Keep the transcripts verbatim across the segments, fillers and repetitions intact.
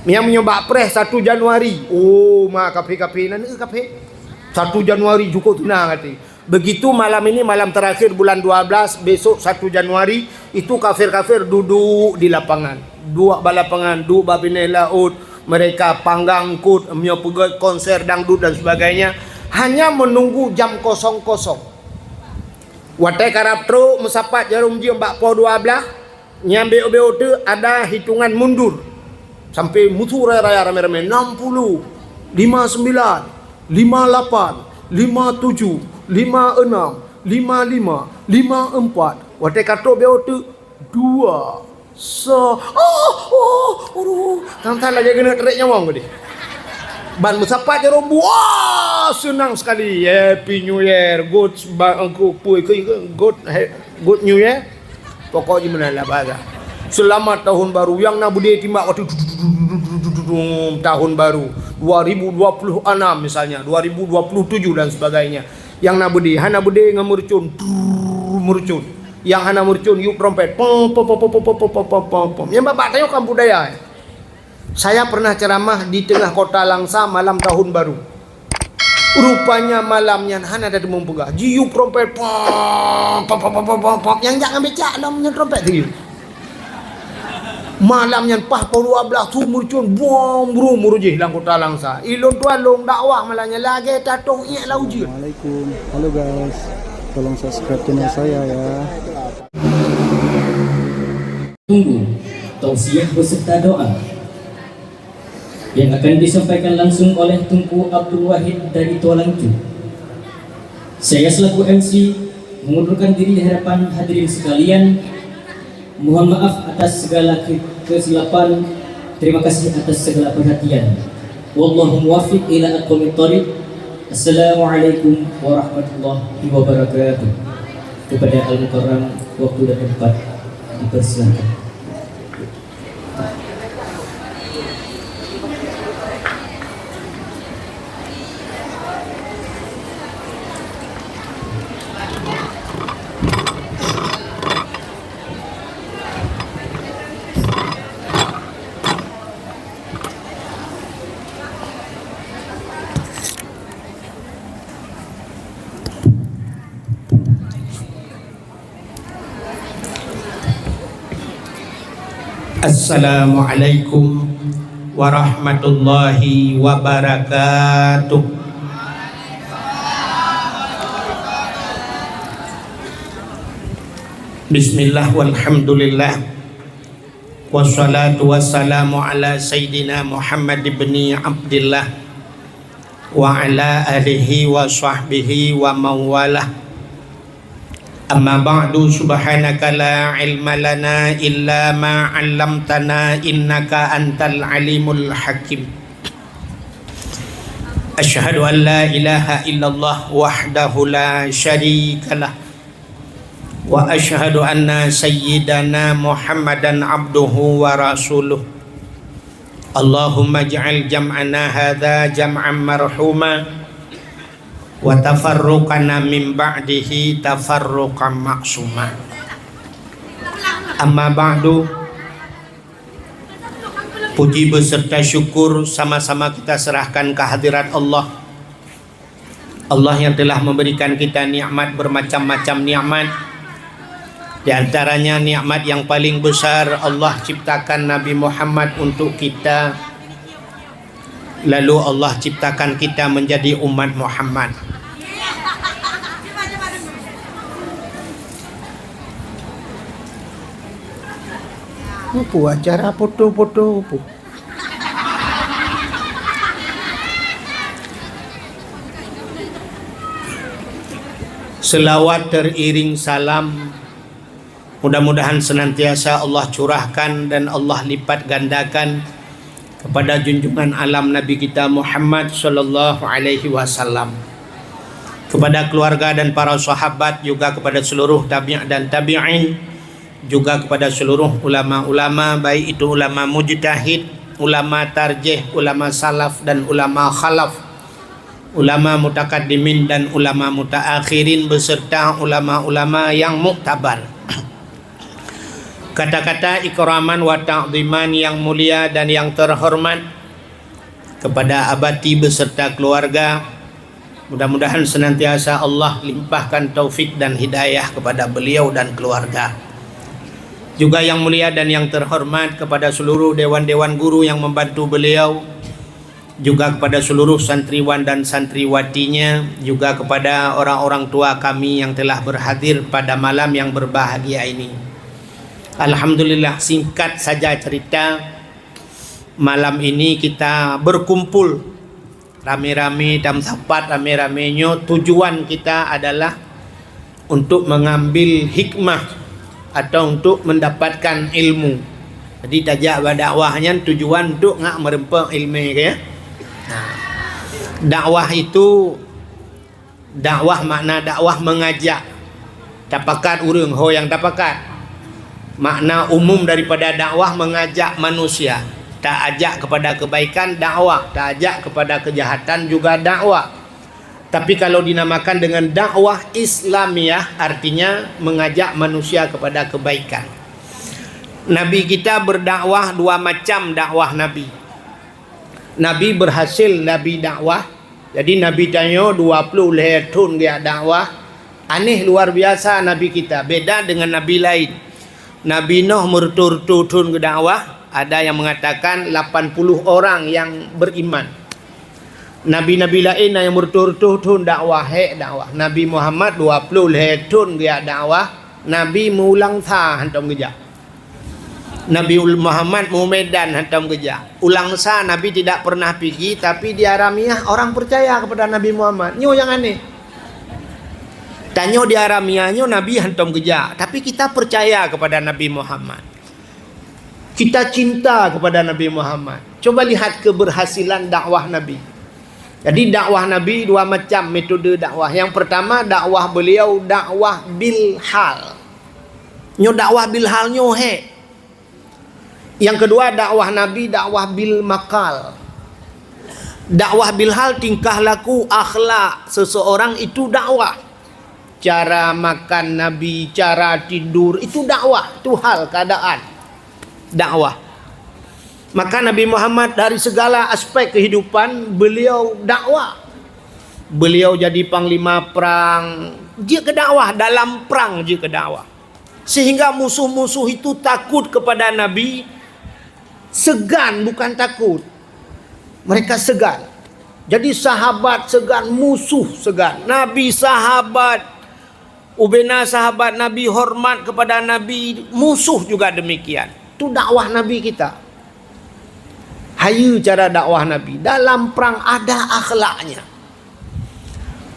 Nyang meunyoe bak preh satu Januari, oh, ma kafé-kafé nan, eh, kafé. Satu Januari cukup seunang até. Begitu malam ini, malam terakhir bulan dua belas, besok satu Januari, itu kafir-kafir duduk di lapangan. Duek bak lapangan, duek bak binéh laôt, mereka panggang eungkôt, meunyoe peugét konser dangdut dan sebagainya, hanya menunggu jam kosong-kosong. Watée karab trok meusapat jaroe jeuem bak poh dua blaih, nyang bék-bék teuk ada hitungan mundur. Sampai musu raya-raya ramé-ramé, enam puluh, lima sembilan, lima lapan, lima tujuh, lima enam, lima lima, lima empat. Watée ka trok bék teuk, dua, sa, oh, oh, aduh, tang-tang lagée keuneuk trek nyawong geude. Ban meusapat jaroe, wah, seunang sekali. Happy New Year, good, ba-, good, good, good New Year. Pokok jih meunan lah bahasa. Selamat Tahun Baru. Nyang na beudé timbak watée tahun baru dua ribu dua puluh enam misalnya, dua ribu dua puluh tujuh dan sebagainya. Nyang na beudé, hana beudé ngon meurucon, trrrr, meurucon. Nyang hana meurucon, yub trompet, pom, pom, pom. Nyang babah tanyoe kan budaya, eh. Saya pernah ceramah di tengah kota Langsa malam tahun baru. Rupanya malam nyan hana ada teumeupeugah. Jiyub trompet, pom, pom, pom. Nyang jak ngon becak lom nyan trompet tu. Malam nyan paih poh dua blaih su meurucon, buang bru murujih lam kota Langsa. Ilôn tuan lôn dakwah malam nyan lagée tatoh iék lam ujeuen. Assalamualaikum. Halo guys. Tolong subscribe channel saya ya. Tunggu, tausiah beserta doa yang akan disampaikan langsung oleh Teungku Abdul Wahid dari Tualancu. Saya selaku M C mengundurkan diri di hadapan hadirin sekalian. Mohon maaf atas segala ke-, kesilapan. Terima kasih atas segala perhatian. Wallahu muwaffiq ila aqwamit thariq. Assalamualaikum warahmatullahi wabarakatuh. Kepada Al-Mukarram, waktu dan tempat dipersilakan. Assalamualaikum warahmatullahi wabarakatuh. Bismillah walhamdulillah. Wassalatu wassalamu ala sayyidina Muhammad ibni Abdillah wa ala alihi wa sahbihi wa mawalah. Amma ba'du, subhanaka la ilma lana illa ma 'allamtana innaka antal alimul hakim. Asyhadu an la ilaha illallah wahdahu la syarikalah. Wa asyhadu anna sayyidana Muhammadan abduhu wa rasuluh. Allahumma ij'al jam'ana hadza jam'an marhuma wa tafarruqana min ba'dihi tafarruqan ma'suma. Amma ba'du, puji beserta syukur sama-sama kita serahkan kehadirat Allah. Allah yang telah memberikan kita nikmat bermacam-macam nikmat. Di antaranya nikmat yang paling besar, Allah ciptakan Nabi Muhammad untuk kita. Lalu Allah ciptakan kita menjadi umat Muhammad. Apa acara foto-foto apa? Selawat teriring salam, mudah-mudahan senantiasa Allah curahkan dan Allah lipat gandakan kepada junjungan alam Nabi kita Muhammad sallallahu alaihi wasallam, kepada keluarga dan para sahabat, juga kepada seluruh tabi' dan tabi'in, juga kepada seluruh ulama-ulama, baik itu ulama mujtahid, ulama tarjih, ulama salaf dan ulama khalaf, ulama mutakaddimin dan ulama mutaakhirin, beserta ulama-ulama yang muktabar. Kata-kata ikraman wa ta'ziman yang mulia dan yang terhormat kepada Abati beserta keluarga. Mudah-mudahan senantiasa Allah limpahkan taufik dan hidayah kepada beliau dan keluarga. Juga yang mulia dan yang terhormat kepada seluruh dewan-dewan guru yang membantu beliau, juga kepada seluruh santriwan dan santriwatinya, juga kepada orang-orang tua kami yang telah berhadir pada malam yang berbahagia ini. Alhamdulillah, singkat saja cerita, malam ini kita berkumpul rame-rame dan sapat rame-rame nyoe, tujuan kita adalah untuk mengambil hikmah atau untuk mendapatkan ilmu. Jadi tajak bak dakwah nyan tujuan untuk ngak meureumpok ilmu ke, ya. Nah, dakwah itu, dakwah makna dakwah mengajak. Tapakat ureuëng ho nyang tapakat. Makna umum daripada dakwah mengajak manusia. Taajak kepada kebaikan dakwah, taajak kepada kejahatan juga dakwah. Tapi kalau dinamakan dengan dakwah Islamiah, artinya mengajak manusia kepada kebaikan. Nabi kita berdakwah dua macam dakwah Nabi. Nabi berhasil Nabi dakwah. Jadi Nabi tanyoe dua puluh lhée thon geujak dakwah. Aneh luar biasa Nabi kita, beda dengan nabi lain. Nabi Nuh meureutoh-reutoh thon geudakwah, ada yang mengatakan lapan puluh orang yang beriman. Nabi-nabi laén na nyang meureutoh-reutoh thon dakwah, hék dakwah. Nabi Muhammad dua puluh lhée thon geujak dakwah, Nabi meuulang sa hantom geujak. Nabi Muhammad meumedan hantom geujak. Ulang sa Nabi tidak pernah pigi, tapi di Haramiyah orang percaya kepada Nabi Muhammad. Nyoe nyang aneh. Tanyoe di Haramiyah nyoe Nabi hantom geujak, tapi kita percaya kepada Nabi Muhammad. Kita cinta kepada Nabi Muhammad. Coba lihat keberhasilan dakwah Nabi. Jadi dakwah Nabi dua macam metode dakwah. Yang pertama dakwah beliau dakwah bil hal. Nyoe dakwah bil hal nyoe hék. Yang kedua dakwah Nabi dakwah bil makal. Dakwah bil hal tingkah laku akhlak seseorang itu dakwah. Cara makan Nabi, cara tidur, itu dakwah, itu hal keadaan dakwah. Maka Nabi Muhammad dari segala aspek kehidupan beliau dakwah. Beliau jadi panglima perang, jeuet keu dakwah, dalam perang jeuet keu dakwah. Sehingga musuh-musuh itu takut kepada Nabi, segan bukan takut. Mereka segan. Jadi sahabat segan, musuh segan. Nabi sahabat, ubena sahabat Nabi hormat kepada Nabi, musuh juga demikian. Itu dakwah Nabi kita. Hayeue cara dakwah Nabi. Dalam perang ada akhlaknya.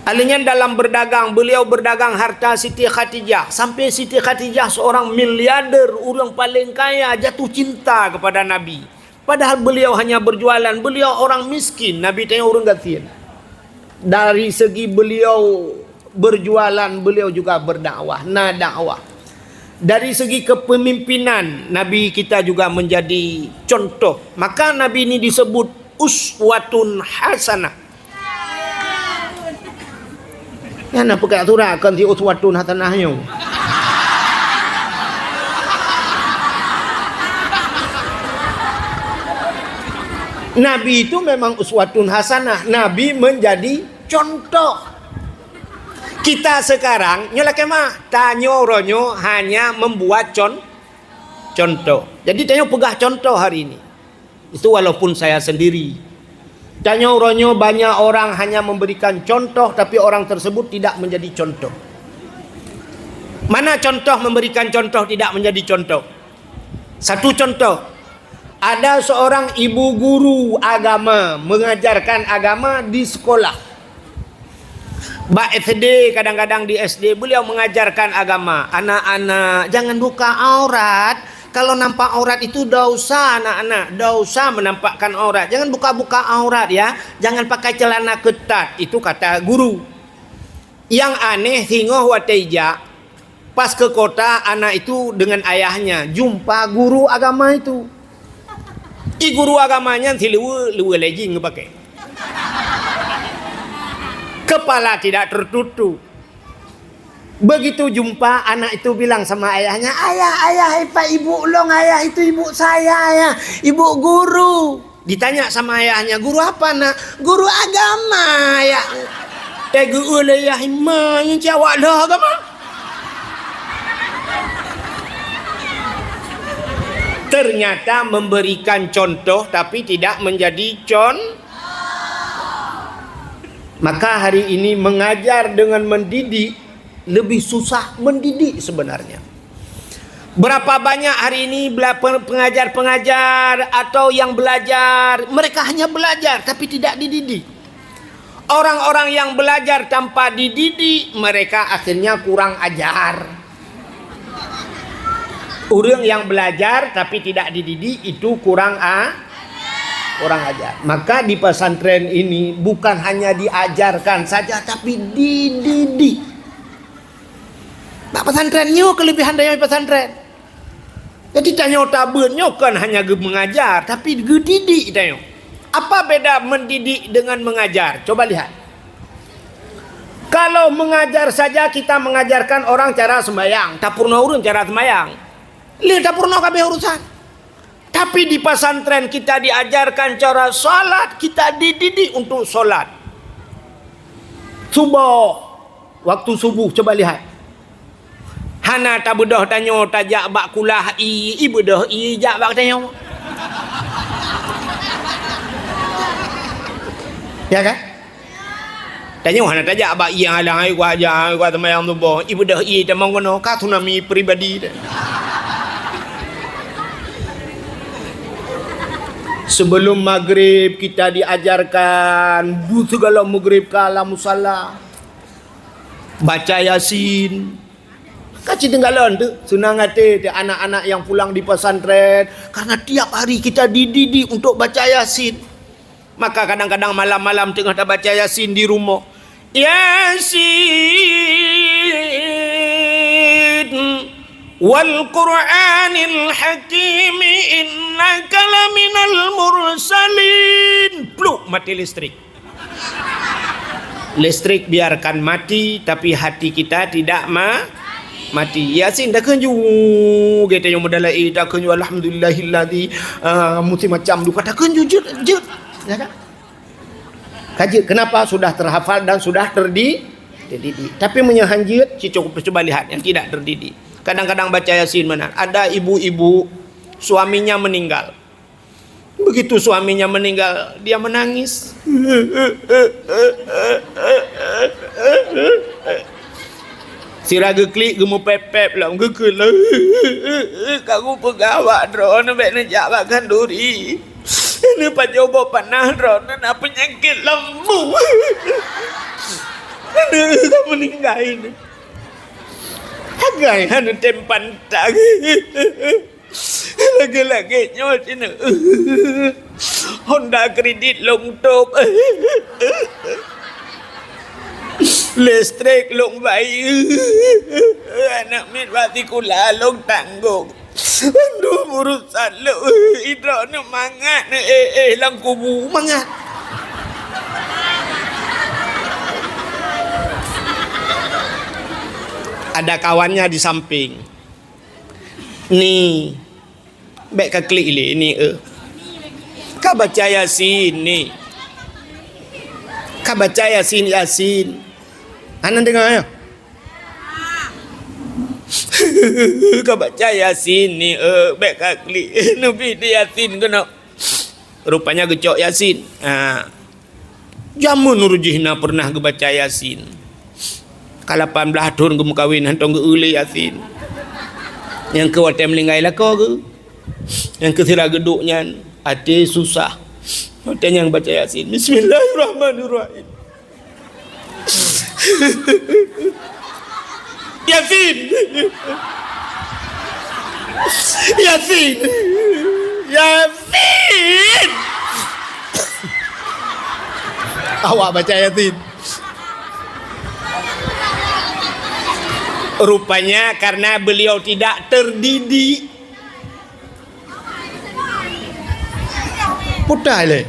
Aleuh nyan dalam berdagang, beliau berdagang harta Siti Khadijah. Sampai Siti Khadijah seorang miliarder, ureuëng paling kaya, jatuh cinta kepada Nabi. Padahal beliau hanya berjualan, beliau orang miskin, Nabi tanya ureuëng gasien. Dari segi beliau berjualan, beliau juga berdakwah, na dakwah. Dari segi kepemimpinan, Nabi kita juga menjadi contoh. Maka Nabi ini disebut uswatun hasanah. Nyan na peugah surat kon si uswatun hasanah nyoe. Nabi itu memang uswatun hasanah. Nabi menjadi contoh. Kita sekarang nyoe lakée mah, tanyoe uroe nyoe hanya membuat con-, contoh. Jadi tanyoe peugah contoh hari ini. Itu walaupun saya sendiri. Tanyoe uroe nyoe banyak orang hanya memberikan contoh, tapi orang tersebut tidak menjadi contoh. Mana contoh memberikan contoh tidak menjadi contoh? Satu contoh, ada seorang ibu guru agama mengajarkan agama di sekolah. Bak S D, kadang-kadang di S D, beliau mengajarkan agama. Anak-anak, jangan buka aurat. Kalau nampak aurat itu dosa, anak-anak. Dosa menampakkan aurat. Jangan buka-buka aurat, ya. Jangan pakai celana ketat. Itu kata guru. Yang aneh, singoh watée jak, pas ke kota, anak itu dengan ayahnya jumpa guru agama itu. I guru agama nyan si luwe, luwe lejing geupakai. Kepala tidak tertutup. Begitu jumpa, anak itu bilang sama ayahnya, "Ayah, ayah, ipat ibu ulôn, ayah, itu ibu saya, ayah, ibu guru." Ditanya sama ayahnya, "Guru apa, Nak?" "Guru agama, ayah." "Eh, geu lé yah ima, nyang cit awak lheueh agama." Ternyata memberikan contoh tapi tidak menjadi con-, maka hari ini mengajar dengan mendidik lebih susah mendidik sebenarnya. Berapa banyak hari ini bela-, pe-, pengajar-pengajar atau yang belajar, mereka hanya belajar tapi tidak dididik. Orang-orang yang belajar tanpa dididik, mereka akhirnya kurang ajar. Ureuëng yang belajar tapi tidak dididik, itu kurang a-, kurang ajar. Maka di pesantren ini bukan hanya diajarkan saja, tapi dididik. Bak pesantren nyoe kelebihan tanyoe pesantren. Jadi tanyoe tabeuet nyoe kon hanya geu-, mengajar, tapi geudidik tanyoe. Apa beda mendidik dengan mengajar? Coba lihat. Kalau mengajar saja kita mengajarkan orang cara sembahyang, tapeurunoe ureuëng cara sembahyang. Lé tapeurunoe ka habéh urusan. Tapi di pesantren kita diajarkan cara salat, kita dididik untuk salat. Subuh, waktu subuh, coba lihat. Hana tabeudôh tanyoe tajak bak kulah ie, ie beudôh ie jak bak tanyoe. Ya kan? Tanyoe hana tajak bak ie alang, "Hai, kuaja, hai, kuat sembahyang suboh." Ibeudôh ie tamong keunoe, ka tsunami pribadi teuh. Sebelum maghrib kita diajarkan, bu segala maghrib ka lam musala. Baca Yasin. Ka cit teunggalon teuh, seunang até teuh anak-anak yang pulang di pesantren, karena tiap hari kita dididik untuk baca Yasin. Maka kadang-kadang malam-malam teungoh tabaca Yasin di rumoh. Yasin wal Qur'anil Hakim innaka laminal mursalin. Pluk, mati listrik. Listrik biarkan mati, tapi hati kita tidak ma-, mati. Yasin takheun ju, gata nyang meudalai takheun ju, "Alhamdulillahilladzi," ah, meusti macam duka takheun ju jeuet, jeuet. Ya kan? Ka jeuet, kenapa? Sudah terhafal dan sudah terdi-, terdidik. Tapi meunyoe han jeuet, cuba, cuba lihat yang tidak terdidik. Kadang-kadang baca Yasin meunan. Ada ibu-ibu, suaminya meninggal. Begitu suaminya meninggal, dia menangis. Sira geuklik, geumeupép-pép lom, geukheun lom. Ka kupeugah bak droeneuh bèk neujak bak khanduri. Neupajoh boh panah droeneuh na peunyakét lambung. Aneuk ka meuninggai nyoe. Hagai hana tem pantang. Lagèe-lagèe nyoe cit nyoe. Honda kredit lôn tôp. Listrik lôn bayeue. Aneuk miet bak sikula lôn tanggong. Aduh, urusan lôn. Droeneuh mangat, eh, eh, lam kubu mangat. Ada kawannya di samping. Ni, bèk ka klik lé ni, eh. Ka baca Yasin ni. Ka baca Yasin, Yasin. Hana deungoe, ya? Ka baca Yasin ni, eh, bèk ka klik. Neubi di Yasin keunoe. Rupanya geucok Yasin. Ha. Jameun uroe jih na pernah geubaca Yasin. Ka lapan blaih thon geumeukawen, hantom geu-eu lé Yasin. Nyang keu watèe meuninggai lakoe geu. Nyang keu sira geuduek nyan, até susah. Watèe nyan baca Yasin. Bismillahirrahmanirrahim. Yasin. Yasin. Yasin. Awak baca Yasin. Rupanya karena beliau tidak terdidik. Putai lé.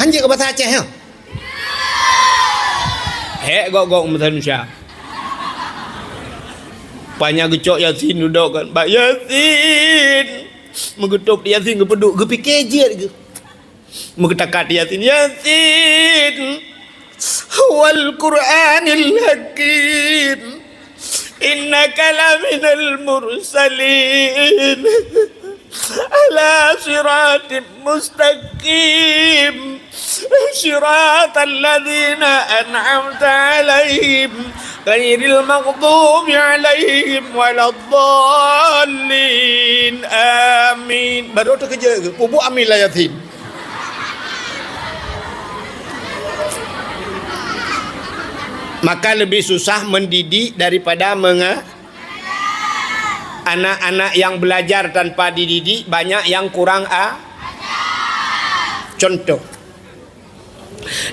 Hanjeuet keu bahasa Aceh, ya? Hék gok-gok meusanusia. Panya geucok Yasin dudoe kan. Bak Yasin. Meugeutôb Yasin geupeuduek, geupike jeuet geuh. Meugeutakat Yasin, Yasin. Wal Qur'anil Hakim. Innaka laminal mursalin. Ala siratim mustaqim. Siratal ladzina an'amta 'alaihim ghairil maghdubi 'alaihim waladdallin. Amin. Baru teukeujot geuh, peubuet amin lah Yasin. Maka lebih susah mendidik daripada menga-, anak-anak yang belajar tanpa dididik banyak yang kurang a-, contoh.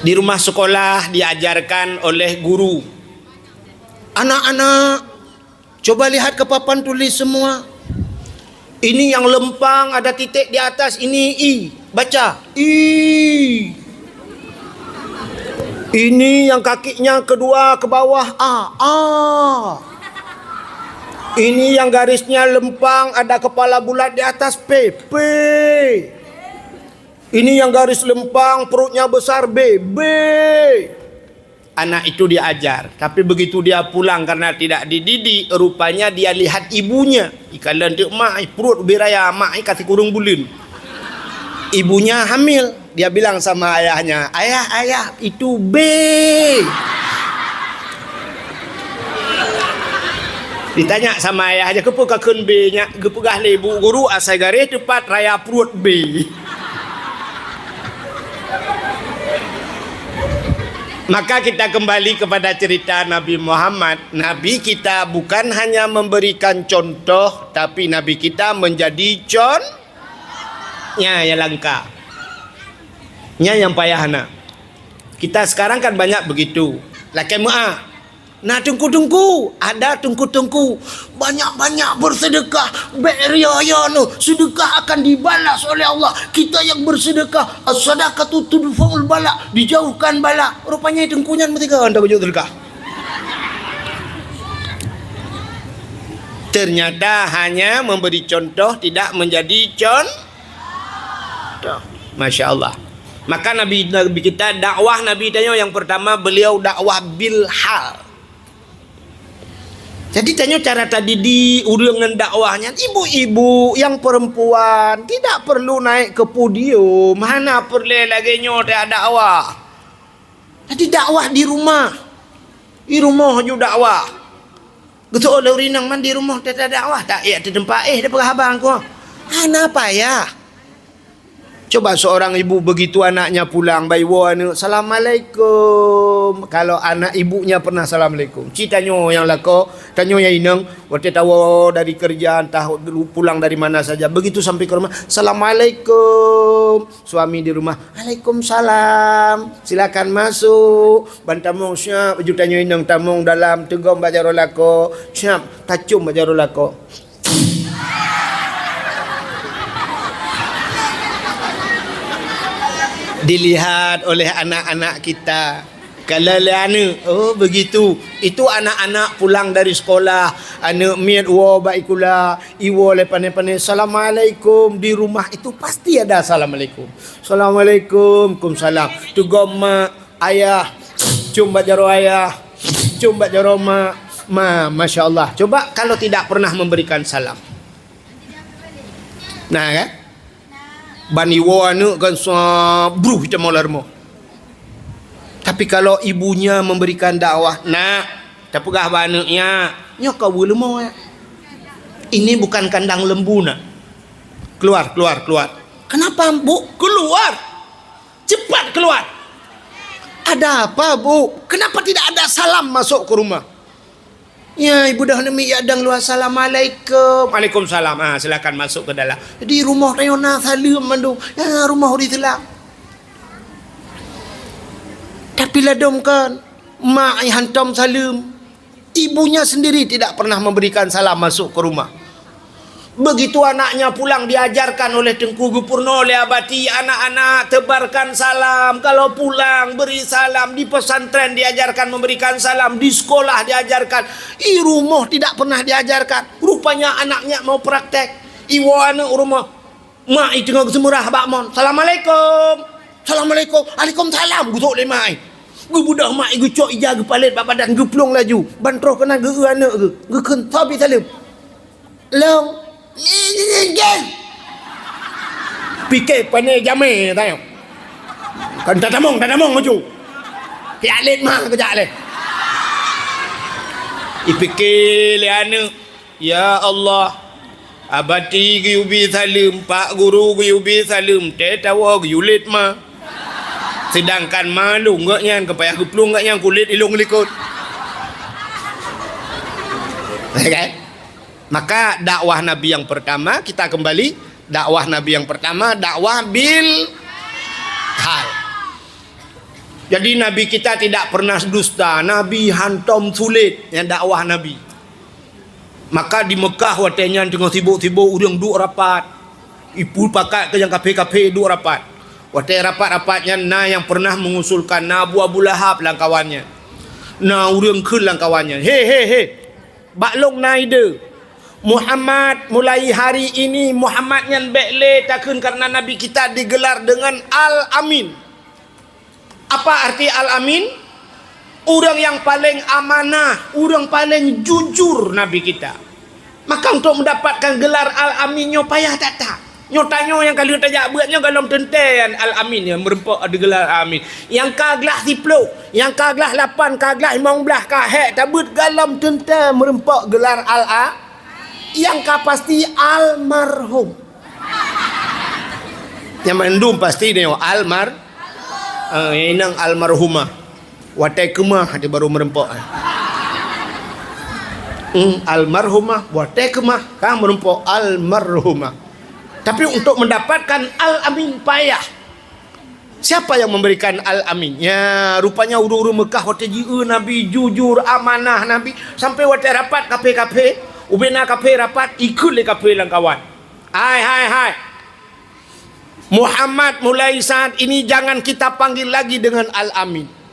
Di rumah sekolah diajarkan oleh guru. Anak-anak, coba lihat ke papan tulis semua. Ini yang lempang ada titik di atas, ini I. Baca, I. Ini yang kakinya kedua ke bawah, A. A. Ini yang garisnya lempang ada kepala bulat di atas, P. P. Ini yang garis lempang perutnya besar, B. B. Anak itu diajar, tapi begitu dia pulang karena tidak dididik, rupanya dia lihat ibunya. Ikalon teuk mak, eh, pruet ubé raya, mak, eh, ka sikureueng buleuen. Ibunya hamil, dia bilang sama ayahnya, "Ayah, ayah, itu B." Ditanya sama ayahnya, "Keupeue kakheun B nyak?" Geupeugah lé ibu guru, asai garéh teupat raya pruet B. Maka kita kembali kepada cerita Nabi Muhammad. Nabi kita bukan hanya memberikan contoh, tapi Nabi kita menjadi con-, nya yang langka. Nya yang payah na. Kita sekarang kan banyak begitu. Lakée meu'ah. Na teungku-teungku, ada teungku-teungku banyak-banyak bersedekah, bék ria-ria neuh, sedekah akan dibalas oleh Allah. Kita yang bersedekah, as-sadaqatu tudfa'ul bala, dijauhkan bala. Rupanya teungku nyan meusigoe han tapeujeuet sedekah. Ternyata hanya memberi contoh tidak menjadi con-, Tuh, Masya Allah. Maka Nabi, Nabi kita, dakwah Nabi tanyoe yang pertama, beliau dakwah bil hal. Jadi tanyoe cara tadidik ureuëng ngon dakwah nyan, ibu-ibu yang perempuan tidak perlu naik ke podium, hana peureulée lagée nyoe ta dakwah. Jadi dakwah di rumah. Di rumoh ju dakwah. Geuseuôt lé ureuëng inong man di rumoh teuta dakwah, tak ék teuteumpat éh teupeugah haba ngon ku. Hana payah. Coba seorang ibu begitu anaknya pulang, bak iwoe aneuëk, "Assalamualaikum." Kalau anak ibunya pernah assalamualaikum. Ci tanyoe nyang lakoe, tanyoe nyang inong, watée tawoe dari kerja, entah pulang dari mana saja, begitu sampai ke rumah, "Assalamualaikum." Suami di rumah, "Waalaikumsalam. Silakan masuk." Ban tamong siap, baju tanyoe inong tamong dalam, teugom bak jaroe lakoe, siap, tacom bak jaroe lakoe. Dilihat oleh anak-anak kita. Kalau lé aneuëk, oh begitu. Itu anak-anak pulang dari sekolah, aneuëk miet woe bak sikula, iwoe lé pane-pane, "Assalamualaikum." Di rumah itu pasti ada assalamualaikum. "Assalamualaikum." "Kumsalam." Teugom mak, ayah, com bak jaroe ayah, com bak jaroe mak. Ma, Masya Allah. Coba kalau tidak pernah memberikan salam. Nah kan? Ban iwoe aneuëk kan sa bruh ita maulah rumoh. Tapi kalau ibunya memberikan dakwah, "Nak, tapeugah bak aneuëk nyak, nyoe ka weueh leumo ya. Ini bukan kandang lembu nak. Keluar, keluar, keluar." "Kenapa, Bu?" "Keluar! Cepat keluar!" "Ada apa, Bu?" "Kenapa tidak ada salam masuk ke rumah?" "Ya, ibu dah nemi ya dang luar, assalamualaikum." "Waalaikumsalam." "Ah, silakan masuk ke dalam." Di rumoh tanyoe na saleuem mandum. Ya, rumoh di selam. Tapi ladom kan, mak ai hantom saleuem. Ibunya sendiri tidak pernah memberikan salam masuk ke rumah. Begitu anaknya pulang, diajarkan oleh Teungku Geupeureunoe lé Abati, anak-anak tebarkan salam, kalau pulang beri salam, di pesantren diajarkan memberikan salam, di sekolah diajarkan, i rumoh tidak pernah diajarkan. Rupanya anaknya mau praktek, iwoe aneuk u rumoh, mak i teungoh geuseumurah bak mon, "Assalamualaikum." "Assalamualaikum." "Alaikumsalam," geusok lé mak i. Geubeudôh mak i, geucok ija geupalét bak badan, geuplueng laju, ban troh keunan geu-eu aneuk geuh, geukheun, "Soe bi saleuem?" "Lôn." "Nyan, nyan, nyan, nyan." Pike pane jamé tanyoe. Kan tatamong, tatamong maju. Tiak lét ma keujak lé. Ipike lé aneuk, "Ya Allah, Abati geuyue bi saleuem, Pak Guru geuyue bi saleuem, teuh tawoe geuyue lét ma. Seudangkan ma lôn geuh nyan, ka payah geuplueng geuh nyan kulét ilong likot." Ya kan? Maka dakwah Nabi yang pertama, kita kembali, dakwah Nabi yang pertama, dakwah bil hal. Jadi Nabi kita tidak pernah dusta, Nabi hantom sulet nyang dakwah Nabi. Maka di Mekah watée nyan teungoh sibok-sibok ureuëng duek rapat. Ipupakat keu nyang kaphé-kaphé duek rapat. Watée rapat-rapat nyan na nyang pernah mengusulkan, na Abu, Abu Lahab lam kawan nyan. Na ureuëng kheun lam kawan nyan, "He, he, he! Bak lôn na ide. Muhammad, mulai hari ini Muhammad nyan bék lé takheun, karena Nabi kita digelar dengan Al-Amin." Apa arti Al-Amin? Ureuëng nyang paleng amanah, ureuëng paleng jujur Nabi kita. Maka untuk mendapatkan gelar Al-Amin nyoe payah that-that. Nyoe tanyoe nyang ka lheueh tajak beuet nyoe gohlom teuntée Al-Amin nyoe meureumpok digelar Al-Amin. Nyang ka glah siplôh, nyang ka glah lapan, ka glah limong blaih, ka hék tabeuet gohlom teuntée meureumpok gelar Al-A-, nyang ka pasti almarhum. Nyang mandum pasti nyoe almar-, eh, nyang inong almarhumah. Watée keumah di baru meureumpok. Hmm, almarhumah, watée keumah ka meureumpok almarhumah. Tapi untuk mendapatkan Al-Amin payah. Siapa yang memberikan Al-Amin? Ya, rupanya ureuëng-ureuëng Mekah watée jieu Nabi jujur, amanah Nabi, sampai watée rapat kaphé-kaphé, ubena kaphé rapat, ikheun lé kaphé lam kawan. Hai, hai, hai. Muhammad, mulai saat ini jangan kita panggil lagi dengan Al-Amin.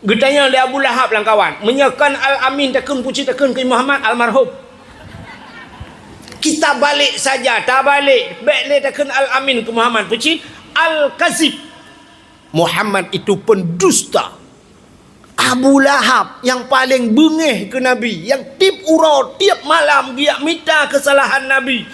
Geutanyong lé Abu Lahab lam kawan, "Meunyoe kon Al-Amin takheun, peue cit takheun keu Muhammad almarhum?" Kita balik saja, tabalek, bék lé takheun Al-Amin keu Muhammad, peue cit? Al-Kazib. Muhammad itu pendusta. Abu Lahab nyang paleng beungéh keu Nabi, nyang tieb uroe, tieb malam geujak mita keusalahan Nabi.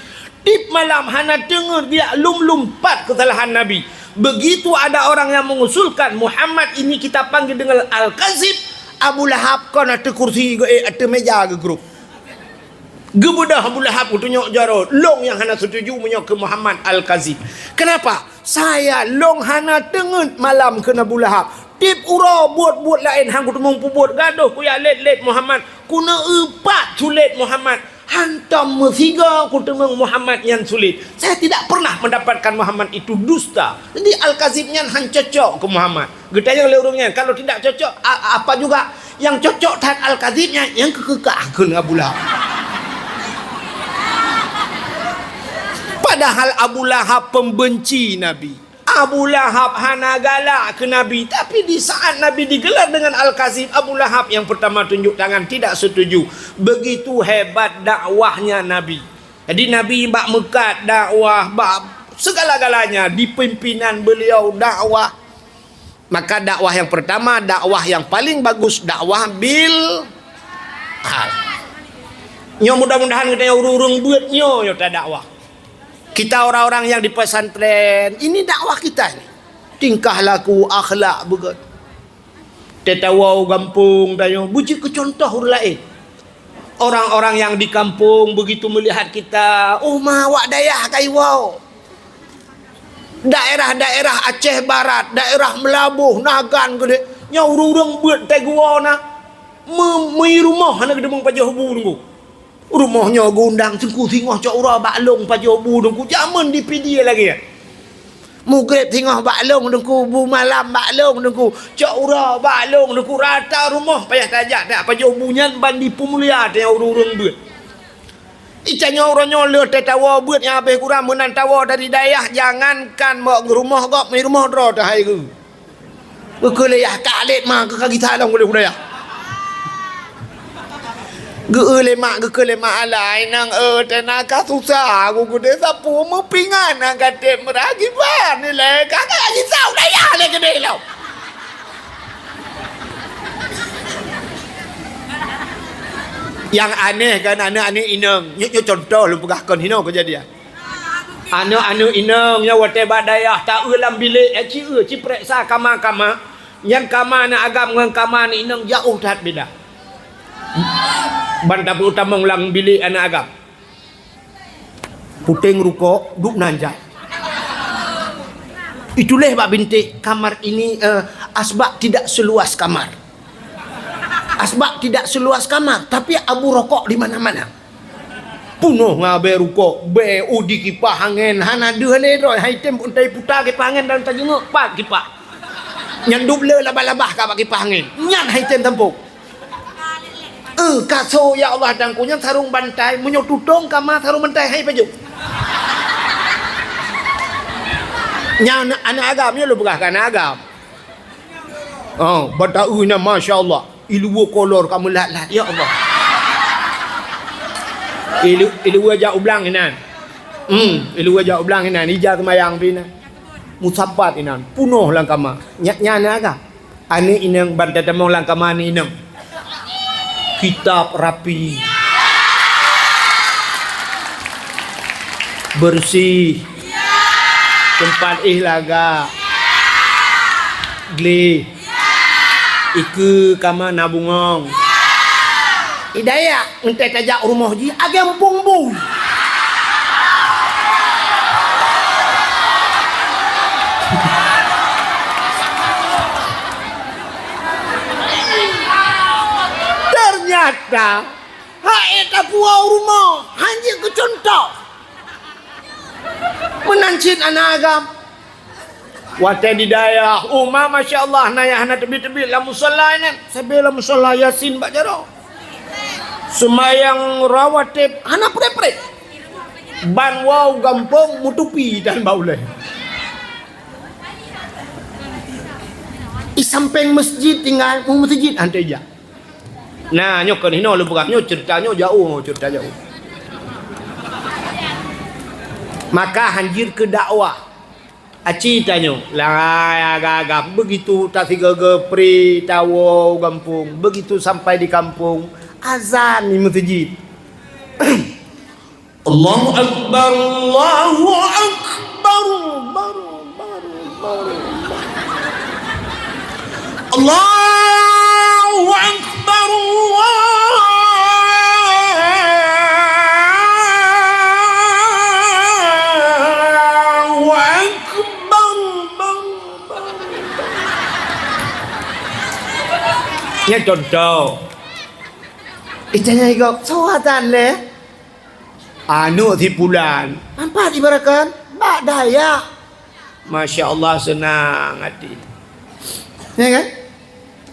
Tieb malam hana teungeut geujak lom-lom pat keusalahan Nabi. Begitu ada orang yang mengusulkan Muhammad ini kita panggil dengan Al-Kazib, Abu Lahab kon ateueh kursi geuék, ateueh méja geugrob. Geubeudôh Abu Lahab geutunyok jaroe, "Lôn nyang hana setuju meunyoe keu Muhammad Al-Kazib. Kenapa? Saya lôn hana teungeut malam keu Abu Lahab. Tieb uroe buet-buet laén han kuteumeung peubuet, gadôh kujak lét-lét Muhammad, kuneu-eu pat sulet Muhammad. Hantom meusigoe kuteumeung Muhammad nyan sulet. Saya tidak pernah mendapatkan Muhammad itu dusta. Jadi Al-Kazib nyan han cocok keu Muhammad." Geutanyong lé ureuëng nyan, "Kalau tidak cocok, a-, apa juga? Nyang cocok that Al-Kazib nyan, nyang keukeukah," kheun Abu Lahab. Padahal Abu Lahab pembenci Nabi. Abu Lahab hana galak keu Nabi, tapi di saat Nabi digelar dengan Al-Kazib, Abu Lahab yang pertama tunjuk tangan tidak setuju. Begitu hebat dakwahnya Nabi. Jadi Nabi bak meukat dakwah, bak segala-galanya di pimpinan beliau dakwah. Maka dakwah yang pertama, dakwah yang paling bagus, dakwah bil hal. Nyoe mudah-mudahan geutanyoe ureuëng-ureuëng beuet nyoe, nyoe tadakwah. Kita orang-orang yang di pesantren, ini dakwah kita ini. Tingkah laku, akhlak beugét. Teuh tawoe u gampông tanyoe, beujeuet keu cuntoh ureuëng laén. Orang-orang yang di kampung begitu melihat kita, "Oh ma, awak dayah ka iwoe." Daerah-daerah Aceh Barat, daerah Meulaboh, Nagan keudéh, nyoe ureuëng-ureuëng beuet teuh geuwoe na, meu-, meu rumoh hana geuteumeung pajoh bu Teungku. Rumoh nyoe geuundang Teungku singoh cok uroe bak lôn pajoh bu Teungku, jameun di Pidie lagée nyan. Mugreb singoh bak lôn Teungku, bu malam bak lôn Teungku, cok uroe bak lôn Teungku, rata rumoh payah tajak, tajak pajoh bu nyan ban dipeumulia teuh ureuëng-ureuëng beuet. Itanyoe uroe nyoe lheueh teuh tawoe beuet nyang habéh kurang meunan tawoe dari dayah, jangankan bak rumoh gob, rumoh droe teuh hai geu. Geukheun lé yah ka lét ma keu ka gisa lom geuléh budaya. Geu-eu lé mak, geukheun lé mak alai nang, eh, teuh na ka susah, geugude sapu meupingan na gaté meurah giban nilai ka ka gisa budaya lé keudeh lom. Nyang aneh kan aneuk-aneuk inong, nyoe, nyoe contoh lôn peugah kon hinoe keujadian. Aneuk-aneuk inong nyang watée bak dayah ta-eu lam bilék, eh, ci-eu, ci preksa kama-kama. Nyan kama aneuk agam ngon kama aneuk inong jaoh that beda. Ban tapeutamong lam bilék aneuk agam. Puténg rukok, duek nan jai. Itulah bak bintik kamar ini, eh, asbak tidak seluas kamar. Asbak tidak seluas kamar, tapi abu rokok di mana-mana. Punoh ngon abée rukok, bée udi kipah angén, hana deuh lé droe, hai tem pun tai puta kipah angén dan tajingeuk pat kipah. Nyan dub le labah-labah ka bak kipah angén. Nyan hai tem tampok. Eh, kaso ya Allah tangku nyan sarong bantai, meunyoe tutong kama sarong bantai hai pajoh. Nyan aneuk agam, nyoe lôn peugah keu aneuk agam. Oh, bata-eu nyan, masya Allah. Iluwa kolor ka meulat-lat, ya Allah. Ilu-, iluwa jak ublang inan. Hmm, iluwa jak ublang inan, ija seumayang pi inan. Musapat inan, punoh lam kama. Nyan, nyan aneuk agam. Aneuk inong ban tatamong lam kama aneuk inong. Kitab rapi. Bersih. Teumpat éh lagak. Gleh. Ikeue kama na bungong. Hidayah, entée tajak rumoh jih, agam bung-bung. Ternyata, hai tapuwoe u rumoh, hana jeuet keu cuntoh. Meunan cit aneuk agam. Watée di dayah, uma, masya Allah, na nyang hana teubiet-teubiet lam musala nyan. Sabe lam musala Yasin bak jaroe. Seumayang rawatib hana preh-preh. Ban woe u gampông meutupi dan bak ulée. I sampéng meuseujid tinggai, mu meuseujid han teuh jak. Nah, nyoe kon hinoe lôn peugah, nyoe ceurita nyoe jaoh, ceurita jaoh. Maka hanjeuet keu dakwah. Aci tanyoe, lai agam-agam, begitu tasigoe-goe pri tawoe u gampông, begitu sampai di kampung, azan di meuseujid. Allahu Akbar, Allahu Akbar, baru, baru, baru, baru. Allahu Akbar, Allahu Akbar, baru, baru, baru. Nyan contoh. Itanya igok, soe azan lé? Aneuk si pulan. Ampat ibarakan bak dayah. Masya Allah, seunang até. Ya kan?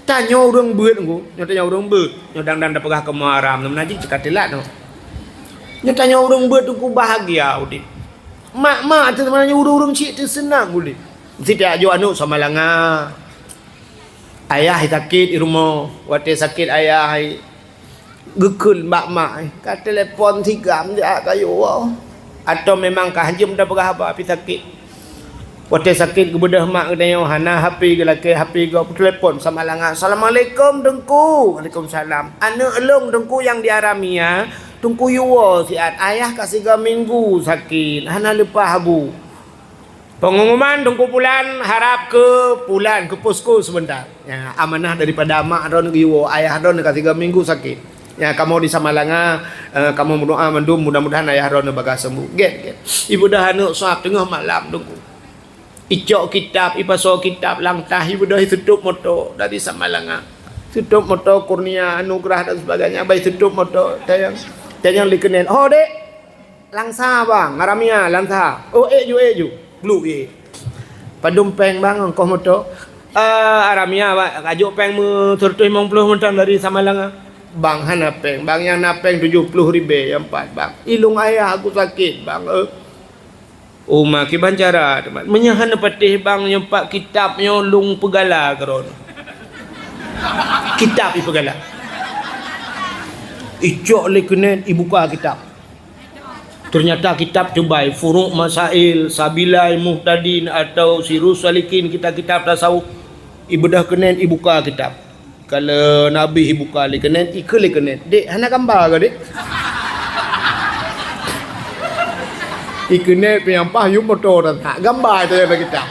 Tanyoe ureuëng beuet ngku, nyoe tanyoe ureuëng beuet. Nyoe dang-dang tapeugah keu Muharram, nyoe meunajih cit ka teulat nyoe. Nyoe tanyoe ureuëng beuet ngku bahagia udeb. Mak-mak teuh sebenarnya ureuëng-ureuëng cit teuh seunang udeb. Sitiap jok aneuk sama langa. Ayah sakét di rumoh, watée sakét ayah, geukheun bak mak, ka telepon sigam jak kayue woe. Atau memang ka hanjeuet tapeugah haba pih sakét. Watée sakét geubeudôh mak geutanyoe hana H P geulakée H P gob, telepon sama langa, "Assalamualaikum Teungku." "Waalaikumsalam." "Aneuk lôn Teungku nyang di Aramia, Teungku yue woe siat, ayah ka sigoe minggu sakét, hana leupah bu." Pengumuman Teungku Pulan harab keu Pulan keu posko sebentar. Ya, amanah daripada mak droeneuh geuyue, ayah droeneuh ka tiga minggu sakét. Ya, kamoe di Samalanga, eh, kamoe meudoa mandum mudah-mudahan ayah droeneuh bagah sembuh. Gét, gét. Ibeudôh aneuk sab teungoh malam Teungku. Icok kitab, ipasoe kitab langtah, ibeudôh itutôp moto dari Samalanga. Tutôp moto Kurnia, Anugerah dan sebagainya, bai tutôp moto tayang, tayang di keunel. "Oh, Dek." "Langsa, Bang, Aramia, langsa." "Oh, ék ju, ék ju." Bluek ék. "Padum péng, Bang, ongkoh moto?" "Eh, Aramia, Bang, kajok péng meu seratus limong puluh mantong dari Samalanga." Bang, hana péng. Bang, nyang na péng tujoh ploh ribèe nyang pat, Bang. Ilông ayah aku sakét, Bang, eh. Oh, ma, kiban cara, teuma. Meunyoe hana patéh, Bang, nyang pat kitab nyoe lôn peugala keudroe. Kitab ipeugala. Icok lé keuneuk ibuka kitab. Teunyata kitab teubai, Furuq Masail, Sabilai Muhtadin atau Sirus Salikin, kitab-kitab tasawuf. Ibeudôh keuneuk ibuka kitab. Kalau na abéh ibuka lé keuneuk, ikheun lé keuneuk, "Dek, hana gamba kah, Dek?" Ikeuneuk pih nyang paih yum moto dan tak gamba itu yang kita.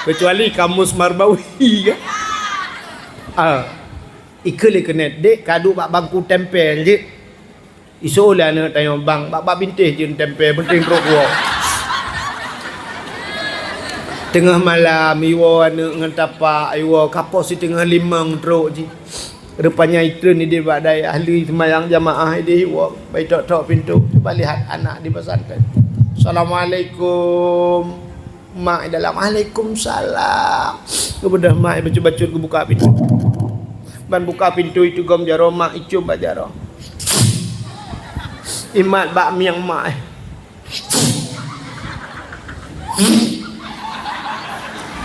Kecuali Kamus Marbawi kan. Ah, ikheun lé keuneuk, "Dek, ka duek bak bangku tempel jeuet." Isoe lé aneuk tanyoe, "Bang, bak, bak bintéh jeuet tempel, peunteng trok woe." Teungoh malam, iwoe aneuk ngon tapak, iwoe kapok siteungoh limong trok jih. Rupanya itreun idéh bak dayah, lheueh seumayang jamaah idéh iwoe, bak itok-tok pintoe, cuba lihat anak di pesantren. "Assalamualaikum." Mak i dalam, "Waalaikumsalam." Geubeudôh mak i bacut-bacut geubuka pintoe. Ban buka pintoe iteugom jaroe, mak icum bak jaroe. Imat bak mieng mak i.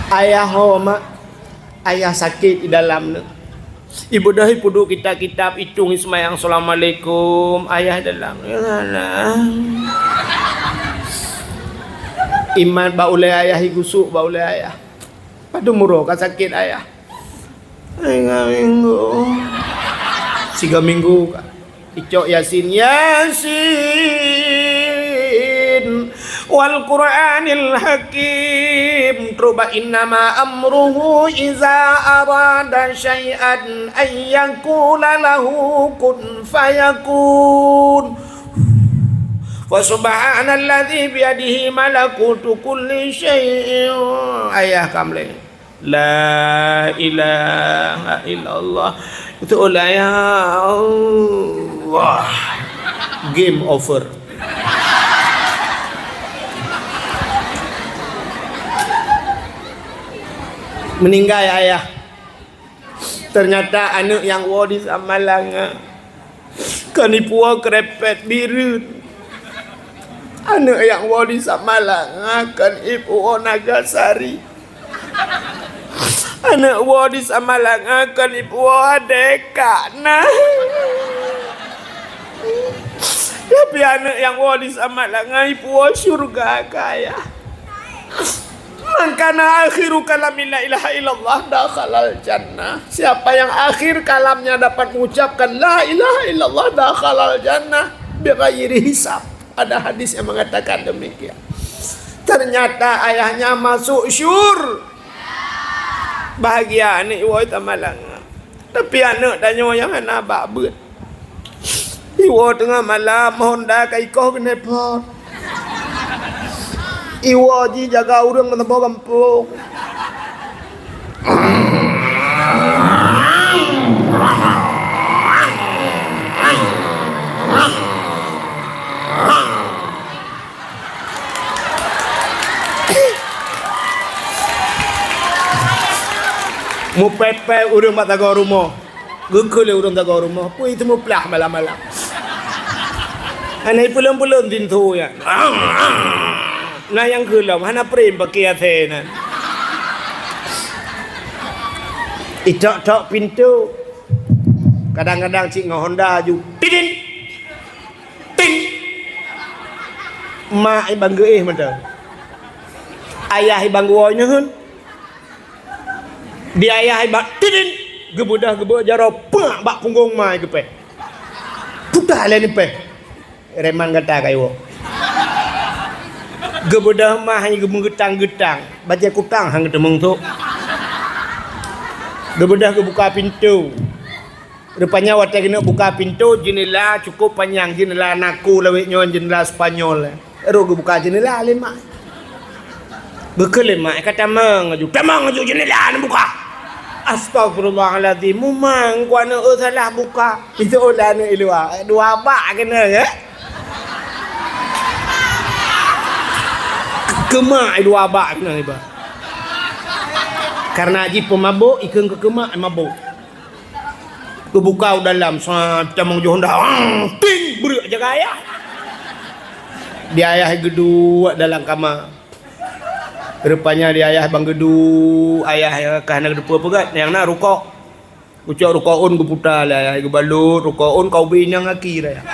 "Ayah ho, Mak." Ayah sakét i dalam nyoe. Ibeudôh ipeuduek kitab-kitab, itong iseumayang, "Assalamualaikum, ayah dalam." Imat bak ulèe ayah, igusok bak ulèe ayah. Padum uroe ka sakét ayah? Tiga minggu. Tiga minggu ka. Icok Yasin, "Yasin, wal Qur'anil Hakim." Trok bak, "Innama amruhu iza arada syai'an an yaqula lahu kun fayakun. Fa subhanalladzi biyadihi malakutu kulli syai'in." Ayah kamleng. La ilaha illallah. Itu ulah ya Allah. Game over. Meninggai ayah. Ternyata aneuk nyang woe di Samalanga. Kon ipuwoe keureumpet bireuen. Aneuk nyang woe di Samalanga kon ipuwoe naga sari. Aneuk woe di Samalanga kon ipuwoe adeka na. Tapi aneuk nyang woe di Samalanga ipuwoe syeuruga kaya. "Man kana akhiru kalami la ilaha illallah dakhalal jannah." Siapa yang akhir kalamnya dapat mengucapkan la ilaha illallah dakhalal jannah bighairi hisab. Ada hadis yang mengatakan demikian. Ternyata ayahnya masuk syur. Bahagia aneuk iwoe Samalanga. Tapi aneuk tanyoe nyang hana bak beuet. Iwoe teungoh malam, Honda ka ikoh keuneuk pot. Iwoe jijaga ureueng meusaboh gampông. Mupèe-pèe ureueng bak sagoe rumoh. Geukheun lé ureueng sagoe rumoh, peue teumuplah malam-malam. Hana ipeulon-peulon pintoe nyan. Na nyang kheun lom, hana prem paké asèe nyan. Itok-tok pintoe. Kadang-kadang cit ngon Honda aju. Tidin! Tin! Mak i ban geuéh mantong. Ayah i ban geuwoe neuheun. Di ayah i ban tidin! Geubeudôh geubeuet jaroe peue bak punggong ma i geupèh. Puta lé neupèh. Reman gata ka iwoe. Geubeudôh ma i geumeugeutang-geutang. Bajèe kutang han geuteumeung sôk. Geubeudôh geubuka pintoe. Rupanya watèe keuneuk buka pintoe, jeundela cukôp panyang, jeundela naku lawét nyoe, jeundela Spanyol. Rot geubuka jeundela lé mak. Geukheun lé mak, ka tamong aju, "Tamong aju jeundela neubuka." Astagfirullahalazim, mumang ku aneuk, eu, salah buka. Itu ulah aneuk i luwa, dua bak keuneuk, ya. Keumak dua bak keuneuk iba. Karena jih peumabôk, ikheun keu keumak mabôk. Geubuka u dalam, sa, tamong jih honda, ang, ting, breuek jaga ayah. Di ayah geuduek dalam kama. Rupanya di ayah bang geuduek, ayah ka hana geuteupeue peugah, nyang na rukok. Ucok rukok ôn geuputa lé ayah, geubalot rukok ôn ka ubé inong aki lé ayah.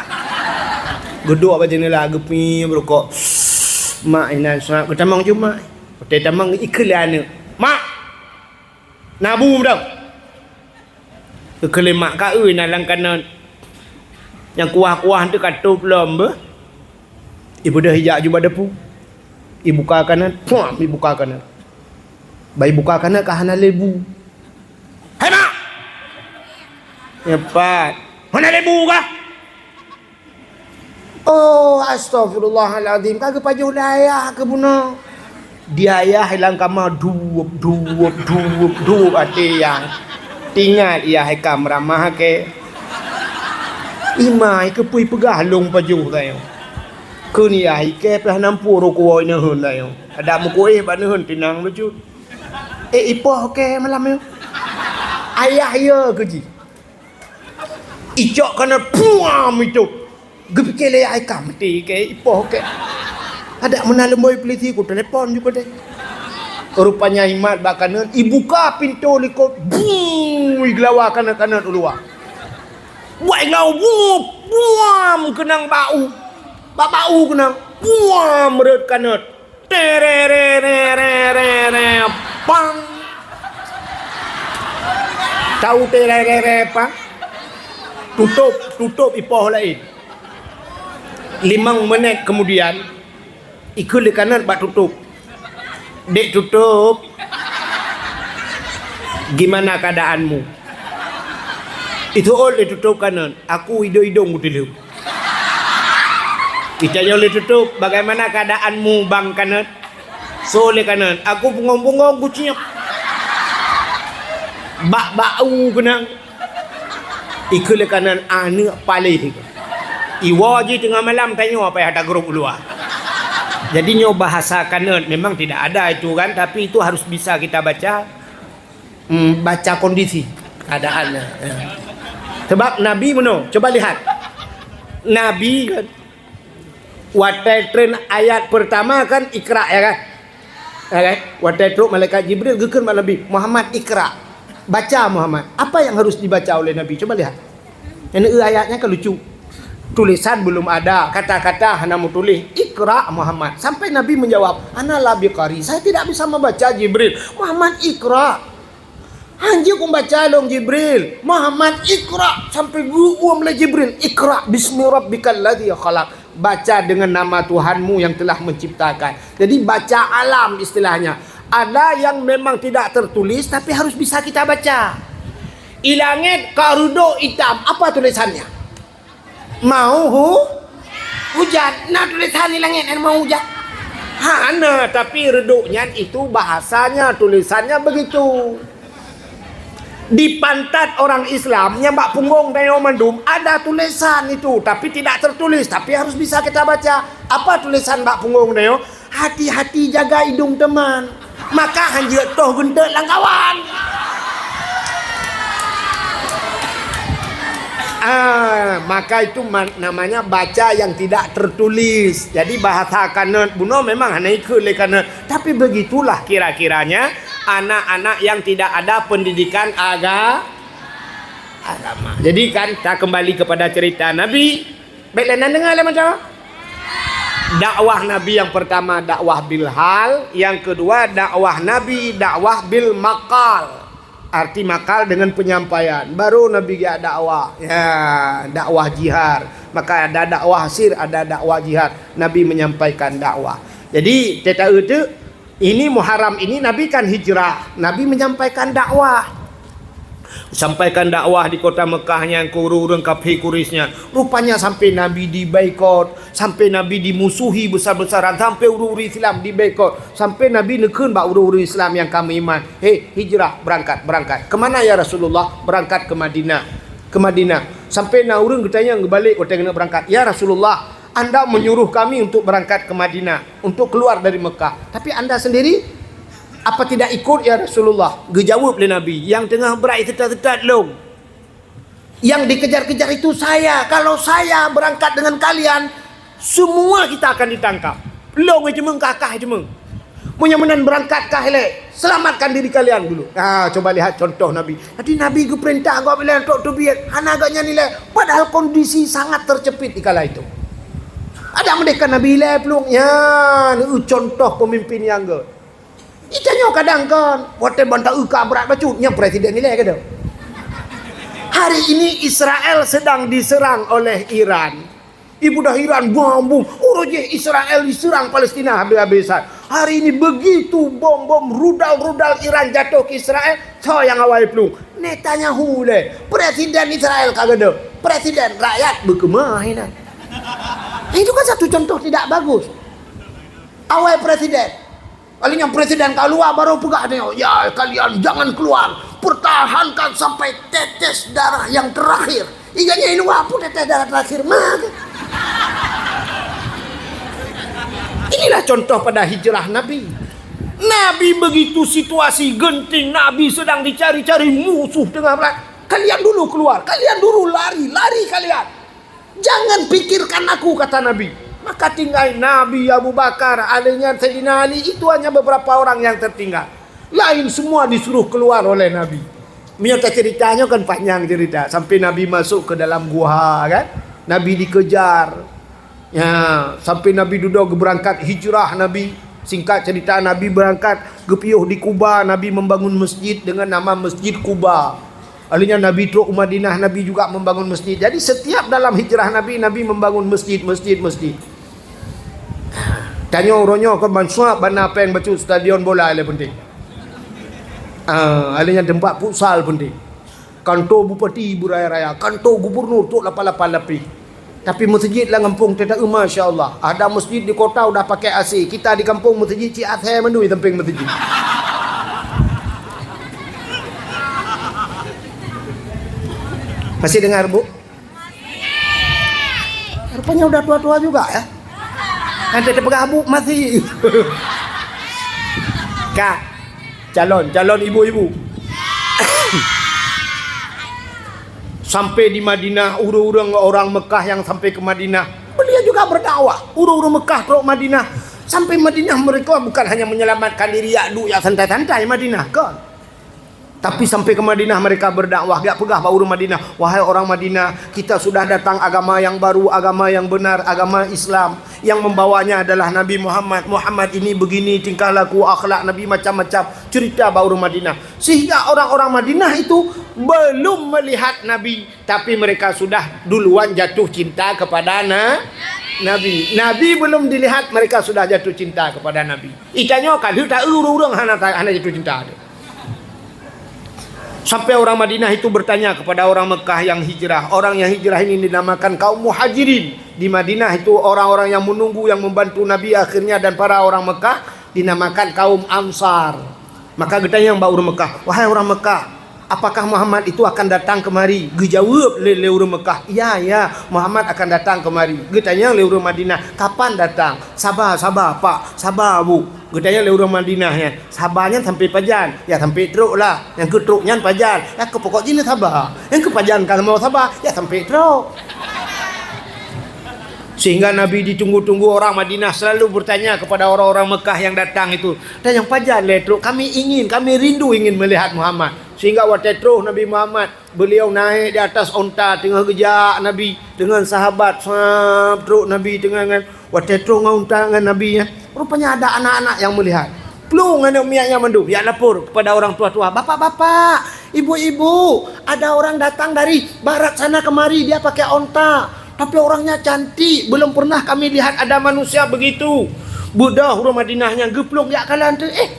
Geuduek bak jeunela, geupie rukok. Mak inan seungab geutamong jih mak. Watèe tamong ikheun lé aneuk. Mak! Na bu dong. Geukheun lé mak, ka eu na lam kanot. Nyang kuah-kuah teuh ka tôb lom beuh. Ibeudôh ijak aju bak dapu. Ibuka kanot, puam, ibuka kanot. Bak ibuka kanot ka hana lé bu. "Hai mak!" Nyan pat. "Hana lé bu kah?" "Oh, astagfirullahalazim, ka geupajoh lé ayah keuh bunoe." Di ayah lam kama duep, duep, duep, duep até ayah. Teuingat ayah ka meuramah keu. Imai keupeue peugah lôn pajoh tanyoe. Kheun ayah ikèe pih nampu rukuk ineuheun tanyoe. Adak meukuéh bak neuheun tinang lucut. Eh, ipoh kèe malam nyoe. Ayah yo keu jih. Icok kanot puam itôb. Geupike lé ayah ka meuti kèe, ipoh kèe. Adak meunan leumboi peulisi ku telepon ju keudeh. Rupanya imat bak kanot, ibuka pintoe likot, buu, igeulawa kanot-kanot u luwa. Buat igeulawa, buu, buam keunong bak u. Bak, bak u keunong, buam rhot kanot. Terere, pang. Tahu terere, pang? Tutôb, tutôb ipoh laén. Limong menit kemudian, ikheun lé kanot bak tutôb. "Dek tutôb, gimana keadaanmu?" Itôb lé tutôb kanot, "Aku idong-idong kuteulheueh." Itanyong lé tutôb, "Bagaimana keadaanmu, bang kanot?" Sô lé kanot, "Aku bungong-bungong kuciep." Bak, bak u keunong. Ikheun lé kanot, "Aneuk paléh." Iwoe jih teungoh malam tanyoe apa nyang tagrôp u luwa. Jadi nyoe bahasa kanot memang tidak ada itu kan, tapi itu harus bisa kita baca. Hmm, baca kondisi keadaan. Ya. Sebab Nabi meunoe, coba lihat. Nabi kan, watèe treun ayat pertama kan Iqra, ya kan? Ya kan? Watèe trok malaikat Jibril geukheun bak Nabi, "Muhammad, Iqra." Baca Muhammad. Apa yang harus dibaca oleh Nabi? Coba lihat. Ini ayatnya kan lucu. Tulisan belum ada, kata-kata hana meutuléh, "Iqra Muhammad." Sampai Nabi menjawab, "Ana la biqari, saya tidak bisa membaca Jibril." "Muhammad, Iqra." "Hanjeuet kumeubaca lôn Jibril." "Muhammad, Iqra." Sampai geuuem lé Jibril, "Iqra bismi rabbikal ladzi khalaq." Baca dengan nama Tuhanmu yang telah menciptakan. Jadi baca alam istilahnya. Ada yang memang tidak tertulis tapi harus bisa kita baca. Di langit ka reudôk itam, apa tulisannya? Mau hu-, hujan. Na tulisan di langit nyan mau hujan? Hana, tapi reudôk nyan itu bahasanya, tulisannya begitu. Di pantat orang Islam nyang bak punggong tanyoe mandum ada tulisan itu, tapi tidak tertulis, tapi harus bisa kita baca. Apa tulisan bak punggong tanyoe? Hati-hati jaga idong teman, maka hanjeuet toh geunteuk lam kawan. Ah, maka itu ma-, namanya baca yang tidak tertulis. Jadi bahasa kanot bunoe memang hana ikheun lé kanot, tapi begitulah kira-kiranya anak-anak yang tidak ada pendidikan aga-, agama. Jadi kan, kita kembali kepada cerita Nabi. Bèk lé nan deungö lé macam. Dakwah Nabi yang pertama dakwah bilhal, yang kedua dakwah Nabi dakwah bil maqal. Arti maqal dengan penyampaian. Baru Nabi geujak dakwah. Ya, dakwah jihar. Maka ada dakwah sir, ada dakwah jihar. Nabi menyampaikan dakwah. Jadi, teuta-, teuta-, ini Muharram ini Nabi kan hijrah, Nabi menyampaikan dakwah. Sampaikan dakwah di kota Mekah nyan keu ureueng-ureueng kafé Quraisy nyan. Rupanya sampai Nabi diboikot, sampai Nabi dimusuhi besar-besaran, sampai ureueng-ureueng Islam diboikot. Sampai Nabi neukheun bak ureueng-ureueng Islam nyang ka meuiman, "Hei, hijrah, berangkat, berangkat." "Kemana ya Rasulullah?" "Berangkat ke Madinah." Ke Madinah. Sampai na ureueng geutanyong geubalek watèe keuneuk berangkat, "Ya Rasulullah, Anda menyuruh kami untuk berangkat ke Madinah, untuk keluar dari Mekah. Tapi Anda sendiri, apa tidak ikut, ya Rasulullah?" Geujaweueb lé Nabi, "Nyang teungoh brat seutat-seutat lôn." Yang dikejar-kejar itu saya. Kalau saya berangkat dengan kalian, semua kita akan ditangkap. Lôn ceumeung, kakak ceumeung. Meunyoe meunan berangkat kah ilée, selamatkan diri kalian dulu. Ha, coba lihat contoh Nabi. Jadi Nabi geupeurintah gob ilée untuk teubiet, hana gobnyan ilée. Padahal kondisi sangat terjepit di kala itu. Ada meudeh kan Nabi ilée plueng? Nyan, eu, contoh pemimpin nyang göt. Itanyoe kadang kan, watée banta eu ka brat bacut, nyan presiden ilée keudeh. Hari ini Israel sedang diserang oleh Iran. Ibu dah Iran, bom, bom. Uroe jih Israel diserang Palestina habis-habisan. Hari ini begitu bom-bom, rudal-rudal Iran jatuh ke Israel, soe nyang awai plueng? Netanyahu lé. Presiden Israel ka keudeh. Presiden rakyat beukeumah inan. Itu kan satu contoh tidak bagus. Awai presiden. Kali nyan presiden ka luwa baru peugah dia, "Ya, kalian jangan keluar. Pertahankan sampai tetes darah yang terakhir." Iga nyan luwa pun tetes darah terakhir mah. Inilah contoh pada hijrah Nabi. Nabi begitu situasi genting, Nabi sedang dicari-cari musuh tengah perang. "Kalian dulu keluar, kalian dulu lari, lari kalian." "Jangan pikirkan aku," kata Nabi. Maka tinggai Nabi, Abu Bakar, alèh nyan Saidina Ali, itu hanya beberapa orang yang tertinggal. Lain semua disuruh keluar oleh Nabi. Meunyoe taceurita nyoe kan panjang ceurita. Sampai Nabi masuk ke dalam guha kan. Nabi dikejar. Ya, sampai Nabi dudoe geubeurangkat hijrah Nabi. Singkat cerita, Nabi beurangkat geupiôh di Kuba, Nabi membangun masjid dengan nama Masjid Kuba. Alèh nyan Nabi trok u Madinah, Nabi juga membangun masjid. Jadi setiap dalam hijrah Nabi, Nabi membangun masjid, masjid, masjid. Tanyoe uroe nyoe kon ban suap bana péng bacut stadion bola lé penting. Ah, alèh nyan teumpat futsal penting. Kantor bupati beuraya-raya, kantor gubernur trok lapan-lapan lapéh. Tapi meuseujid lam gampông teuta, masya Allah. Ada masjid di kota udah pakai A C. Kita di kampung meuseujid cit asèe mandum di sampéng meuseujid. Masih dengar, Bu? Rupanya udah tua-tua juga, ya. Nanti terpegang Bu masih. Kak, calon, calon ibu-ibu. Sampai di Madinah, ureueng-ureueng orang Mekah yang sampai ke Madinah, beliau juga berdakwah. Ureueng-ureueng Mekah trok Madinah. Sampai Madinah mereka bukan hanya menyelamatkan diri, yak duek, yak santai-santai Madinah, kan? Tapi sampai ke Madinah mereka berdakwah, geujak peugah bak ureueng Madinah, "Wahai orang Madinah, kita sudah datang agama yang baru, agama yang benar, agama Islam. Yang membawanya adalah Nabi Muhammad. Muhammad ini begini tingkah laku, akhlak Nabi macam-macam." Cerita bak ureueng Madinah. Sehingga orang-orang Madinah itu belum melihat Nabi, tapi mereka sudah duluan jatuh cinta kepada na-, Nabi. Nabi belum dilihat, mereka sudah jatuh cinta kepada Nabi. Itanyoe ka lheueh ta-eu ureueng-ureueng hana ta-, hana jatuh cinta. Sampai orang Madinah itu bertanya kepada orang Mekah yang hijrah. Orang yang hijrah ini dinamakan kaum Muhajirin. Di Madinah itu orang-orang yang menunggu, yang membantu Nabi akhirnya dan para orang Mekah dinamakan kaum Ansar. Maka geutanyong bak ureueng Mekah, "Wahai orang Mekah, apakah Muhammad itu akan datang kemari?" Geujaweueb lé, lé ureueng Mekah, "Ya, ya, Muhammad akan datang kemari." Geutanyong lé ureueng Madinah, "Kapan datang?" "Saba, saba, Pak, saba, Bu." Geutanyong lé ureueng Madinah nyan, "Saba nyan sampai pajan?" "Ya, sampai trok lah." "Nyang keu trok nyan pajan?" "Ya, keu pokok jih saba." "Nyang keu pajan ka lheueh saba?" "Ya, sampai trok." Sehingga Nabi ditunggu-tunggu, orang Madinah selalu bertanya kepada orang-orang Mekah yang datang itu, "Dan nyang pajan lé trok? Kami ingin, kami rindu ingin melihat Muhammad." Sehingga watèe trok Nabi Muhammad, beliau naik di atas onta, teungoh geujak Nabi dengan sahabat, sab, trok Nabi teungoh ngon, watèe trok ngon onta ngon Nabi, ya. Rupanya ada anak-anak yang melihat. Plueng aneuk miet nyan mandum, yak lapor kepada orang tua-tua, "Bapak-bapak, ibu-ibu, ada orang datang dari barat sana kemari, dia pakai onta. Tapi orangnya cantik, belum pernah kami lihat ada manusia begitu." Beudôh ureueng Madinah nyan geuplueng jak kalon teuh, "Eh,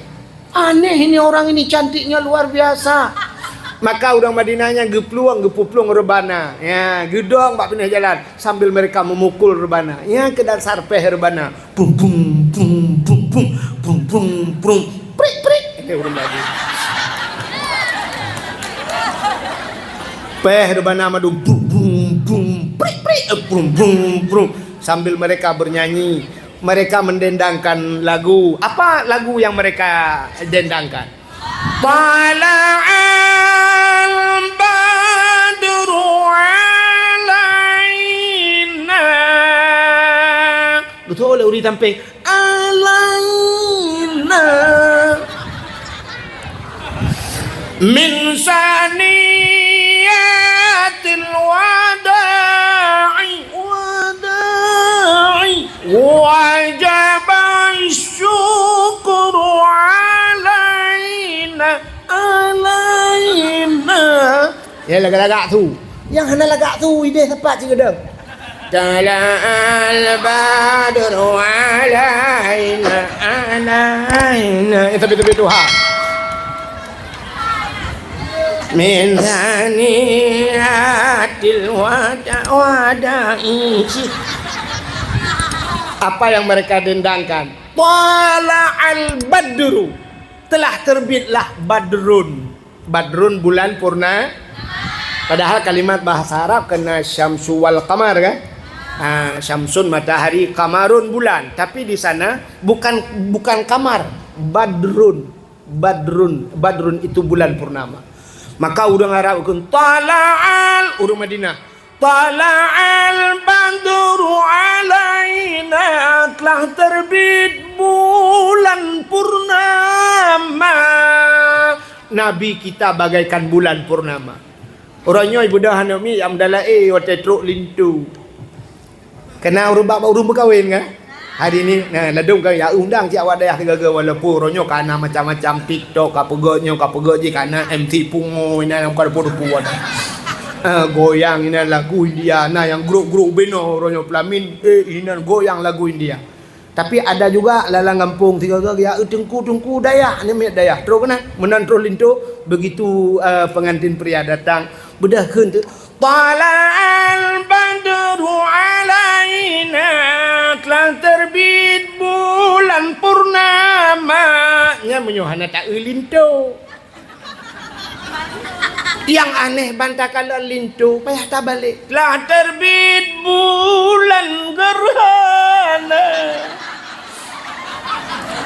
aneh ini orang ini, cantiknya luar biasa." Maka ureueng Madinah nyan geuplueng, geupeuplueng reubana. Ya, geudong bak pinéh jalan sambil mereka memukul reubana. Ya, keu dasar péh reubana. Prum, prum, prum, prum, prum, prum, prum. Prik, prik. Kata ureueng Melayu. Péh reubana mandum. Prum, prum, prum. Prik, prik. Eh, prum, prum, prum. Sambil mereka bernyanyi, mereka mendendangkan lagu. Apa lagu yang mereka dendangkan? Tala'al badru Sampéng alaina min saniyatil wada'i, wada'i, wajaba syukru alaina, alaina. Ya, lagak-lagak su. Nyang hana lagak su, idéh sapat cit keudéh. Tala'al badru alaina, alaina. Eh, tapi, tapi tu, ha. Min saniyatil wada-, wada'i. Apa yang mereka dendangkan? Tala'al badru. Telah terbitlah badrun. Badrun, bulan purna. Padahal kalimat bahasa Arab kena syamsu wal qamar, kan? Ha, syamsun matahari, qamarun bulan. Tapi di sana bukan, bukan kamar, badrun. Badrun, badrun itu bulan purnama. Maka ureuëng Arab kheun, "Tala'al," ureuëng Madinah, "Tala'al badru alaina," telah terbit bulan purnama. Nabi kita bagaikan bulan purnama. Uroe nyoe ibudah aneuk miet nyang meudalah, eh, watée trok linto. Kena ureuëng bak, bak ureuëng meukawen, kan? Hari ni, nah, ladom ka ya undang cit awak dayah sigaga, walaupun uroe nyoe ka na macam-macam TikTok, ka peugah nyoe, ka peugah jih, ka na M C pungo, inan nyang bukan rupa-rupa. Ah, goyang inan lagu India, na nyang grup-grup binoe uroe nyoe pelamin, eh, inan goyang lagu India. Tapi ada juga lalang gampông sigaga ya, eh, teungku-teungku dayah, ni miet dayah. Trok keunan, meunan trok linto, begitu, eh, pengantin pria datang, beudôh kheun tu, "Tala'al badru alaina," telah terbit bulan purnama. Nyan meunyoe hana taeu linto. Nyang aneh ban takalon linto, payah tabalek. Telah terbit bulan gerhana.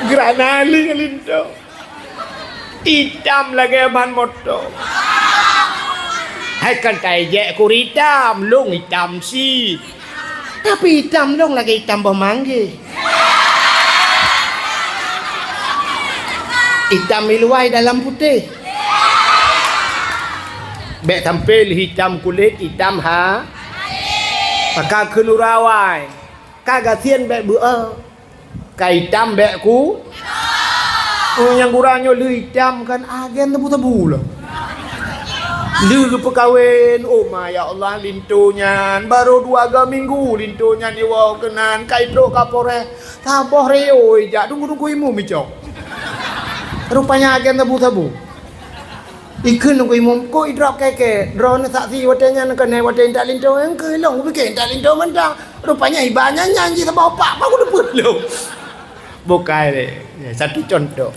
Gerhana linto. Itam lagée ban moto. Hai kan taijek kur itam, lông itam cit. Tapi itam lông lagée itam boh manggeh. Itam iluai dalam putéh. Bék sampé lé itam kulét, itam ha. Maka keuneuk rawai. Ka gasien bék beu'oh. Ka itam bék ku. Oh, nyang gura nyoe lé itam kan agen tebu-tebu lah. Lé geupeukawen, oh ma ya Allah, linto nyan baru dua ga minggu linto nyan iwoe keunan, ka itrok Kapolres. Saboh reyo ijak, tunggu-tunggu imum icok. Rupanya agen tebu-tebu. Ikheun nunggu imum, kok idrop keke, droeneuh saksi watée nyan keuneuk watée intat linto, engkeu ilong kupike intat linto mantong. Rupanya iba nyan, nyan jih saboh pak, baru deupeuet lom. Bukai lé. Ya, satu contoh.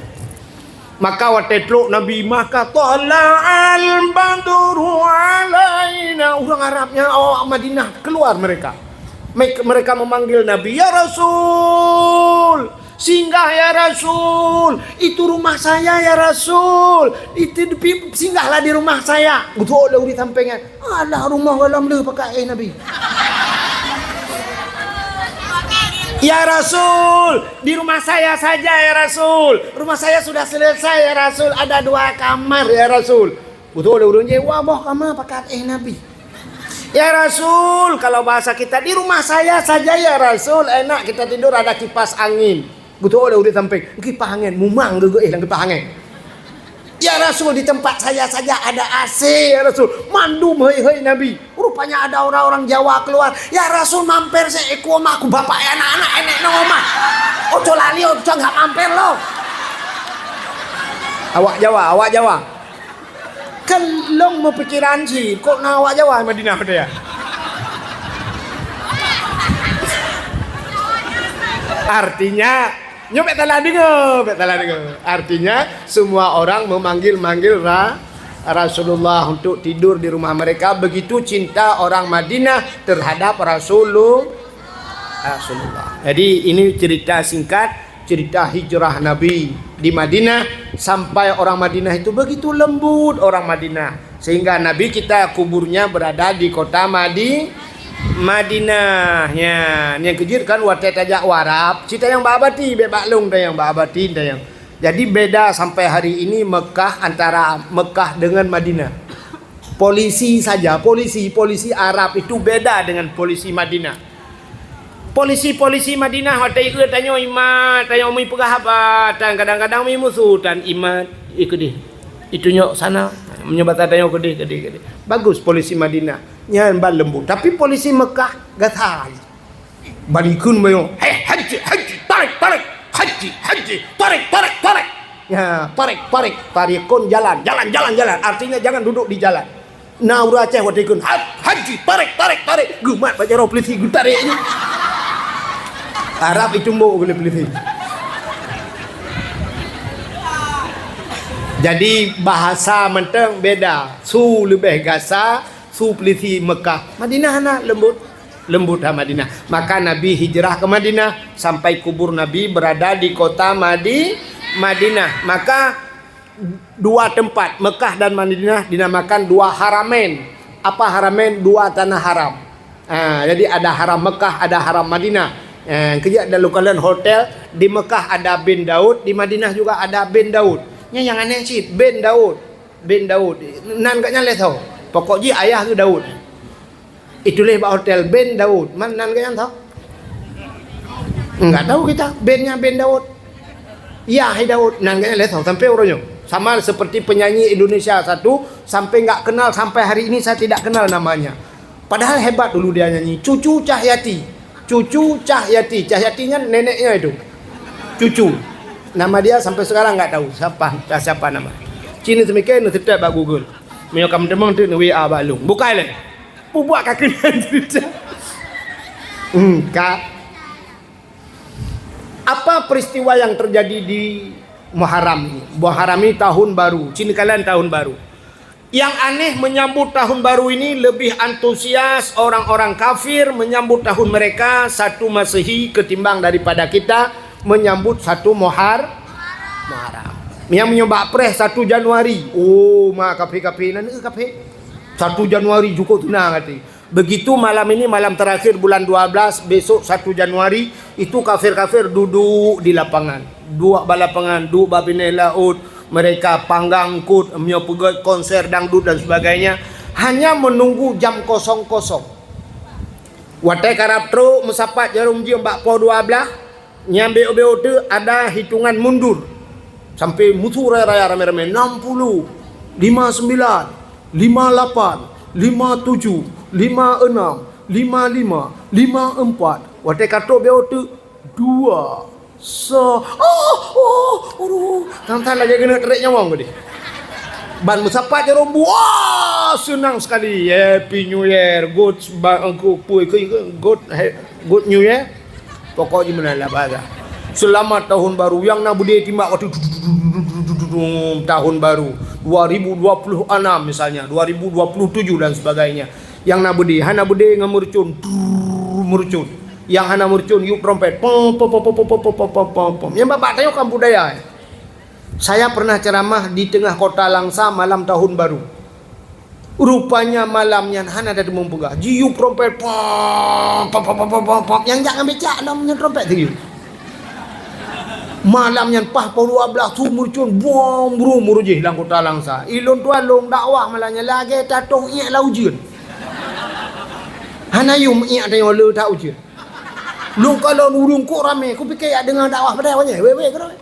Maka watée trok Nabi, maka tala'al badru alaina. Ureuëng Arab nyang awak Madinah keluar mereka. Me-, mereka memanggil Nabi, "Ya Rasul, singgah ya Rasul, itu rumah saya ya Rasul, itu di-, singgahlah di rumah saya." Beutôi lé ureuëng sampéngan. Alah, rumoh gohlom lé pakat éh Nabi. "Ya Rasul, di rumah saya saja ya Rasul. Rumah saya sudah selesai ya Rasul. Ada dua kamar ya Rasul." Beutôi lé ureuëng jih, wah boh kama pakat éh Nabi. "Ya Rasul, kalau bahasa kita, di rumah saya saja ya Rasul. Enak kita tidur, ada kipas angin." Beutôi lé ureuëng sampéng, kipas angin, mumang geugeuéh lam kipas angin. "Ya Rasul, di tempat saya saja ada A C ya Rasul." Mandum hei-hei Nabi. Rupanya ada orang-orang Jawa keluar. "Ya Rasul, mampir seekor mah ku bapak ya anak-anak enek nong omah. Oco lali, oco nggak mampir lo." Awak Jawa, awak Jawa. Kan long meupikiran cit, kok na awak Jawa Madinah tu ya? Artinya, nyoe bék salah deungoe, bék salah deungoe. Artinya, semua orang memanggil-manggil Ra-, Rasulullah untuk tidur di rumah mereka. Begitu cinta orang Madinah terhadap Rasulul-, Rasulullah. Jadi, ini cerita singkat cerita hijrah Nabi di Madinah, sampai orang Madinah itu begitu lembut orang Madinah, sehingga Nabi kita kuburnya berada di kota Madi-, Madinah, nyan. Nyang keujeuet kan watèe tajak u Arab, cit tanyong bak Abati, bèk bak lôn tanyong, bak Abati tanyong. Jadi beda sampai hari ini Mekah, antara Mekah dengan Madinah. Polisi saja, polisi, polisi Arab itu beda dengan polisi Madinah. Polisi-polisi Madinah watèe ieu tanyoe imat, tanyoe mi peugah haba, tan kadang-kadang mi musu tan imat, ih keudeh. Itunyok sana, meunyoe basa tanyoe keudeh, keudeh, keudeh. Bagus polisi Madinah. Nyan ban leumbot. Tapi polisi Mekah gasa. Ban ikheun meunyoe, "Hei, haji, haji, tarik, tarik. Haji, haji, tarik, tarik, tarik." Ya, tarik, tarik. Tarikun jalan, jalan, jalan, jalan. Artinya jangan duduk di jalan. Na ureueng Aceh watèe ikheun, "Ha-, haji, tarik, tarik, tarik." Geumat bak jaroe polisi geutarek nyan. Arab itumbok oleh polisi. Jadi bahasa mantong beda. Su leubeh gasa, su polisi Mekah. Madinah hana leumbot. Leumbot ha Madinah. Maka Nabi hijrah ke Madinah sampai kubur Nabi berada di kota Madi-, Madinah. Maka dua tempat, Mekah dan Madinah, dinamakan dua haramain. Apa haramain? Dua tanah haram. Ha, jadi ada haram Mekah, ada haram Madinah. Ha, keujak dalam kalian hotel di Mekah ada bin Daud, di Madinah juga ada bin Daud. Nyan nyang aneh cit, bin Daud. Bin Daud. Nan gobnyan lé tho. Pokok jih ayah geuh Daud. Ituléh bak hotel bin Daud. Man nan gobnyan tho? Enggak tahu kita. Binnya bin Daud. Ya, hai Daud. Nan gobnyan lé tho sampai uroe nyoe. Sama seperti penyanyi Indonesia satu, sampai enggak kenal, sampai hari ini saya tidak kenal namanya. Padahal hebat dulu dia nyanyi. Cucu Cahyati. Cucu Cahyati. Cahyati nyan neneknya itu. Cucu. Nama dia sampai sekarang enggak tahu siapa, siapa nama. Cina semikian, neuseutôt bak Google. Meunyoe ka meuteumé tu neu-W A bak lôn. Bukai lé. Peubuet ka keunan cerita. Hmm, ka. Apa peristiwa yang terjadi di Muharram ini? Muharram ini tahun baru, cina kalian tahun baru. Yang aneh menyambut tahun baru ini lebih antusias orang-orang kafir menyambut tahun mereka satu Masehi ketimbang daripada kita menyambut satu Muhar-, Muharram. Nyang meunyoe bak preh satu Januari. Oh, ma kafé-kafé nan, eh, kafé. Satu Januari cukup seunang hati. Begitu malam ini, malam terakhir bulan dua belas, besok satu Januari, itu kafir-kafir duduk di lapangan. Duek bak lapangan, duek bak binéh laôt, mereka panggang eungkôt, meunyoe peugét konser dangdut dan sebagainya, hanya menunggu jam kosong-kosong. Watée karab trok meusapat jaroe jeuem bak poh dua blaih, nyang bék-bék teuk ada hitungan mundur. Sampai musu raya-raya ramé-ramé, enam puluh, lima sembilan, lima lapan, lima tujuh, lima enam, lima lima, lima empat. Watée ka trok bék teuk, dua, sa, oh, oh, aduh. Tang-tang lagée keuneuk trek nyawong geude. Ban meusapat jaroe, wah, senang sekali. Happy New Year, good, ba-, good, good, good New Year. Pokok jih meunan lah bahasa. Selamat tahun baru. Nyang na beudé timbak watée tahun baru dua ribu dua puluh enam misalnya, dua ribu dua puluh tujuh dan sebagainya. Nyang na beudé, hana beudé ngon meurucon, trrrr, meurucon. Nyang hana meurucon, yub trompet, pom, pom, pom. Nyang babah tanyoe kan budaya, eh. Saya pernah ceramah di tengah kota Langsa malam tahun baru. Rupanya malam nyan hana teumeupeugah. Jiyub trompet, pom, pom, pom. Nyang jak ngon becak lom nyan trompet teuyub. Malam nyan paih poh dua blaih su meurucon, brom, brom, meurujoh lam kota Langsa. Ilôn tuan lôn dakwah malam nyan lagée tatoh iék lam ujeuen. Hana yum iék tanyoe le that ujeuen. Lôn kalon ureuëng kok ramé, kupike jak deungoe dakwah padahai awaknyan wék-wék keudroe.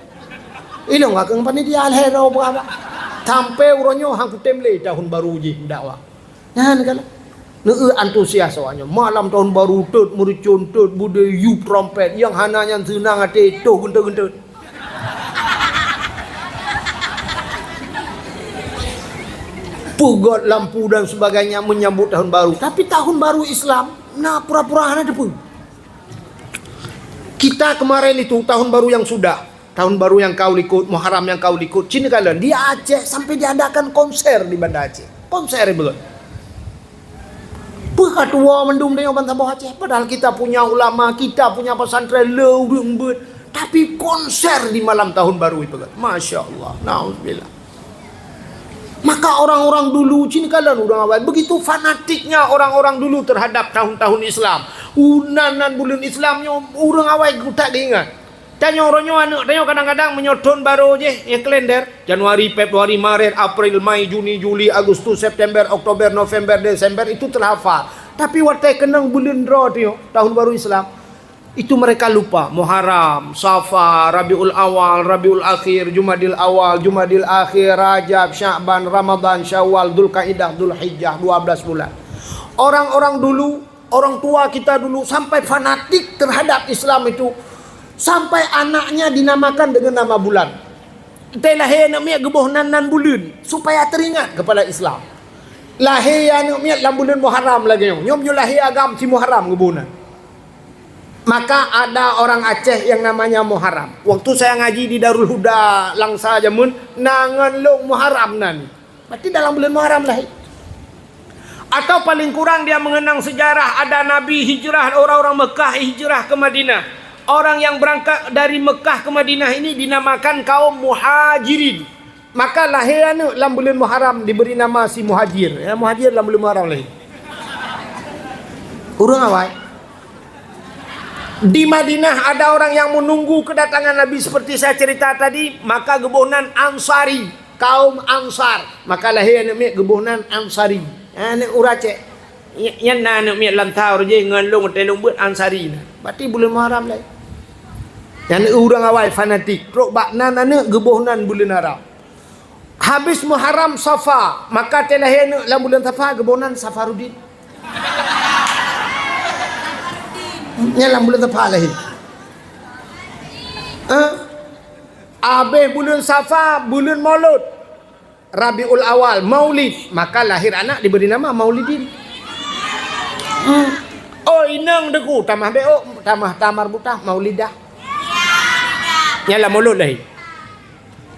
Ilôn ka keueng panitia lhée droe peugah bah. Sampai uroe nyoe han kutem lé tahun baru jih dakwah. Nyan kalon. Neu antusias awaknyan. Malam tahun baru, tot meurucon, tot beudé, yub trompet. Nyang hana nyan seunang até, toh geuntot-geuntot. Peugét lampu dan sebagainya menyambut tahun baru. Tapi tahun baru Islam, na pura-pura hana teupeu. Kita kemarin itu, tahun baru yang sudah, tahun baru nyang ka likot, Muharram nyang ka likot, cit neukalon, di Aceh sampai diadakan konser di Banda Aceh. Konser beutôi. Peue ka tuwoe mandum tanyoe bansaboh Aceh, padahal kita punya ulama, kita punya pesantren, le ureuëng beuet, tapi konser di malam tahun baru ipeugét. Masya Allah, nauzubillah. Mak Ka orang-orang dulu, cit kalon ureuëng awai, begitu fanatiknya orang-orang dulu terhadap tahun-tahun Islam. Unan nan buleuen Islam nyoe ureuëng awai geutak geuingat. Tanyoe uroe nyoe aneuk tanyoe kadang-kadang meunyoe thon barô jih, nyang kalender, Januari, Februari, Maret, April, Mei, Juni, Juli, Agustus, September, Oktober, November, Desember, itu terhafal. Tapi watée keunong buleuen droe tanyoe, tahun baru Islam, itu mereka lupa. Muharram, Safar, Rabiul Awal, Rabiul Akhir, Jumadil Awal, Jumadil Akhir, Rajab, Sya'ban, Ramadan, Syawal, Dzulkaidah, Dzulhijjah, dua belas bulan. Orang-orang dulu, orang tua kita dulu sampai fanatik terhadap Islam itu, sampai anaknya dinamakan dengan nama bulan. Teuh lahé aneuk miet geuboh nan, nan buleuen, supaya teringat kepada Islam. Lahé aneuk miet lam buleuen Muharram lagée nyoe. Nyoe meunyoe lahé agam si Muharram geuboh nan. Maka ada orang Aceh yang namanya Muharram. Waktu saya ngaji di Darul Huda Langsa jameun, na ngon lôn Muharram nan. Berarti dalam bulan Muharram lahé. Atau paling kurang dia mengenang sejarah ada Nabi hijrah, orang-orang Mekah hijrah ke Madinah. Orang yang berangkat dari Mekah ke Madinah ini dinamakan kaum Muhajirin. Maka lahé aneuk lam bulan Muharram diberi nama si Muhajir. Ya, Muhajir lam bulan Muharram lahé. Ureuëng awai. Di Madinah ada orang yang menunggu kedatangan Nabi seperti saya cerita tadi, maka geuboh nan Ansari, kaum Ansar. Maka lahé aneuk miet geuboh nan Ansari. Aneuk ureuëng Aceh. Nyan na aneuk miet lam thaur jih ngon lôn teuh lôn beuet Ansari na. Berarti bulan Muharram lahé. Nyan ureuëng awai fanatik. Trok bak nan aneuk geuboh nan bulan Haram. Habis Muharram Safa, maka teuh lahé aneuk lam bulan Safa geuboh nan Safaruddin. Nyan lam bulan Safa lahé. Eh? Habis bulan Safa, bulan Maulud. Rabiul Awal, Maulid. Maka lahir anak diberi nama Maulidin. Hmm. Oh, inong deku, tamah beok, tamah tamar butah, Maulidah. Nyan lam Maulud lahé.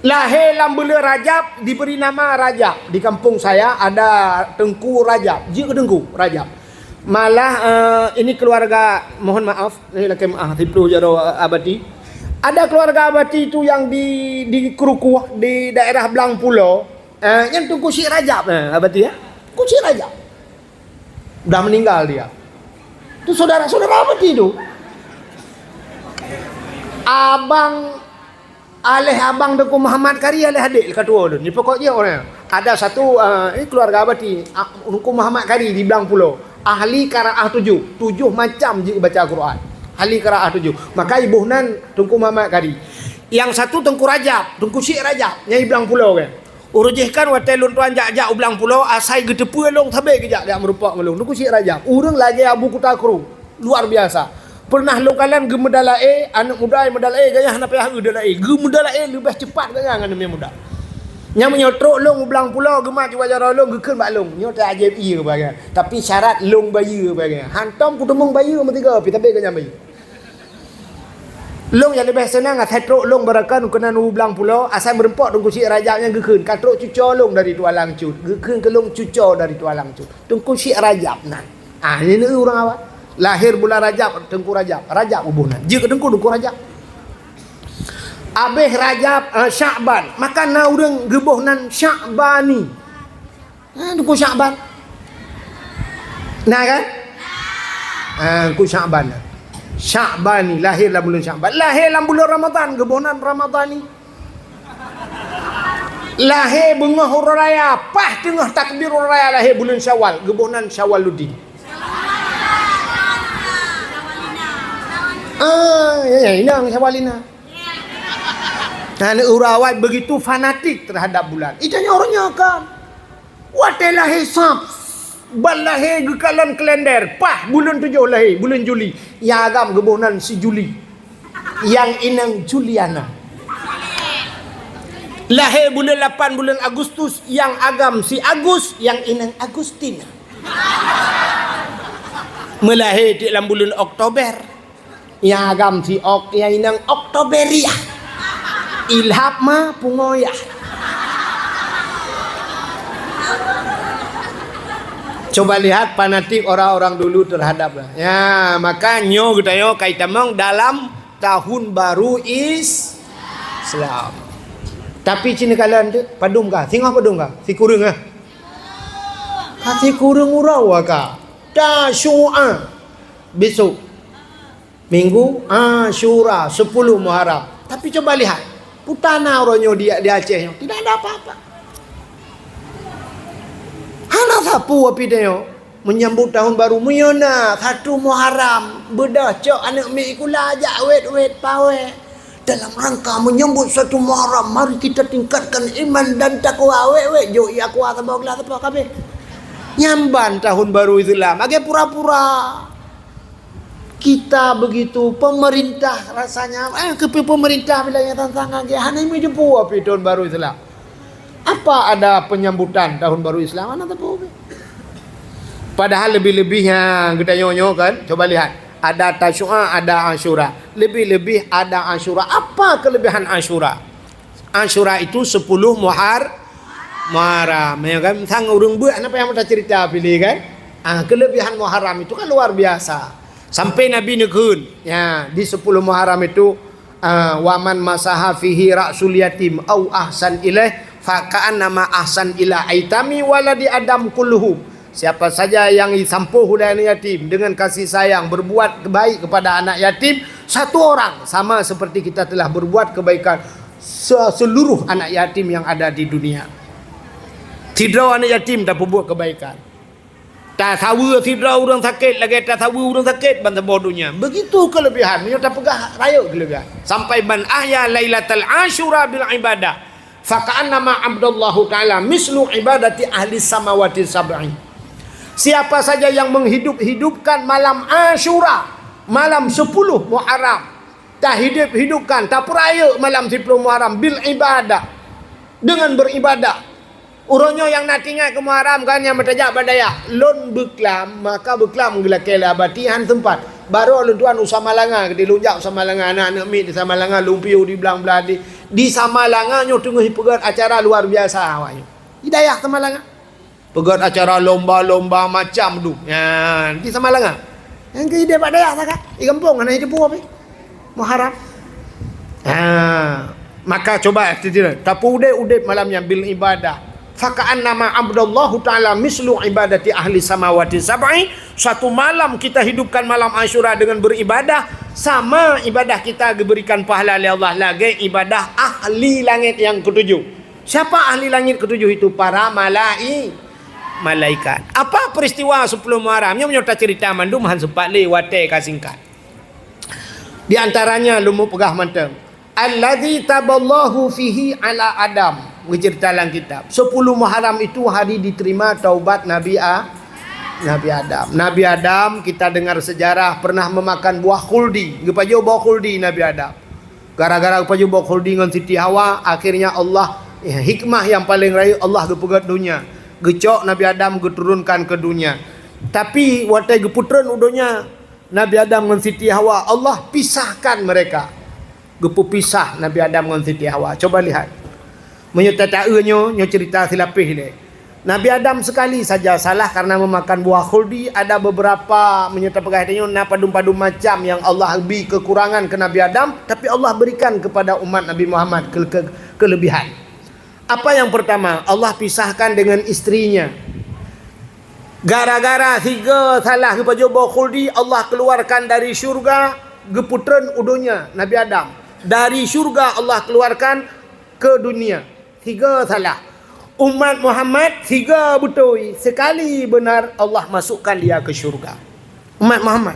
Lahé lam buleuen Rajab, diberi nama Rajab. Di kampung saya ada Teungku Rajab. Jeuet keu Teungku Rajab. Malah, eh, ini keluarga, mohon maaf, ni lakée meu'ah, siploh jaroe Abati. Ada keluarga Abati tu yang di, di Krukuh, di daerah Blang Pulo. Eh, nyan Teungku Syik Rajab, eh, Abati, ya. Teungku Syik Rajab. Dah meninggal dia. Tu saudara-saudara Abati tu. Abang Aléh abang Teungku Muhammad Kari, aléh adék leuka tuwo lôn. Di pokok jih orang. Ada satu, ah, ini keluarga Abati, ah, Teungku Muhammad Kari di Blang Pulo. Ahli qiraah tujoh. Tujoh macam jeuet baca Quran. Ahli qiraah tujoh. Maka iboh nan Teungku Muhammad Kari. Yang satu Teungku Rajab, Teungku Syik Rajab, nyang di Blang Pulo kan. Uroe jih kan watée lôn tuan jak-jak u Blang Pulo, asai geuteupeue lôn sabe geujak jak meurumpok ngon lôn. Teungku Syik Rajab, ureuëng lagée Abu Kuta Kru. Luar biasa. Pernah lôn kalon geumeudalaé, aneuk muda meudalaé, gaya hana payah eu dalaé. Geumeudalaé leubeh cepat gaya ngon aneuk muda. Nyang meunyoe trok lôn u Blang Pulo, geumat jiwa jaroe lôn, geukheun bak lôn. Nyoe teuh ajaéb ie bagai. Tapi syarat lôn bayeue bagai. Hantom kuteumeung bayeue meutiga, pi tabe gaya bayeue. Lôn nyang leubeh seunang asai trok lôn beurakan keunan u Blang Pulo, asai meurumpok Teungku Syik Rajab nyang geukheun. Ka trok cuco lôn dari Tualang Cut. Geukheun keu lôn cuco dari Tualang Cut. Teungku Syik Rajab nan. Ah, ini ureuëng awai. Lahir bulan Rajab, Teungku Rajab. Rajab geuboh nan. Jeuet keu Teungku, Teungku Rajab. Abéh Rajab, ah, Syakban. Maka na ureuëng geuboh nan Syakbani. Ah, Teungku Syakban. Nah kan? Ah, Teungku Syakban. Syakbani, lahir lam bulan Syakban. Lahir lam bulan Ramadan, geuboh nan Ramadani. Lahé beungoh uroe raya, paih teungoh takbir uroe raya lahé buleuen Syawal, geuboh nan Syawaluddin. Ah, ya, ya, inong Syawalina. Nah, ureuëng awai begitu fanatik terhadap bulan. Itu nyoe ureuëng nyoe kan. Watée lahé sab, ban lahé geukalon kalender, paih buleuen tujoh lahé, buleuen Juli. Nyang agam geuboh nan si Juli. Nyang inong Juliana. Lahé buleuen lapan buleuen Agustus, nyang agam si Agus, nyang inong Agustina. Meulahé di lam buleuen Oktober. Nyang agam si Ok, nyang inong Oktoberiah. Ilhab ma pungoyah. Coba lihat fanatik orang-orang dulu terhadap, ya, maka nyoe geutanyoe ka itamong dalam tahun baru Is-, Islam. Tapi cina kalon tu, padum ka, singoh padum ka, sikureueng ah. Ka sikureueng uroe ka. Tasyu'a. Besok. Minggu Asyura, sepuluh Muharram. Tapi coba lihat, peue na uroe nyoe di, di Aceh nyoe, tidak ada apa-apa. Hana sapeue api tanyoe menyambut tahun baru. Meunyoe na satu Muharram, beudôh cok aneuk miet sikula jak wét-wét pawé. Dalam rangka menyambut satu Muharram, mari kita tingkatkan iman dan takwa. Wét-wét, jok ie aqua saboh glah saboh kabeh. Nyan ban tahun baru Islam. Lagèe pura-pura. Kita begitu, pemerintah rasanya, eh, keupeue pemerintah bila nyang sang-sang lagèe hana meujeumpue api tahun baru Islam. Apa ada penyambutan tahun baru Islam? Hana teupeu. Padahal lebih-lebihnya geutanyoe nyoe kan, coba lihat, ada Tasyu'a, ada Asyura. Lebih-lebih ada Asyura. Apa kelebihan Asyura? Asyura itu sepuluh Muhar-, Muharram, ya kan? Sang ureueng beuet, napa nyang tacerita pilih kan? Ah, kelebihan Muharram itu kan luar biasa. Sampai Nabi neukheun, ya, di sepuluh Muharram itu, ah, "Wa man masaha fihi ra'sul yatim au ahsan ilaih, fa ka'annama ahsan ila aitami waladi Adam kulluhum." Siapa saja yang disampôh ulèh aneuk yatim dengan kasih sayang, berbuat baik kepada anak yatim satu orang, sama seperti kita telah berbuat kebaikan se-, seluruh anak yatim yang ada di dunia. Sidroe aneuk yatim tapeubuet kebaikan. Tasaweue sidroe ureueng sakét lagèe tasaweue ureueng sakét ban saboh donya. Begitu kelebihan. Meunyoe tapeugah rayeuk kelebihan. Sampai man ahya lailatal Asyura bil ibadah, fa ka'annama abadallahu ta'ala mislu ibadati ahli samawati sab'i. Siapa saja yang menghidup-hidupkan malam Asyura, malam sepuluh Muharram, tahidup-hidupkan, tapeurayeuk malam sepuluh Muharram bil ibadah, dengan beribadah. Uroe nyoe nyang na teuingat keu Muharram kan nyang meutajak bak dayah. Lôn beuklam, maka beuklam geulakèe lé Abati han seumpat. Barô lôn tuan u Samalanga, keudéh lôn jak u Samalanga, na aneuk miet di Samalanga, lôn piôh di blang blah di. Di Samalanga nyoe teungoh jipeugöt acara luar biasa awak nyoe. Di dayah Samalanga. Peugöt acara lomba-lomba macam dum. Nyan, di Samalanga. Nyang keu idéh bak dayah sagai. Di gampông hana jiteupeue pih. Muharram. Ha, maka coba teudeungoe. Tapeudeh udeb malam nyan bil ibadah. Fa ka'annama abadallahu ta'ala mislu ibadati ahli samawati sab'i. Satu malam kita hidupkan malam Asyura dengan beribadah, sama ibadah kita diberikan pahala oleh Allah lagèe ibadah ahli langit yang ketujuh. Siapa ahli langit ketujuh itu? Para malai-, malaikat. Apa peristiwa sepuluh Muharram? Nyoe meunyoe tacerita mandum han sempat lé, watèe ka singkat. Di antaranya lôn peugah mantong. Alladzi taballahu fihi ala Adam. Geucerita lam kitab. Sepuluh Muharram itu hari diterima taubat Nabi A-, Nabi Adam. Nabi Adam, kita dengar sejarah, pernah memakan buah khuldi. Geupajoh buah khuldi Nabi Adam. Gara-gara geupajoh buah khuldi ngon Siti Hawa, akhirnya Allah, ya, hikmah nyang paleng rayeuk Allah geupeugöt donya. Geucok Nabi Adam geuturunkan keu donya. Tapi watèe geupeutreun u donya, Nabi Adam ngon Siti Hawa, Allah pisahkan mereka. Geupeupisah Nabi Adam ngon Siti Hawa. Coba lihat. Meunyoe tataeu nyoe, nyoe cerita silapeh lé. Nabi Adam sekali saja salah karena memakan buah khuldi. Ada beberapa, meunyoe tapeugah tanyoe, na padum-padum macam nyang Allah bri kekurangan keu Nabi Adam, tapi Allah berikan kepada umat Nabi Muhammad ke-, ke-, kelebihan. Apa yang pertama? Allah pisahkan dengan istrinya. Gara-gara sigoe salah geupajoh buah khuldi, Allah keluarkan dari syurga, geupeutreun u donya Nabi Adam. Dari syurga Allah keluarkan ke dunia. Sigoe salah. Umat Muhammad sigoe beutôi, sekali benar Allah masukkan dia ke syurga. Umat Muhammad.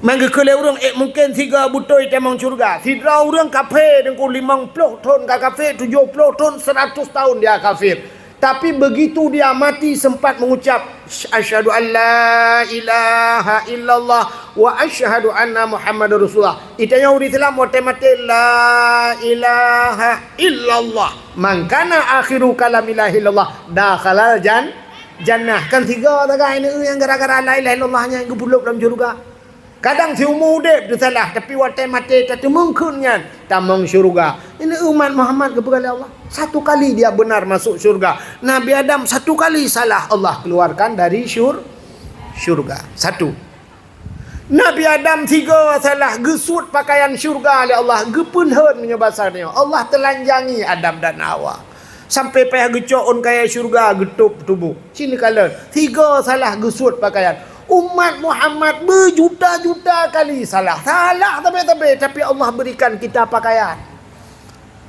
Meunyoe geukheun lé ureueng, eh, mungken sigoe beutôi tamong syurga. Sidroe ureueng kafé, teungku, limong ploh thon ka kafé, tujoh ploh thon, seratus tahun dia kafir. Tapi begitu dia mati sempat mengucap, "Asyhadu an la ilaha illallah wa asyhadu anna Muhammadar Rasulullah." Di tanyoe ureueng Islam watèe maté, "La ilaha illallah. Man kana akhiru kalamihi la ilaha illallah, dakhalal jan-, jannah." Kan sigoe sagai aneuk nyang gara-gara la ilaha illallah nyan geupeulop lam syeuruga. Kadang siumu udeb teusalah, tapi watèe maté tateumeung kheun nyan, tamong syeuruga. Ini umat Muhammad geupeugah lé Allah. Satu kali dia benar masuk syurga. Nabi Adam satu kali salah, Allah keluarkan dari syur-, syurga. Satu. Nabi Adam tiga salah geusuet pakaian syurga lé Allah, geupeulhon meunyoe basa nyoe. Allah teulanjangi Adam dan Hawa. Sampai payah geucok ôn kayèe syurga geutôb tuboh. Cit neukalon, tiga salah geusuet pakaian. Umat Muhammad beujuta-juta kali salah. Salah sabe-sabe, tapi Allah berikan kita pakaian.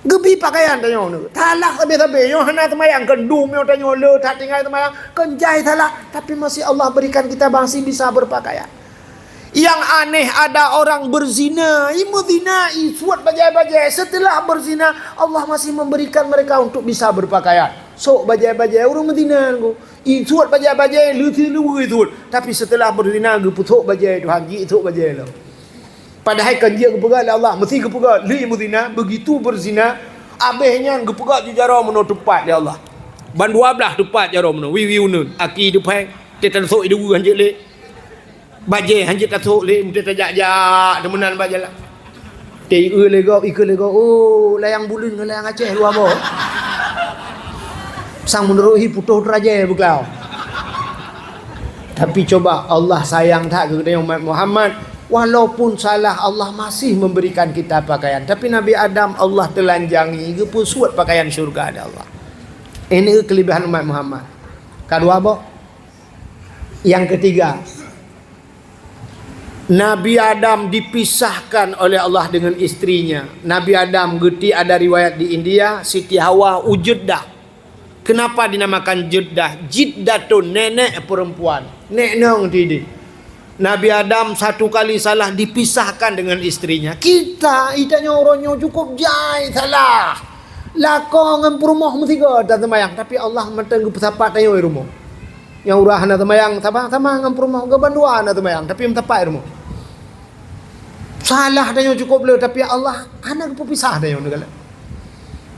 Geubi pakaian tanyoe nyoe. Salah sabe-sabe. Nyoe hana seumayang, keu dum nyoe tanyoe le that tinggai seumayang, keu jai salah, tapi masih Allah berikan kita masih bisa berpakaian. Yang aneh, ada orang berzina, i meuzina, i suet bajèe-bajèe. Setelah berzina, Allah masih memberikan mereka untuk bisa berpakaian. Sok bajèe-bajèe ureueng meuzina nyoe. I suet bajèe-bajèe, leuti leuweue i suet. Tapi setelah berzina, geupeusok bajèe Tuhan, jisok bajèe lom. Padahai kan jeuet geupeugah lé Allah, meusti geupeugah, "Lheueh meuzina, begitu berzina," abéh nyan geupeugah ju jaroe meunoe teupat lé Allah. Ban dua blaih teupat jaroe meunoe, wiwi uneun, aki teupeng, teutan sok i dua hanjeuet lé. Bajèe hanjeuet tasok lé, meusti tajak-jak teumeunan bak jalan. Teu-eu lé gob, ikeu lé gob, oh, layang buleuen ngon layang Aceh dua boh. Sang meunurot hi putôh teurajée beuklau. Tapi coba Allah sayang that keu geutanyoe umat Muhammad, walaupun salah Allah masih memberikan kita pakaian. Tapi Nabi Adam Allah teulanjangi geupeusuet pakaian syurga lé Allah. Ini kelebihan umat Muhammad. Kadua boh. Yang ketiga, Nabi Adam dipisahkan oleh Allah dengan istrinya. Nabi Adam geuti ada riwayat di India, Siti Hawa u Jeddah. Kenapa dinamakan Jeddah? Jiddatun, nenek perempuan. Nek nong tidih. Nabi Adam satu kali salah dipisahkan dengan istrinya. Kita, kita nyoe uroe nyoe cukup jai salah. Lakoe ngon peurumoh meusigoe taseumayang, tapi Allah mantong geupeusapat tanyoe i rumoh. Nyang uroe hana seumayang, sama-sama ngon peurumoh, geuban dua hana seumayang, tapi meusapat i rumoh. Salah tanyoe cukup le, tapi Allah hana geupeupisah tanyoe neukalon.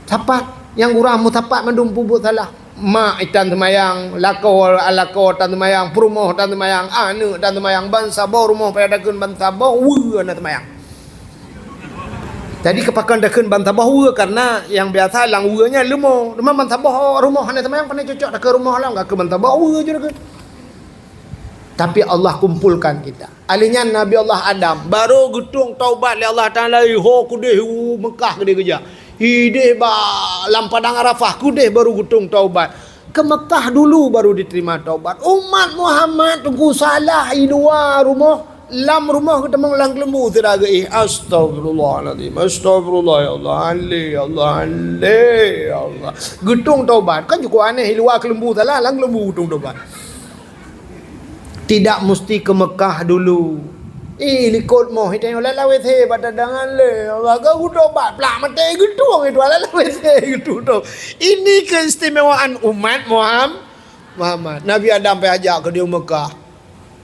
Sapat, nyang uroe meusapat mandum peubuet salah. Mak itan seumayang, lakoe, lakoe tan seumayang, peurumoh tan seumayang, aneuk tan seumayang, bansaboh rumoh payah takheun bansaboh, weue hana seumayang. Jadi, keupakon takheun bansaboh weue, karena nyang biasa lam weue nyan leumo. Teuma bansaboh rumoh hana seumayang, pane cocok takheun rumoh lam, ka keu bansaboh weue ju takheun. Tapi Allah kumpulkan kita. Alèh nyan Nabi Allah Adam baru geutueng taubat lé Allah Taala, ho keudeh u Mekah keudeh geujak. Ideh ba lam Padang Arafah keudeh baru geutueng taubat. Ke Mekah dulu baru diterima taubat. Umat Muhammad teungku salah i luwa rumoh, lam rumoh geutamong lam keuleumbu sira geuéh. Astagfirullahaladzim, astagfirullah ya Allah, ale ya Allah, ale ya Allah. Geutueng taubat. Kan cukup aneh, i luwa keuleumbu salah, lam keuleumbu geutueng taubat. Tidak musti ke Mekah dulu. Ih, likot moh, itanyoe lalawét he, bak tadangan lé. Allah, ka geutobat, plak maté geutueng itu, lalawét he, geutueng. Ini keistimewaan umat Muham-, Muhammad. Nabi Adam pai ajak keu di Mekah.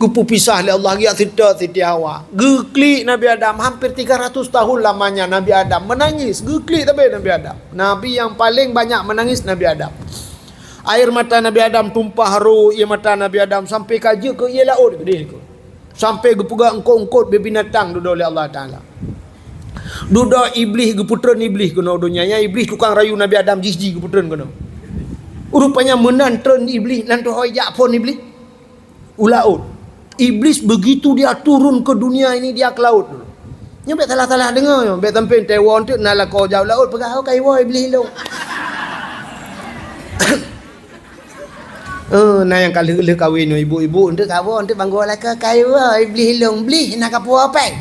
Geupeupisah lé Allah, geujak seutôt Siti Hawa. Geuklik Nabi Adam, hampir tiga ratus tahun lamanya Nabi Adam menangis. Geuklik tapi Nabi Adam. Nabi yang paling banyak menangis Nabi Adam. Air mata Nabi Adam tumpah ruh, ié mata Nabi Adam sampai ka jeuet keu ié laôt geudeh keu. Sampai geupeugah eungkot-eungkot bibinatang dudoe lé Allah Taala. Dudoe Iblih geupeutreun Iblih keunoe donya. Nyan Iblih tukang rayu Nabi Adam jih-jih geupeutreun keunoe. Rupanya meunan treun Iblih, nan teuhôi jak phon Iblih. U laôt. Iblis begitu dia turun ke dunia ini, dia ke laut dulu. Nyoe bèk salah-salah deungoe nyoe, bèk sampoe teuwoe teuk na lakoe jak u laôt peugah, "Oh, ka iwoe Iblis ilong." Eh, na nyang ka lheueh-lheueh kawin nyoe, ibu-ibu, enteuk ka woe, enteuk banggô lakoe, "Ka iwoe Iblis ilong, Blih na ka puwoe péng."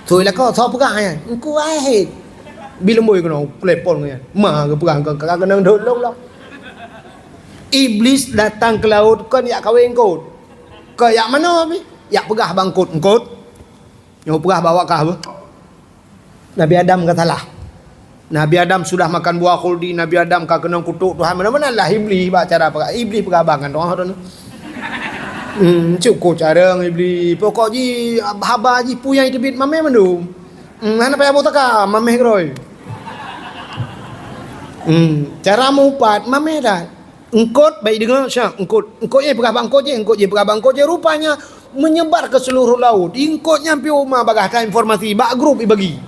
Sôi lakoe, soe peugah nyan? Engku Wahid. Bi leumbôi keunoe, telepon nyan. Ma geupeugah, ka, ka, ka keunong dot lom lah. Iblis datang ke laut kon jak kawin eungkot. Kon jak manoe pih, jak peugah bak eungkot, "Eungkot, nyoe peugah bak awak kah beuh. Nabi Adam ka salah. Nabi Adam sudah makan buah khuldi, Nabi Adam ka keunong kutok Tuhan." Meunan-meunan lah Iblis bak cara peugah. Iblis peugah bak ngon doa tu. Hmm, syukur carông Iblis. Pokok jih, haba jih peue nyang jiteubiet mamèh mandum. Hmm, hana payah boh saka, mamèh keudroe. Hmm, cara meuupat, mamèh that. Eungkot, baik deungoe, siap, eungkot. Eungkot jih peugah bak eungkot jih, eungkot jih peugah bak eungkot jih. Rupanya, menyebar ke seluruh laut. Eungkot nyan pih uma bagaih ka informasi, bak grup ibagi.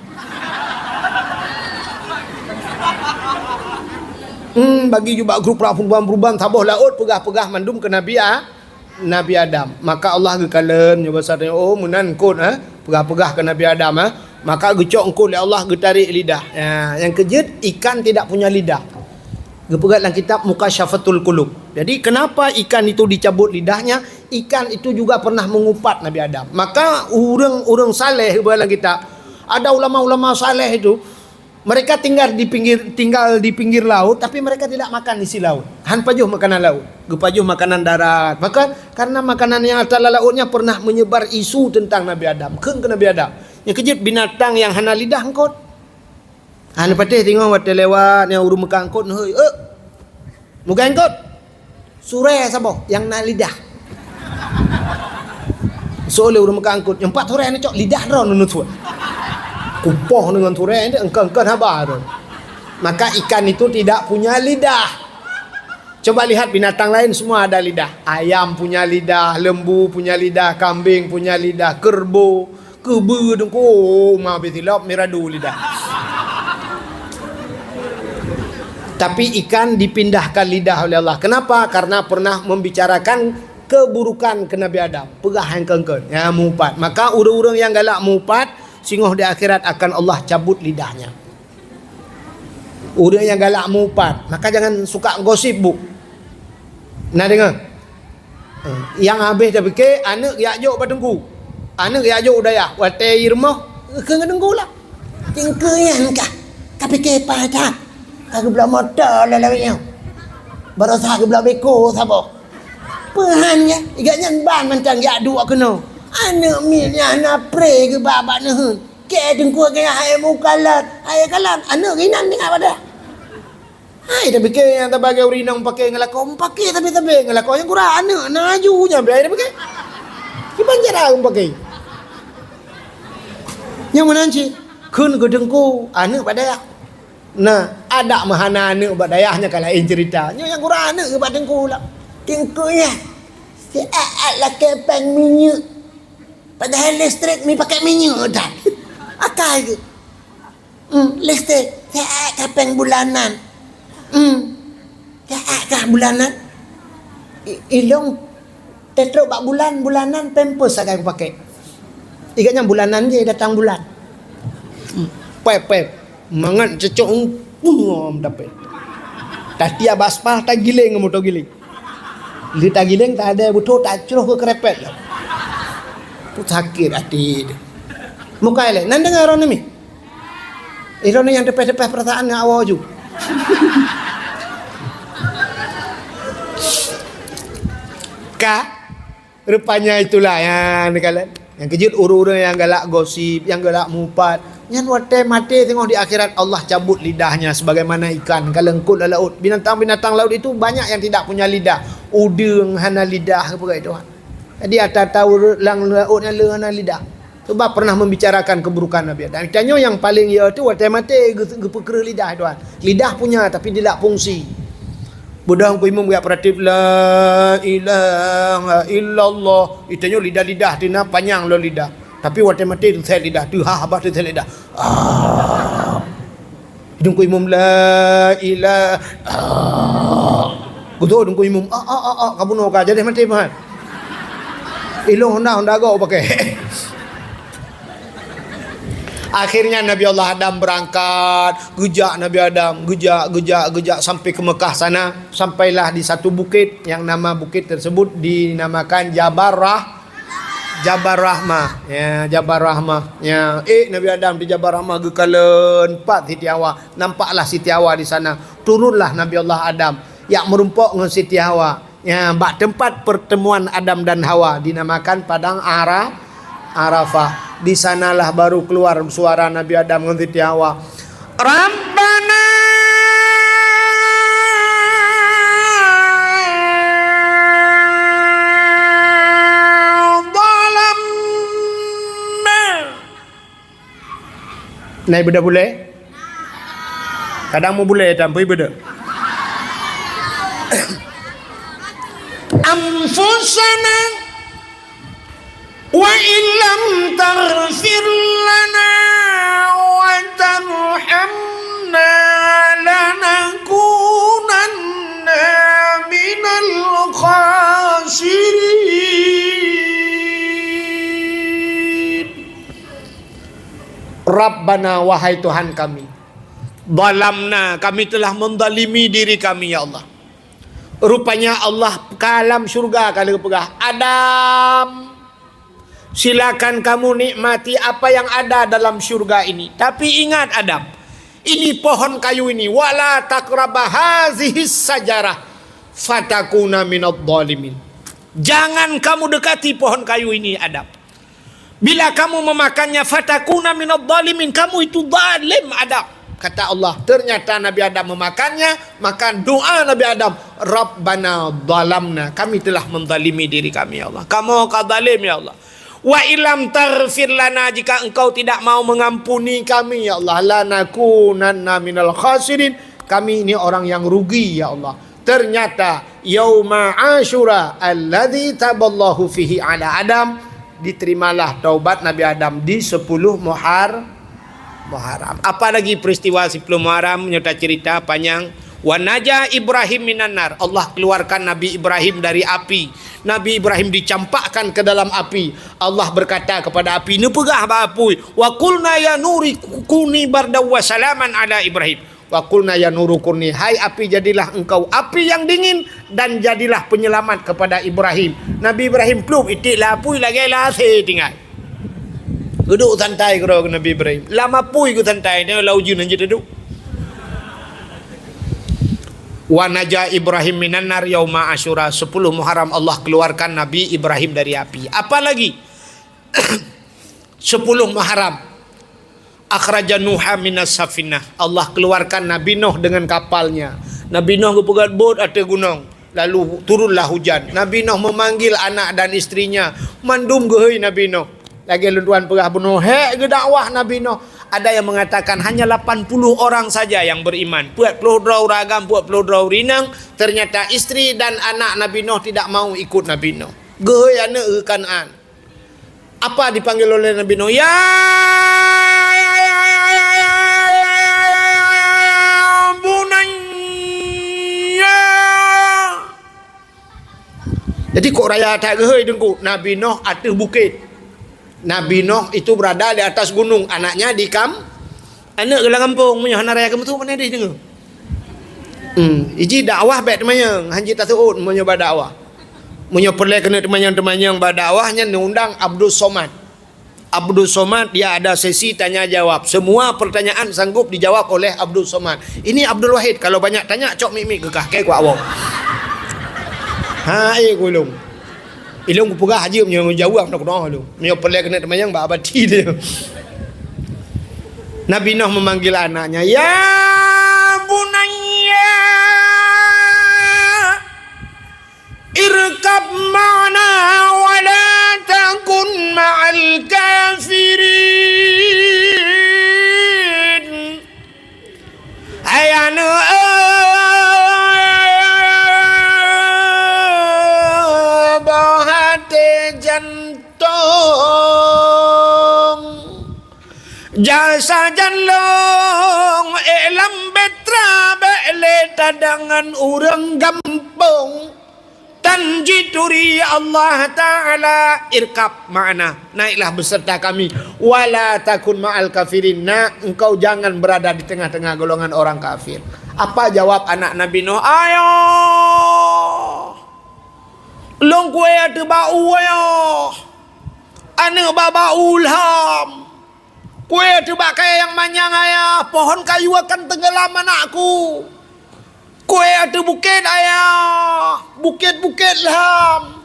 Hmm, bagi ju bak grup peurubang-peurubang, saboh laôt peugah-peugah mandum keu Nabi A-, Nabi Adam. Maka Allah geukalon, nyoe basa tanya, oh, meunan eungkôt, eh? Peugah-peugah keu Nabi Adam, eh? Maka geucok eungkôt lé Allah, geutarek lidah. Ya, nyang keujeuet, ikan tidak punya lidah. Geupeugah lam kitab Mukasyafatul Qulub. Jadi, kenapa ikan itu dicabut lidahnya? Ikan itu juga pernah mengupat Nabi Adam. Maka, ureuëng-ureuëng saleh, geupeugah lam kitab, ada ulama-ulama saleh itu, mereka tinggal di pinggir, tinggal di pinggir laut, tapi mereka tidak makan isi laut. Han pajoh makanan laut, geupajoh makanan darat. Maka, karena makanan yang atas lautnya pernah menyebar isu tentang Nabi Adam. Kheun keu Nabi Adam. Nyang keujeuet binatang nyang hana lidah eungkôt. Hana patéh teungoh watée lewat, nyang ureuëng meukat eungkôt, neuhôi, "Eh, mugai eungkôt." Surée saboh nyang na lidah. Soe lé ureuëng meukat eungkôt, nyang pat surée neucok lidah droe neuneuk surée. Kupoh deungon surée, eungkôt-eungkôt haba tu. Maka ikan itu tidak punya lidah. Coba lihat binatang lain semua ada lidah. Ayam punya lidah, lembu punya lidah, kambing punya lidah, kerbau, keubeu dengku, oh, ma bitilop miradu lidah. Tapi ikan dipindahkan lidah oleh Allah. Kenapa? Karena pernah membicarakan keburukan ke Nabi Adam. Peugah nyang keungkeut, ya, meuupat. Maka ureuëng-ureuëng nyang galak meuupat, singoh di akhirat akan Allah cabut lidahnya. Ureuëng nyang galak meuupat, maka jangan suka gosip, Bu. Na deungoe? Eh, nyang habéh tapike, aneuëk jak jok bak teungku. Aneuëk jak jok u dayah, watée i rumoh, keu ngon teungku lah. Teungku nyan kah, ka pike paih that. Ka geubloe moto lé lawét nyoe. Baroesa geubloe beko saboh. Peuhan nyan, i gobnyan ban mantong jak duek keunoe. Aneuëk miet nyan hana pré geuba bak neuheun. Kée teungku keu nyan hai mukalat, hai kalat, aneuëk inan tinggai bak dayah. Hai, tapike nyang sabagai ureuëng inong pake ngeulakon, pake sabe-sabe ngeulakon nyang kurang aneuëk, na aju nyan beurai tapike. Kiban cara ureuëng pake. Nyang meunan cit, kheun keu teungku, aneuëk bak dayah. Nah, adak meuhana aneuëk bak dayah nyan ka laén cerita. Nyoe nyang kurang aneuëk bak teungku lah. Teungku nyan, siat-at lakée péng minyeuk. Padahai listrik mi pake minyeuk that. Akai geuh. Hmm, listrik, siat ka péng bulanan. Hmm, siat ka bulanan. I-, ilong tetrok bak bulan, bulanan pampers sagai kupake. I gobnyan bulanan je datang bulan. Hmm, pep, pep. Mangat cocok, hmm, dapet. Tatiap bak aspal, tagiléng ngon moto giléng. Lheueh tagiléng, tadée beutoh, tacroh keu keurepet lom. Sakét até teuh. Mukai lé, nan deungoe droeneuh mi? Eh, droeneuh nyang teupeh-teupeh peurasaan ngon awak ju. Ka? Rupanya itulah nyang neukalon. Nyang keujeuet ureuëng-ureuëng nyang galak gosip, nyang galak mupat, nyan watée maté teungoh di akhirat Allah cabut lidahnya sebagaimana ikan ka leungkot lam laut. Binatang-binatang laut itu banyak yang tidak punya lidah. Udeueng hana lidah, peugah Tuhan. Jadi ata-ata ureuëng lam laut nyan le hana lidah. Sebab pernah membicarakan keburukan Nabi Adam. Tanyoe nyang paling ya tu watée maté geu-, geupeukreuh lidah Tuhan. Lidah punya tapi tidak fungsi. Beudôh Teungku Imum geujak peuratif, "La ilaha illallah." Itanyoe lidah-lidah teuh na panyang lom lidah. Tapi watée maté teusét lidah, teuhah bah teusét lidah. Ah. Teungku Imum, "La ilaha." Ah. Beutôi Teungku Imum, "Ah, ah, ah, ah, ka bunoe ka, jadi maté meuhan." Ilong honda, honda gok pakai. Akhirnya Nabi Allah Adam berangkat, geujak Nabi Adam, geujak, geujak, geujak sampai ke Mekah sana. Sampailah di satu bukit yang nama bukit tersebut dinamakan Jabal Rah-, Jabal Rahmah. Ya, Jabal Rahmah. Ya, eh, Nabi Adam di Jabal Rahmah geukalon pat Siti Hawa. Nampaklah Siti Hawa di sana. Turunlah Nabi Allah Adam. Jak meurumpok ngon Siti Hawa. Ya, bak tempat pertemuan Adam dan Hawa dinamakan Padang Ara-, Arafah. Di sanalah baru keluar suara Nabi Adam ngon Siti Hawa. "Rabbana zalamna." Na ibeudôh bulée? Kadang meubulée tan pih ibeudôh. "Anfusana wa illam taghfir lana wa tarhamna lanakunanna minal khasirin." Rabbana, wahai Tuhan kami, zalamna, kami telah menzalimi diri kami, ya Allah. Rupanya Allah ka lam syurga ka lheueh peugah, "Adam, silakan kamu nikmati apa yang ada dalam syurga ini. Tapi ingat, Adam, ini pohon kayu ini, wala taqraba hazihis sajarah fatakuna minadh dhalimin." Jangan kamu dekati pohon kayu ini, Adam. Bila kamu memakannya, fatakuna minadh dhalimin, kamu itu zalim, Adam, kata Allah. Ternyata Nabi Adam memakannya, maka doa Nabi Adam, Rabbana zalamna, kami telah menzalimi diri kami, ya Allah. Kamoe ka zalim, ya Allah. Wa illam taghfir lana, jika Engkau tidak mau mengampuni kami, ya Allah, lanakunanna minal khasirin, kami ini orang yang rugi, ya Allah. Ternyata yauma Asyura alladzi taballahu fihi ala Adam, diterimalah taubat Nabi Adam di sepuluh Muhar-, Muharram. Apalagi peristiwa sepuluh Muharram, nyoe tacerita panjang. Wa naja Ibrahim minan nar. Allah keluarkan Nabi Ibrahim dari api. Nabi Ibrahim dicampakkan ke dalam api. Allah berkata kepada api, neupeugah bak apui, "Wa qulna ya nuri kuni bardaw wa salaman ala Ibrahim." "Wa qulna ya nuru kuni, hai api, jadilah engkau api yang dingin dan jadilah penyelamat kepada Ibrahim." Nabi Ibrahim plup itik lam apui lagèe lam asèe tinggai. Geuduek santai keudroe Nabi Ibrahim. Lam apui geusantai, nyoe lam ujeuen hanjeuet teuduek. Wa naja Ibrahim minan nar yauma Asyura, sepuluh Muharram Allah keluarkan Nabi Ibrahim dari api. Apalagi? Sepuluh Muharram. Akhraja Nuha minas safinah. Allah keluarkan Nabi Nuh dengan kapalnya. Nabi Nuh geupeugöt bot ateueh gunong, lalu turunlah hujan. Nabi Nuh memanggil anak dan istrinya. Mandum geuhôi Nabi Nuh. Lagèe lôn tuan peugah bunoe, hék geudakwah Nabi Nuh. Ada yang mengatakan hanya lapan puluh orang saja yang beriman. Peuet ploh droe ureueng agam, peuet ploh droe ureueng inong. Ternyata istri dan anak Nabi Nuh tidak mau ikut Nabi Nuh. Geuhôi aneuk geuh Kanaan. Apa dipanggil oleh Nabi Nuh? "Ya bunayya." Jadi kok raya that geuhôi Teungku, Nabi Nuh ateueh bukét. Nabi Nuh itu berada di atas gunung, anaknya di kam-, aneuk geuh lam gampông, meunyoe hana raya keumeusut, mana deh deungoe. Hmm, iji dakwah bèk teumanyong, hanjeuet taseuôt meunyoe bak dakwah. Meunyoe peureulèe keuneuk teumanyong-teumanyong bak dakwah, nyan neuundang Abdul Somad. Abdul Somad, dia ada sesi tanya jawab. Semua pertanyaan sanggup dijawab oleh Abdul Somad. Ini Abdul Wahid, kalau banyak tanya, cok mik-mik keu kah, kèe kuat woe. Ha, eh, ku ilong. Ilong kupeugah aja meunyoe jawab nak keunoe ilong. Meunyoe peureulèe keuneuk teumanyong bak abati dia. Nabi Nuh memanggil anaknya, "Ya bunayya, irkab ma'ana wa la takun ma'al kafirin." Hai aneuk, boh até jantong, jak sajan lôn ék lam beutra, bèk lé tadangan ureueng gampông. Tan jituri Allah Ta'ala, irkab ma'ana, naiklah beserta kami. Wala takun ma'al kafirin, nak, engkau jangan berada di tengah-tengah golongan orang kafir. Apa jawab anak Nabi Nuh? Ayah, lôn kueh ateueh bak u, ayah. Aneuk bak, bak u lham. Kueh ateueh bak kayèe nyang manyang, ayah, pohon kayu akan tenggelam, anakku. Kueh ateueh bukét, ayah, bukét-bukét lham.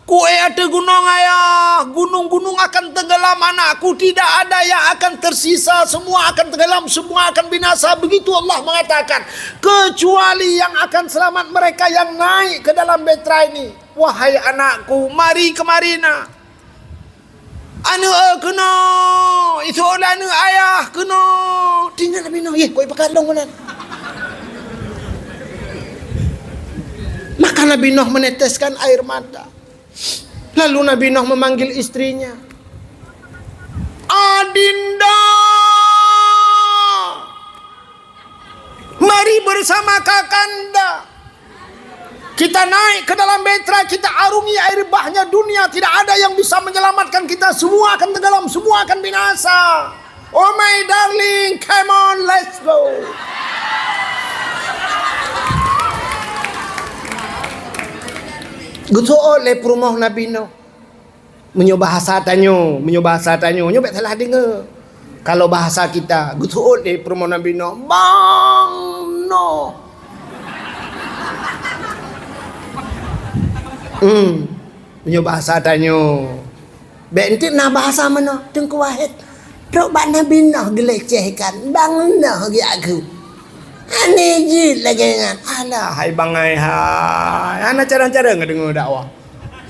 Kueh ateueh gunong, ayah, gunung-gunung akan tenggelam, anakku. Tidak ada yang akan tersisa, semua akan tenggelam, semua akan binasa. Begitu Allah mengatakan. Kecuali yang akan selamat mereka yang naik ke dalam beutra ini. Wahai anakku, mari kemari, nak. Aneuk, eh, keunoe, iseuôt lé aneuk, ayah, keunoe. Teuingat Nabi Nuh, yeh, kok ipakat lôn meunan. Maka Nabi Nuh meneteskan air mata. Lalu Nabi Nuh memanggil istrinya. Adinda. Mari bersama kakanda. Kita naik ke dalam beutra, kita arungi air bahnya dunia. Tidak ada yang bisa menyelamatkan kita. Semua akan tenggelam, semua akan binasa. Oh my darling, come on, let's go. Geuseuôt lé peurumoh Nabi Nuh. Meunyoe bahasa tanyoe, meunyoe bahasa tanyoe, nyoe bék salah deungoe. Kalau bahasa kita, geuseuôt lé peurumoh Nabi Nuh, bang Nuh. Hmm, meunyoe bahasa tanyoe. Bék enteuk na bahasa meunoe, Teungku Wahid. Trok bak Nabi Nuh geulecehkan, bang Nuh geujak geuh. Aneh jeuet lagée nyan. Alah, hai bangai hai. Hana carang-carang deungoe dakwah.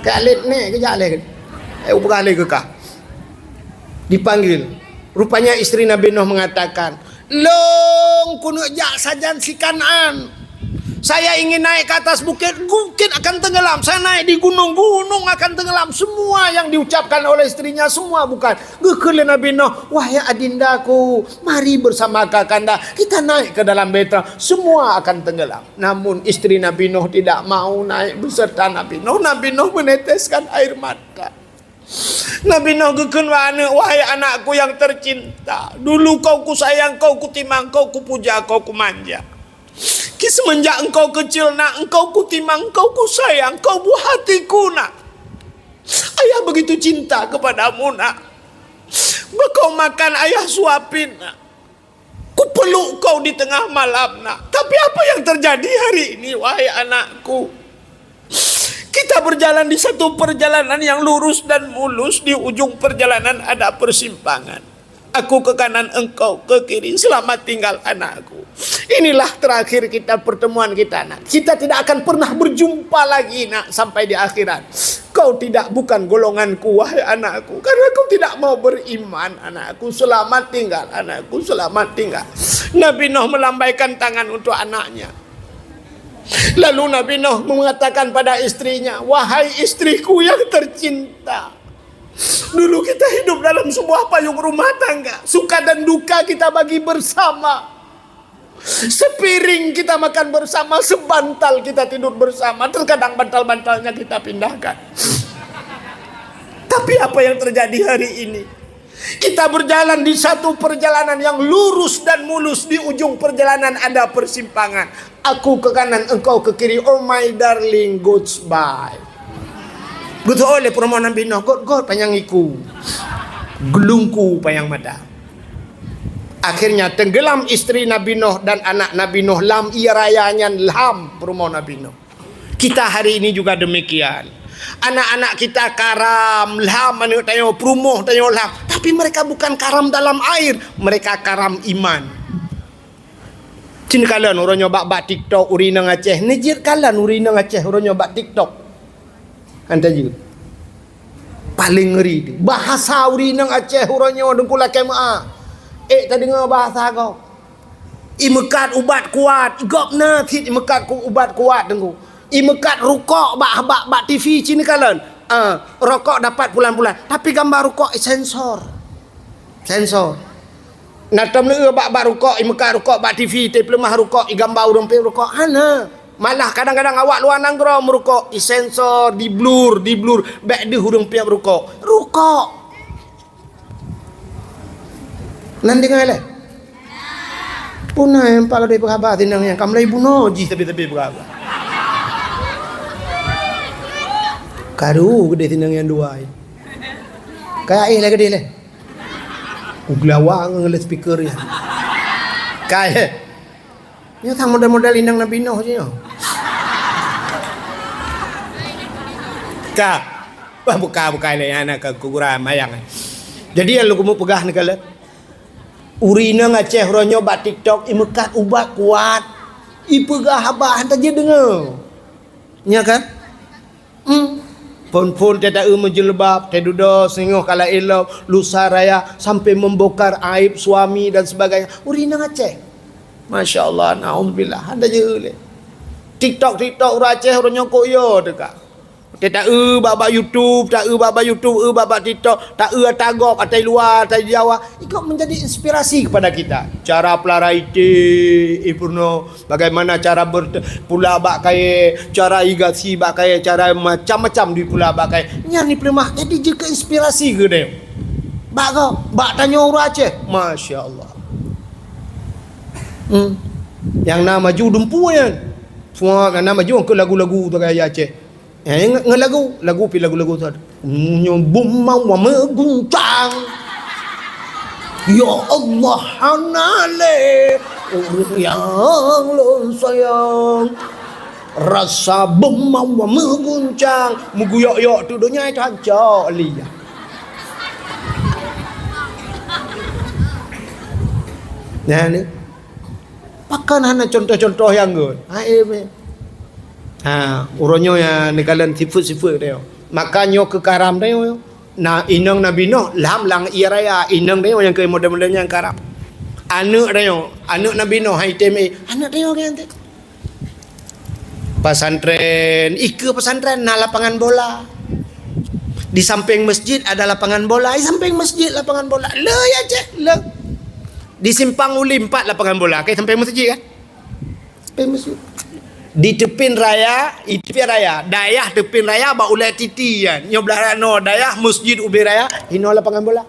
Kak Lid ni kejak leh. Eh, upeugah leh keu kah. Dipanggil. Rupanya istri Nabi Nuh mengatakan, "Lôn keuneuk jak sajan si Kan'an. Saya ingin naik ke atas bukit, bukit akan tenggelam. Saya naik di gunung, gunung akan tenggelam." Semua yang diucapkan oleh istrinya, semua bukan. Geukheun lé Nabi Nuh, "Wahai adindaku, mari bersama kakanda, kita naik ke dalam beta, semua akan tenggelam." Namun istri Nabi Nuh tidak mau naik beserta Nabi Nuh. Nabi Nuh meneteskan air mata. Nabi Nuh geukheun bak aneuk, "Wahai anakku yang tercinta, dulu kau kusayang, kau kutimang, kau kupuja, kau kumanja. Ki semenjak engkau kecil, nak, engkau kutimang, engkau kusayang, kau buah hatiku, nak. Ayah begitu cinta kepadamu, nak. Bekau makan ayah suapin, nak. Kupeluk kau di tengah malam, nak. Tapi apa yang terjadi hari ini, wahai anakku? Kita berjalan di satu perjalanan yang lurus dan mulus, di ujung perjalanan ada persimpangan. Aku ke kanan, engkau ke kiri. Selamat tinggal, anakku." Inilah terakhir kita, pertemuan kita, nak. Kita tidak akan pernah berjumpa lagi, nak, sampai di akhirat. Kau tidak, bukan golonganku, wahai anakku, karena kau tidak mau beriman, anakku. Selamat tinggal, anakku, selamat tinggal. Nabi Nuh melambaikan tangan untuk anaknya. Lalu Nabi Nuh mengatakan pada istrinya, "Wahai istriku yang tercinta, dulu kita hidup dalam sebuah payung rumah tangga, suka dan duka kita bagi bersama. Sepiring kita makan bersama, sebantal kita tidur bersama, terkadang bantal-bantalnya kita pindahkan. Tapi apa yang terjadi hari ini? Kita berjalan di satu perjalanan yang lurus dan mulus, di ujung perjalanan ada persimpangan. Aku ke kanan, engkau ke kiri. Oh my darling, goodbye." Geuteuôt lé peurumoh Nabi Nuh, "Got-got panyang iku, geulungku panyang mata." Akhirnya tenggelam istri Nabi Nuh dan anak Nabi Nuh lam ie raya nyan, lam peurumoh Nabi Nuh. Kita hari ini juga demikian. Anak-anak kita karam lam aneuk tanyoe, peurumoh tanyoe lam. Tapi mereka bukan karam dalam air, mereka karam iman. Cit kalon uroe nyoe bak-bak TikTok ureueng inong Aceh. Neujeuet kalon ureueng inong Aceh uroe nyoe bak TikTok. Anta jeuet. Paléng ngeri tu. Bahasa ureueng inong Aceh uroe nyoe, Teungku, lakée meu'ah. Ék tadeungoe bahasa gob. Imeukat ubat kuat, gob na cit imeukat ku-, ubat kuat, Teungku. Imeukat rukok bak, bak, bak T V cit kalon. Ah, rokok dapat pulan-pulan, tapi gambar rukok isensor. Sensor. Na tom leueu bak, bak rukok, imeukat rukok bak T V, teupeuleumah rukok, igambar ureueng piep rukok. Hana. Malah kadang-kadang awak luwa nanggroe meurukok, isensor, di-blur, di-blur, bék deuh ureueng piep rukok. Rukok. Nan deungoe lé? Puna nyang pak gadôh peugah haba sinong nyan, ka mulai bunoe jih sabe-sabe peugah haba. Karu geudeh sinong nyang dua. Kayak eh lé geudeh lé. Uglawa ngon speaker nyan. Kayak. Nyoe sang model-model inong Nabi Nuh jih nyoe. Ka. Wah, buka-buka lé aneuk keu kuburan mayang. Jadi nyang lôn keumeung peugah neukalon. Ureueng inong Aceh uroe nyoe bak TikTok imeukat ubat kuat. Ipeugah haba hana jeuet deungoe. Nya kan? Hmm. Phon-phon teuh ta-eu meujilbab, teuh dudoe singoh kala ilop, lusa raya, sampai membongkar aib suami dan sebagainya. Ureueng inong Aceh. Masya Allah, naudzubillah. Hana jeuet lé. TikTok, TikTok ureueng Aceh, ureueng nyang kok yo teuka. Teuh ta-eu bak-bak YouTube, ta-eu bak-bak YouTube, eu bak-bak TikTok, ta-eu ata gob, ata luwa, ata Jawa. Ikut menjadi inspirasi kepada kita. Cara pelara ité, eh, peurunoe. Bagaimana cara ber-, pula bak kayée, cara igasi bak kayée, cara macam-macam dipula bak kayée. Nyan dipeuleumah, jadi jeuet keu inspirasi keu dayong. Bak gob, bak tanyoe ureueng Aceh. Masya Allah. Hmm. Nyang na maju dumpu nyan. Semua nyang na maju ke lagu-lagu tu gaya Aceh. Eh, nge-, nge-, lagu, lagu pi lagu-lagu tu. Nyoe bum mawah meuguncang. Ya Allah, hana lé ureueng nyang lôn sayang. Rasa bum mawah meuguncang, meuguyok-yok tu donya itu hancok lé. Nah, ni. Pakon hana contoh-contoh nyang gèt? Ha, eh, meh. Ha, uroe nyoe ya neukalon sifeuet-sifeuet tanyoe. Maka nyoe keu karam tanyoe. Na inong Nabi Nuh lam, lam ie raya, inong tanyoe nyang keu model-model nyang karam. Aneuk tanyoe, aneuk Nabi Nuh hai tem, eh, aneuk tanyoe nyan teuh. Pesantren, ikeue pesantren na lapangan bola. Di samping masjid ada lapangan bola, di samping masjid lapangan bola. Le ya ceh, le. Di Simpang Uli empat lapangan bola, kayak samping masjid kan? Samping masjid. Di teupin raya, di teupin raya, dayah teupin raya bak ulèe titi kan. Nyoe blah rano dayah masjid ubé raya, hino lapangan bola.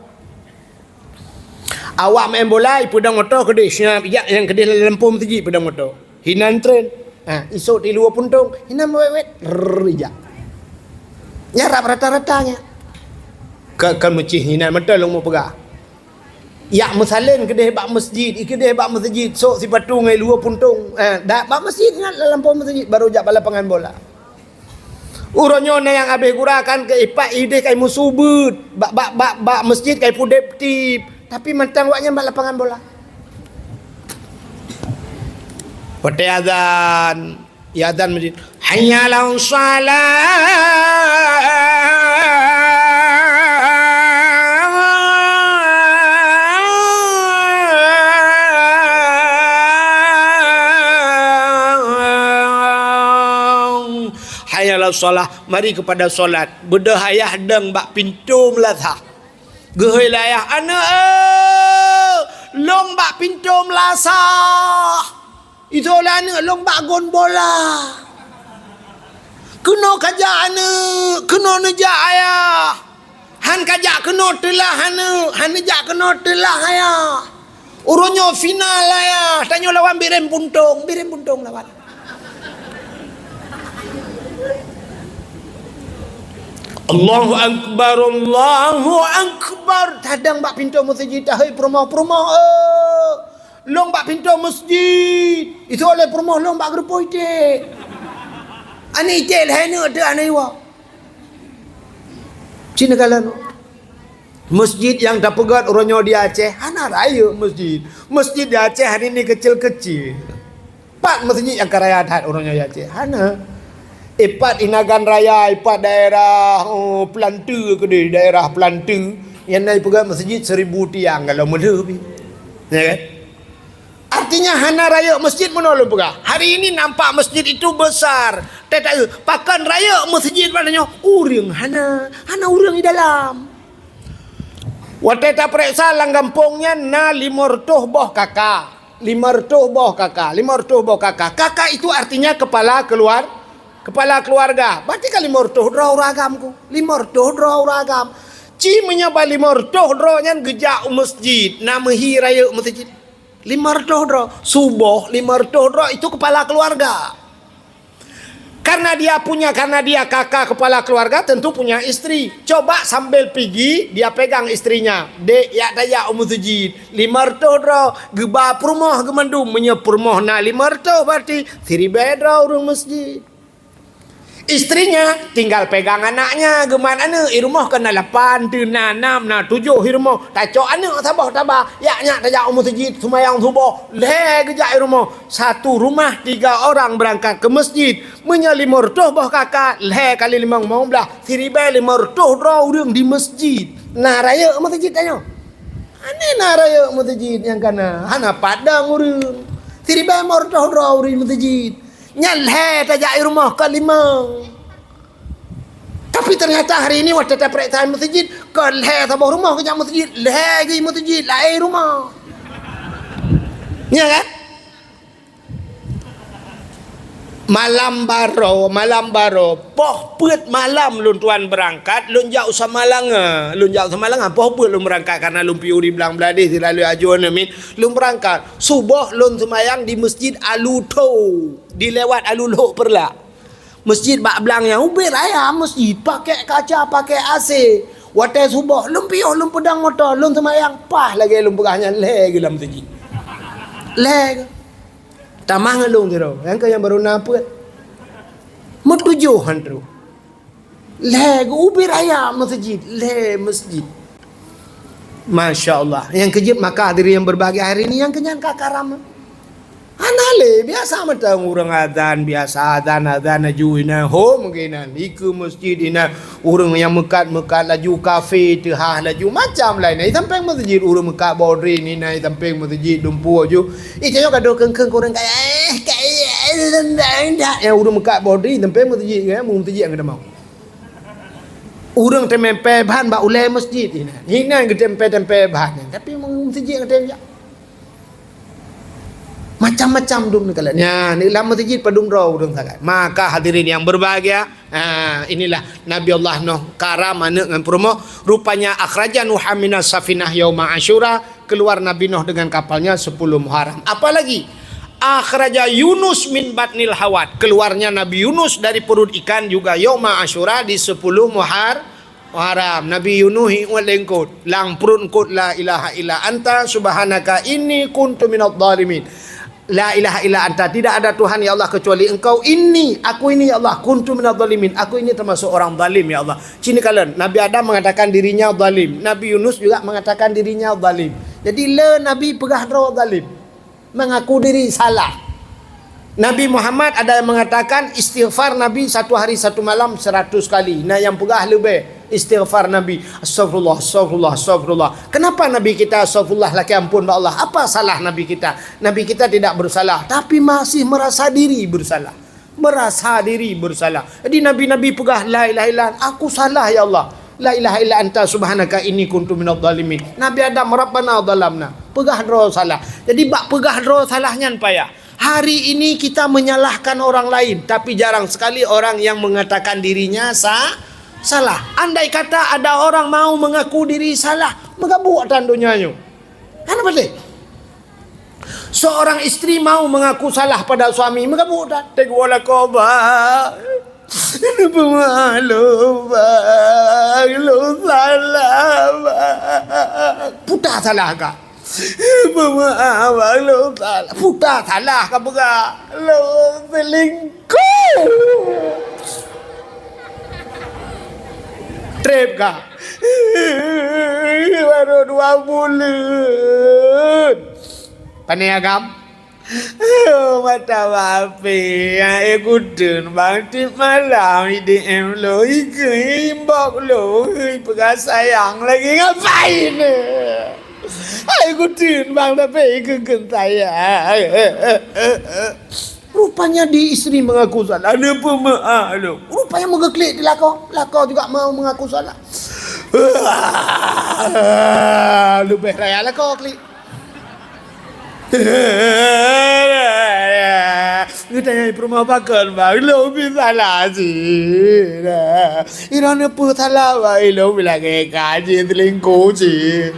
Awak main bola, ipeudong moto keudeh, siap jak nyang keudeh lam lampôh masjid ipeudong moto. Hinan tren. Ha, isok tilu puntung, hinan wet-wet, rrrr, ijak. Nyarap rata-rata nya. Ka, ka meucih hinan mata lôn meupeugah. Yak meusalén keudeh bak masjid, i keudeh bak masjid, sok sipatu ngai lua puntung. Eh, dak bak masjid nyan lam lampôh masjid, baru jak bak lapangan bola. Uroe nyoe na nyang habéh gura kan keu ipat ideh kai meusubeut, bak, bak, bak, bak masjid kai pudeb tip, tapi mantong awak nyan bak lapangan bola. Watèe azan, ya azan masjid, "Hayya 'alas shalah." Hayya 'alas shalah, mari kepada salat. Beudôh ayah dong bak pintoe meulasah. Geuhôi lé ayah, "Aneuk, eh, lôn bak pintoe meulasah." Itu lé aneuk, "Lôn bak gon bola." "Keunoe kajak aneuk, keunoe neujak ayah." "Han kajak keunoe teulah aneuk, han neujak keunoe teulah ayah. Uroe nyoe final ayah, tanyoe lawan Bireuen Puntong, Bireuen Puntong lawan." Allahu Akbar, Allahu Akbar. Tadong bak pintoe masjid, tahôi peurumoh-peurumoh, eh. Lôn bak pintoe masjid. Itu oleh peurumoh lôn bak geureupoh iték. Aneuk iték lhèe neuk teuh aneuk iwa. Cina kalon. Masjid nyang tapeugöt uroe nyoe di Aceh, hana rayeuk masjid. Masjid di Aceh hari ini kecil-kecil. Pat masjid nyang ka raya that uroe nyoe di Aceh? Hana. Ipat Inagan Raya, ipat daerah, oh, Peulanteu keudeh, daerah Peulanteu. Nyang na ipeugöt masjid seribu tiang kalau meulheueh pih. Ya kan? Artinya hana rayeuk masjid meunoe lôn peugah. Hari ini nampak masjid itu besar. Tetapi pakon rayeuk masjid maknanya ureueng hana, hana ureueng di dalam. Watèe tapeuriksa lam gampông nyan na limong reutôh boh kaka. Limong reutôh boh kaka, limong reutôh boh kaka. Kaka itu artinya kepala keluar-, kepala keluarga. Berarti kan limong reutôh droe ureueng agam ku. Limong reutôh droe ureueng agam. Ci meunyoe ban limong reutôh droe nyan geujak u masjid, na meuhi rayeuk masjid. Limong reutôh droe, suboh limong reutôh droe itu kepala keluarga. Karena dia punya, karena dia kaka kepala keluarga, tentu punya istri. Coba sambil pigi, dia pegang istrinya. "Dek, yak tajak u masjid." Limong reutôh droe, geuba peurumoh geumandum. Meunyoe peurumoh na limong reutôh, berarti siribèe droe ureueng masjid. Istrinya tinggal pegang anaknya, geumat aneuk, i rumoh kan na lapan, teuh na nam, na tujoh i rumoh. Tacok aneuk saboh taba, yak nyak tajak u masjid seumayang suboh, lhèe geujak i rumoh. Satu rumah tiga orang berangkat ke masjid. Meunyoe limong reutôh boh kaka, lhèe kali limong, limong blah, siribèe limong reutôh droe ureueng di masjid. Na rayeuk masjid tanyoe? Hana na rayeuk masjid nyang kana, hana padang ureueng. Siribèe limong reutôh droe ureueng masjid. Nyan lhèe tajak i rumoh ka limong. Tapi ternyata hari ini watèe tapeuriksa masjid, ka lhèe saboh rumoh geujak masjid, lhèe geuh masjid, laén rumoh. Ya kan? Malam baroe, malam baroe, poh peuet malam lôn tuan beurangkat, lôn jak u Samalanga. Lôn jak u Samalanga, poh peuet lôn beurangkat, karena lôn piôh di Blang Bladeh, silalu aju aneuk miet, lôn beurangkat. Suboh lôn seumayang di Masjid Alutho, di lewat Alulhok Peureulak. Masjid bak blang nyan ubit raya masjid, pakai kaca, pakai A C. Watèe suboh, lôn piôh, lôn peudong moto, lôn seumayang, paih lagèe lôn peugah nyan, lhèe geuh lam masjid. Lhèe geuh. Tamah ngon lôn sidroe, nyang keu nyang barô na peuet. Meutujoh han troh. Lhèe geuh ubit raya masjid, lhèe masjid. Masya Allah. Nyang keujeuet maka hadirin yang berbahagia hari ini, nyang keunyan ka karam. Hana lé, biasa mantong ureueng azan, biasa azan, azan laju inan, hom keunan, dikeue masjid inan, ureueng nyang meukat-meukat laju, kafe teuhah laju, macam laén. Di sampéng masjid ureueng meukat bodri inan, di sampéng masjid dumpeue laju. Ih, tanyoe ka deuh kheun-kheun keu ureueng kaya, eh, kaya, eh, eh, ureueng meukat bodri, di sampéng masjid, eh, masjid nyang geutamong. Ureueng teumèe ban bak ulèe masjid inan. Inan geutempèe-tempèe ban nyan. Tapi masjid geutempèe jak. Macam-macam dum neukalon. Nyan, lam masjid padum droe ureueng sagai. Maka hadirin yang berbahagia, ha, inilah Nabi Allah Nuh karam aneuk ngon peurumoh. Rupanya akhraja Nuha minas safinah yauma Asyura, keluar Nabi Nuh dengan kapalnya sepuluh Muharram. Apalagi, akhraja Yunus min batnil hawat, keluarnya Nabi Yunus dari perut ikan juga yauma Asyura di sepuluh Muhar-, Muharram. Nabi Yunus iwet lé eungkôt, lam pruet eungkôt, "La ilaha illa anta subhanaka inni kuntu minadh dhalimin." La ilaha illa anta, tidak ada Tuhan ya Allah kecuali Engkau. Inni, aku ini ya Allah, kuntu minadh dhalimin, aku ini termasuk orang zalim ya Allah. Ci neukalon, Nabi Adam mengatakan dirinya zalim, Nabi Yunus juga mengatakan dirinya zalim. Jadi le Nabi peugah droe zalim, mengaku diri salah. Nabi Muhammad ada yang mengatakan istighfar Nabi satu hari satu malam seratus kali. Nah, yang peugah leubeh istighfar Nabi, "Astagfirullah, astagfirullah, astagfirullah." Kenapa Nabi kita astagfirullah, lakèe ampôn bak Allah? Apa salah Nabi kita? Nabi kita tidak bersalah, tapi masih merasa diri bersalah. Merasa diri bersalah. Jadi nabi-nabi peugah, "La ilaha illa anta, aku salah ya Allah. La ilaha illa anta subhanaka inni kuntu minadh dhalimin." Nabi Adam, "Rabbana dhalamna." Peugah droe salah. Jadi bak peugah droe salah nyan payah. Hari ini kita menyalahkan orang lain, tapi jarang sekali orang yang mengatakan dirinya sa-, salah. Andai kata ada orang mau mengaku diri salah, meugabuk ata donya nyoe. Hana patéh. Seorang istri mau mengaku salah pada suami, meugabuk ata. Teuk woe lakoe ba. Neupeumaklum, Bang, lôn salah, Bang. Puta salah ka. Neupeumaklum, Bang, lôn salah. Puta salah ka peugah. Lôn selingkuh. Trép ka. Baru dua buleuen. Pane agam? Oh, mata bapé, hai kuteun bang, tiep malam I D M lôn, ikeu inbox lôn, peugah sayang lagi ngapain? Hai kuteun bang, tapi ikeu sayang. Rupanya di istri mengaku salah, ada pemaaf lôn. Rupanya meugeklik di lakoe, lakoe juga mau mengaku salah. Leubeh raya lakoe klik. Geutanyong peurumoh pakon, Bang, lôn pih salah cit. Droeneuh peue salah, Bang, lôn pih lagèe ka cit, selingkuh cit.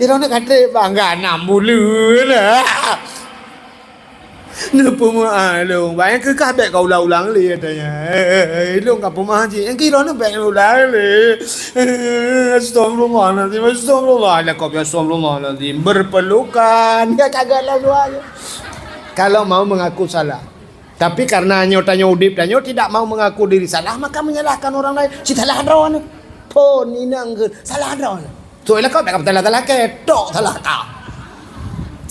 Droeneuh ka trép, Bang, ka nam buleuen. Neupeumaklum, Bang, nyang keu kah bèk ka ulang-ulang lé, katanya. Eh, eh, eh, lôn ka peumah cit. Nyang keu droeneuh bèk ulang lé. Eh, astagfirullahalazim, astagfirullah. Lakoe, astagfirullahalazim. Berpelukan. Ya, kagak lalu aja. Kalau mau mengaku salah. Tapi karena nyoe tanyoe udép tanyoe tidak mau mengaku diri salah, maka menyalahkan orang lain. Cit salah droeneuh. Phôn inong keu salah droeneuh. Sôk lakoe bèk ka meusalah-salah kèe, tok salah ka.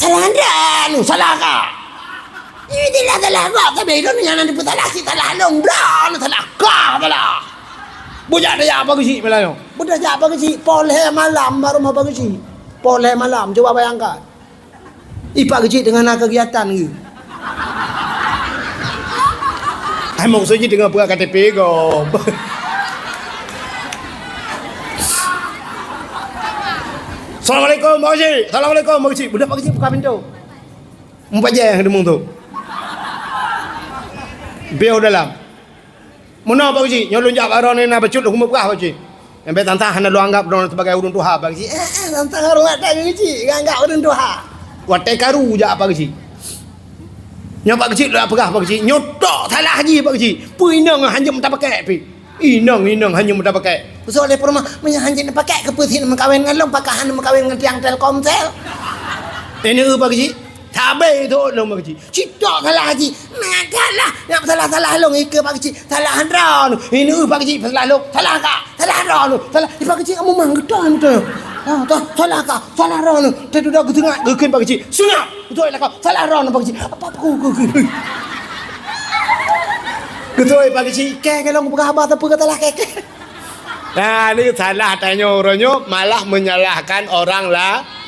Salah droeneuh, salah ka. Ini jelas salah ka, tapi droeneuh nyang na neupeusalah, cit salah lôn, droeneuh salah ka, salah. Beujak tajak Pageusik malam nyoe. Beujak Pageusik, poh lhèe malam baru Pageusik. Poh lhèe malam, cuba bayangkan. I Pak Geuchik teungoh na keugiatan geuh. Hai, maksud jih teungoh peugah K T P gob. Assalamualaikum, Pak Geuchik. Assalamualaikum, Pak Geuchik. Budak Pak Geuchik buka pintu. Mupajée nyang deungoe tu. Piôh dalam. Meunoe Pak Geuchik, nyoe lôn jak bak droeneuh na bacut lôn keumeung peugah Pak Geuchik. Nyang bèk tantang hana lôn anggap droeneuh sebagai ureueng tuha Pak Geuchik. Eh, eh, tantang ureueng Pak Geuchik, ngon anggap ureueng tuha. Watèe karu jak Pak Geuchik. Nyoe Pak Geuchik lôn peugah Pak Geuchik, nyoe tok salah jih Pak Geuchik. Peue inong hanjeuet meutabakek pih. Inong, inong hanjeuet meutabakek. Keusoe lé peurumoh, meunyoe hanjeuet neupakek keupeue sit neumeukawen ngon lôn, pakon hana neumeukawen ngon tiang Telkomsel. Ini Pak Geuchik. Sabé thôn lôn Pak Geuchik. Cit tok salah jih. Meunan lah. Nyang salah-salah lôn ikeue Pak Geuchik. Salah droeneuh. Ini Pak Geuchik salah lôn. Salah kah? Salah droeneuh. Salah. Di Pak Geuchik kamoe mang geutanyoe beutôi. Ha, toh, salah kah? Salah droeneuh. Teududoe geuteungat geukheun Pak Geuchik. Seungab. Beutôi lah kah? Salah droeneuh Pak Geuchik. Apa aku geukheun? Beutôi Pak Geuchik. Kèe, kèe lôn peugah haba sapeue keu salah kèe, kèe. Nah, ini salah tanyoe uroe nyoe malah menyalahkan orang la-,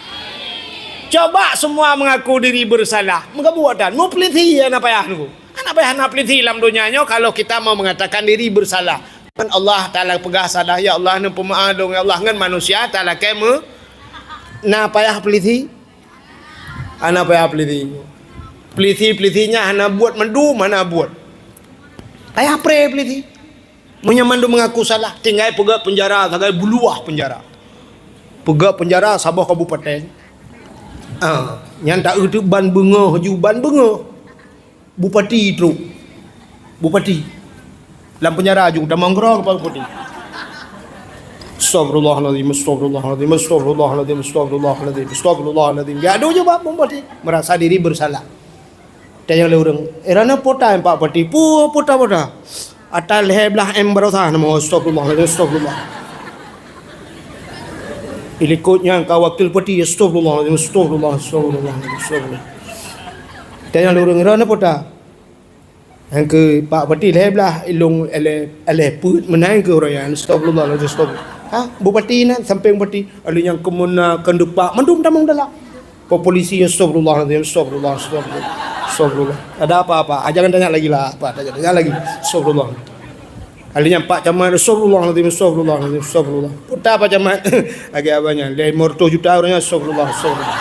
Coba semua mengaku diri bersalah. Meugabuek tan. Meupeulisi hana payah nunggu. Hana payah na peulisi lam donya nyoe kalau kita mau mengatakan diri bersalah. Kan Allah Taala peugah salah, "Ya Allah, neupeumeu'ah lôn, ya Allah," ngon manusia talakèe meu-, na payah peulisi? Hana payah peulisi. Peulisi-peulisi nyan hana buet mandum, hana buet. Payah pré peulisi. Meunyoe mandum mengaku salah, tinggai peugèt peunjara sagai buluwah peunjara. Peugèt peunjara saboh kabupaten. Ah, nyan taeu teuk ban beungoh ju ban beungoh. Bupati trok. Bupati. Lam peunjara ju tamong keudroe keu Pak Bupati. Astagfirullahalazim, astagfirullahalazim, astagfirullahalazim, astagfirullahalazim, astagfirullahalazim. Geujak adu ju bak Bupati. Merasa diri bersalah. Tanyong lé ureueng, "Eh, droeneuh peue ta Pak Bupati?" "Peue, peue ta, peue ta?" "Ata lhèe blah M baroesa nama." "Astagfirullahalazim, astagfirullah." Ilikot nyan ka wakil bupati, "Astagfirullahalazim, astagfirullah, astagfirullah, astagfirullah." Tanyong lé ureueng, "Droeneuh peue ta?" Nyang keu Pak Bupati lhèe blah, ilong èlèe, èlèe peuet meunan keu uroe nyan. Astagfirullahalazim, astagfirullah. Ha, bupati na, sampéng bupati. Alèh nyang keumeuna, keundupak, mandum tamong dalam. Polisi, astagfirullahalazim, astagfirullah, astagfirullah, astagfirullah. Ada apa-apa? Ah, jangan tanya lagi lah, apa, tanya, tanya lagi. Astagfirullah. Alèh nyan Pak Camat, astagfirullahalazim, astagfirullahalazim, astagfirullah. Peue ta Pak Camat? Lagèe abang nyan, lhèe reutôh juta uroe nyan, astagfirullah, astagfirullah.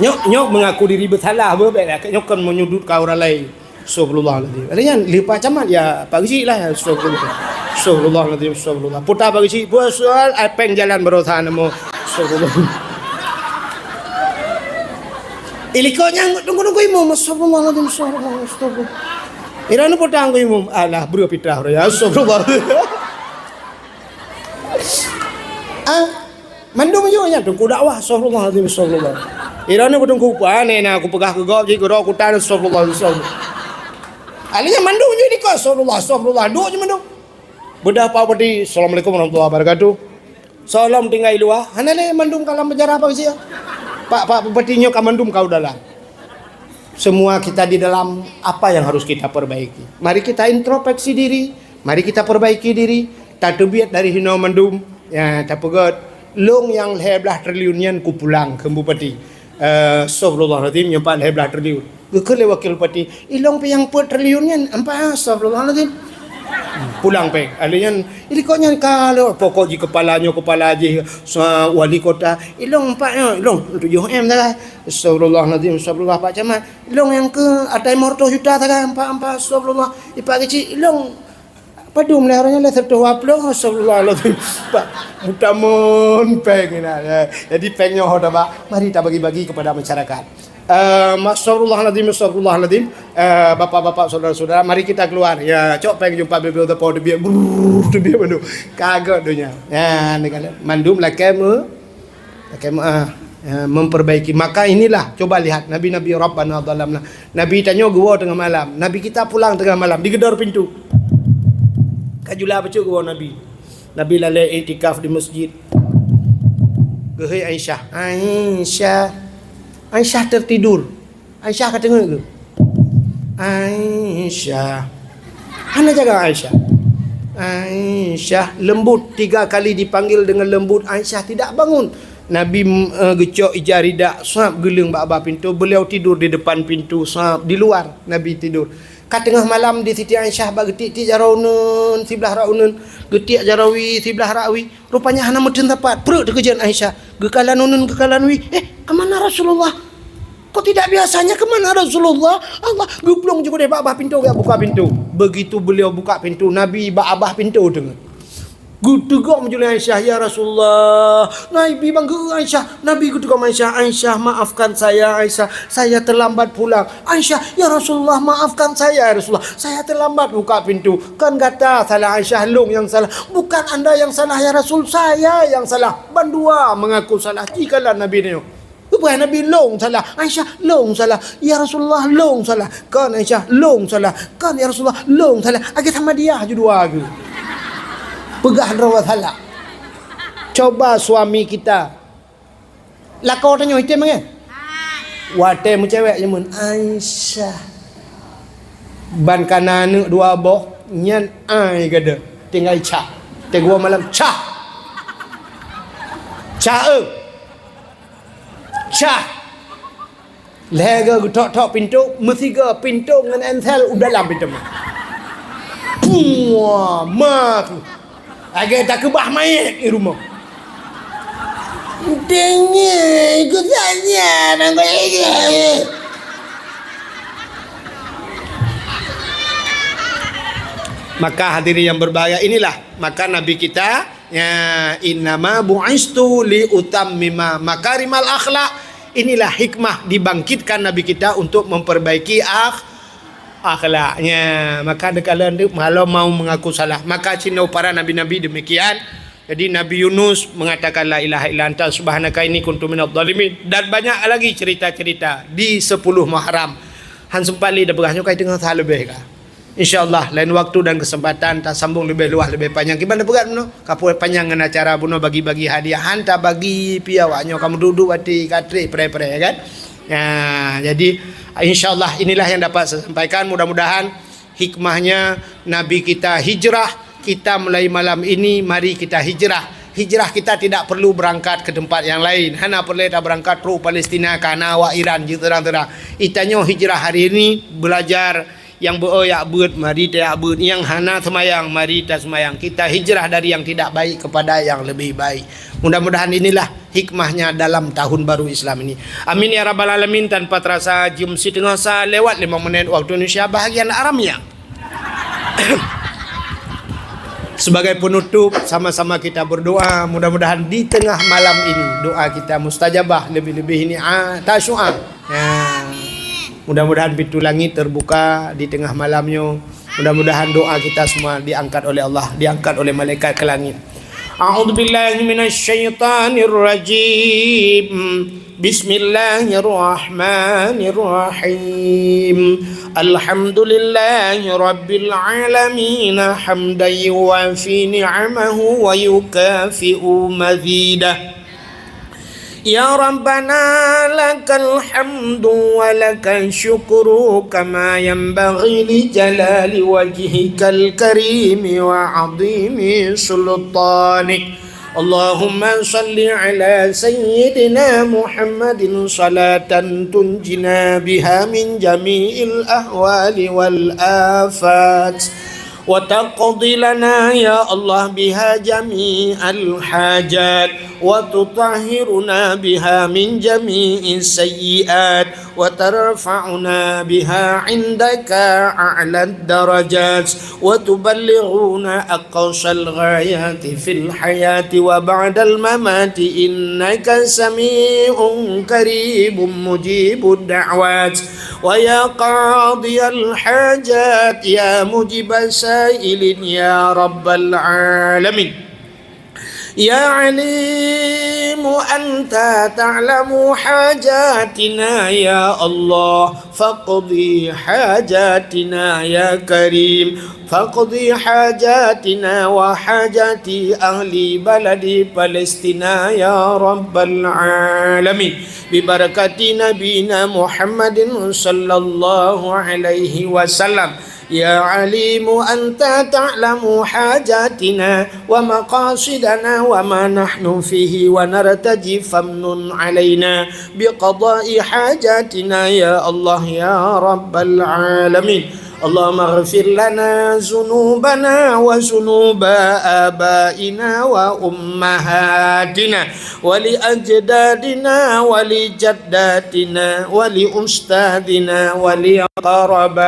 Nyoe, nyoe mengaku diri bersalah, beuh, bèk, nyoe kon menyudutkan orang lain. Astagfirullahalazim. Alèh nyan, lé Pak Camat, ya, Pak Geuchik lah, astagfirullah. Astagfirullahalazim, astagfirullah. Peue ta Pak Geuchik, peue soal, ai, pèng jalan baroesa nama. Astagfirullah. Ilikot nyan tunggu-tunggu imum, astagfirullahalazim, astagfirullah, astagfirullah. Ira ni peue ta tunggu imum, alah, breuh pitrah raya, astagfirullah. Ah, Mandum ju nyan teungku dakwah, astagfirullahalazim, astagfirullah. Ira ni beutungku, pane na kupeugah keu gob jih, keudroe kutan, astagfirullah, astagfirullah. Alèh nyan mandum ju dikeue, astagfirullah, astagfirullah, duek ju mandum. Beudôh Pak Bupati, "Assalamualaikum warahmatullahi wabarakatuh." Salam tinggai luwa, hana lé mandum ka lam penjara Pak Geuchik. Pak, Pak Bupati nyoe ka mandum ka u dalam. Semua kita di dalam, apa yang harus kita perbaiki? Mari kita introspeksi diri, mari kita perbaiki diri, tateubiet dari hinoe mandum, ya, tapeugöt, "Lôn nyang lhèe blah triliun nyan kupulang," kheun bupati. Eh, astagfirullahalazim, nyoe pat lhèe blah triliun. Geukheun lé wakil bupati, "Ilôn pih nyang peuet triliun nyan, ampat, astagfirullahalazim." Pulang péng. Ahli nyan, "Ilikot nyan ka lôn, pokok jih kepala nyoe, kepala jih, sa-, wali kota. Ilôn ampat nyoe, ilôn tujoh M sagai." Astagfirullahalazim, astagfirullah Pak Camat. Ilôn nyang keu atai lima ratus juta sagai, ampat, ampat, astagfirullah. Ipak Geuchik, ilôn padum lé, uroe nyan lé seratus dua puluh, astagfirullahalazim. Pak, meutamon péng inan, ya. Jadi péng nyoe ho tabak, mari tabagi-bagi kepada masyarakat. Eh, astagfirullahalazim, astagfirullahalazim. Eh, bapak-bapak, saudara-saudara, mari kita keluar. Ya, cok péng jumpa bibir teupeu teubiet, brrr, teubiet mandum. Kagok donya. Ya, ni kan mandum lakèe me-, Pakai maaf, ya, memperbaiki. Maka inilah, coba lihat, nabi-nabi Rabbana zalamna. Nabi tanyoe geuwoe teungoh malam. Nabi kita pulang teungoh malam, digedor pintu. Ka jula bacut geuwoe Nabi. Nabi lalè iktikaf di masjid. Geuhôi Aisyah. Aisyah. Aisyah tertidur. Aisyah ka teungeut geuh. Aisyah. Hana jaga Aisyah. Aisyah, lembut, tiga kali dipanggil dengan lembut, Aisyah tidak bangun. Nabi, eh, geucok ija ridak, sab, geuleueng bak babah pintu, beliau tidur di depan pintu, sab, di luar Nabi tidur. Ka teungoh malam di Siti Aisyah bak geutiek-tiek jaroe uneuen, siblah rak uneuen, geutiek jaroe wie, siblah rak wie. Rupanya hana meuteun sapat, pruet teukeujeuet Aisyah. Geukalon uneuen, geukalon wie. "Eh, ka mana Rasulullah?" Kok tidak biasanya, ke mana Rasulullah? Allah geuplueng ju keudeh bak babah pintoe, geujak buka pintoe. Begitu beliau buka pintoe, Nabi bak babah pintoe teungoh. Geuteugom ju lé Aisyah, "Ya Rasulullah." Nabi bangga, "Aisyah." Nabi geuteugom Aisyah, "Aisyah, maafkan saya, Aisyah. Saya terlambat pulang." "Aisyah, ya Rasulullah, maafkan saya, ya Rasulullah. Saya terlambat buka pintu." "Kan gata salah, Aisyah, lôn nyang salah." "Bukan anda yang salah, ya Rasul, saya yang salah." Bandua mengaku salah. Jikalau Nabi nyoe. Peugah Nabi, "Lôn salah." "Aisyah, lôn salah." "Ya Rasulullah, lôn salah." "Kon, Aisyah, lôn salah." "Kon, ya Rasulullah, lôn salah." Akhé sama dia ju dua geuh. Peugah droe salah. Coba suami kita. Lakoe tanyoe item kan? Watée meucewek jameun, "Aisyah." Ban kana aneuk dua boh, nyan ai gada. Tinggai cah. Teugua malam, "Cah! Cah, eu! Cah!" Lhée geuthok-thok pintoe, meusigoe pintoe ngon ensel u dalam pintoe. Puah, ma tu. Lagée takeubah manyét di rumoh. Tinggi, ku saja, nangkoi. Maka hadirin yang berbahagia, inilah maka Nabi kita, ya, "Innama bu'istu li utammima makarimal akhlak." Inilah hikmah dibangkitkan Nabi kita untuk memperbaiki akh-, akhlaknya. Maka dikala malom mau mengaku salah. Maka cinoe para nabi-nabi demikian. Jadi Nabi Yunus mengatakan, "La ilaha illa anta subhanaka inni kuntu minadh dhalimin." Dan banyak lagi cerita-cerita di sepuluh Muharram. Han sempat lé dah peugah nyoe kai teungoh sa leubeh ka. Insya Allah lain waktu dan kesempatan tasambung leubeh luwah leubeh panyang. Kiban dah peugah bunoe, ka peue panyang ngon acara bunoe bagi-bagi hadiah. Han tabagi pih awak nyoe ka meuduek-duek watée ka trek preh-preh kan. Nah, jadi insya Allah inilah yang dapat saya sampaikan. Mudah-mudahan hikmahnya Nabi kita hijrah, kita mulai malam ini mari kita hijrah. Hijrah kita tidak perlu berangkat ke tempat yang lain. Hana peureulée tabeurangkat trok Palestina, kana awak Iran jeuet seurang-seurang. Itanyoe hijrah hari ini belajar nyang beu-o jak beuet, mari tajak beuet. Nyang hana seumayang, mari taseumayang. Kita hijrah dari yang tidak baik kepada yang lebih baik. Mudah-mudahan inilah hikmahnya dalam tahun baru Islam ini. Amin ya rabbal alamin. Tanpa terasa jeuem siteungoh sa lewat limong menit waktu Indonesia bahagian Aramia. Sebagai penutup, sama-sama kita berdoa, mudah-mudahan di tengah malam ini doa kita mustajabah, lebih-lebih ini, ah, tasyu'a. Ya. Mudah-mudahan pintu langit terbuka di tengah malam nyoe. Mudah-mudahan doa kita semua diangkat oleh Allah, diangkat oleh malaikat ke langit. A'udzubillahi minasyaitonirrajim. Bismillahirrahmanirrahim. Alhamdulillahi rabbil alamin, hamdan yuwafi ni'amahu wa yukafi'u mazidah. Ya Rabbana, lakal hamdu wa lakal syukru, kama yanbaghi li jalali wajhikal karimi wa azimi sultanik. Allahumma salli ala sayyidina Muhammadin salatan tunjina biha min jami'il ahwali wal afat. وتقضي لنا يا الله بها جميع الحاجات، وتطهرنا بها من جميع السيئات، وترفعنا بها عندك أعلى الدرجات، وتبلغنا أقصى الغايات في الحياة وبعد الممات، إنك سميع قريب مجيب الدعوات. ويا قاضي الحاجات، يا مجيب السائلين، يا رب العالمين. يا عليم، أنت تعلم حاجاتنا يا الله، فاقض حاجاتنا يا كريم. فاقض حاجاتنا وحاجات أهل بلد فلسطين يا رب العالمين، ببركة نبينا محمد صلى الله عليه وسلم. يا عليم، أنت تعلم حاجاتنا ومقاصدنا وما نحن فيه ونرتجي، فامنن علينا بقضاء حاجاتنا يا الله يا رب العالمين. اللهم اغفر لنا ذنوبنا وذنوب آبائنا وأمهاتنا ولأجدادنا ولجداتنا ولأستاذنا ولأقربائنا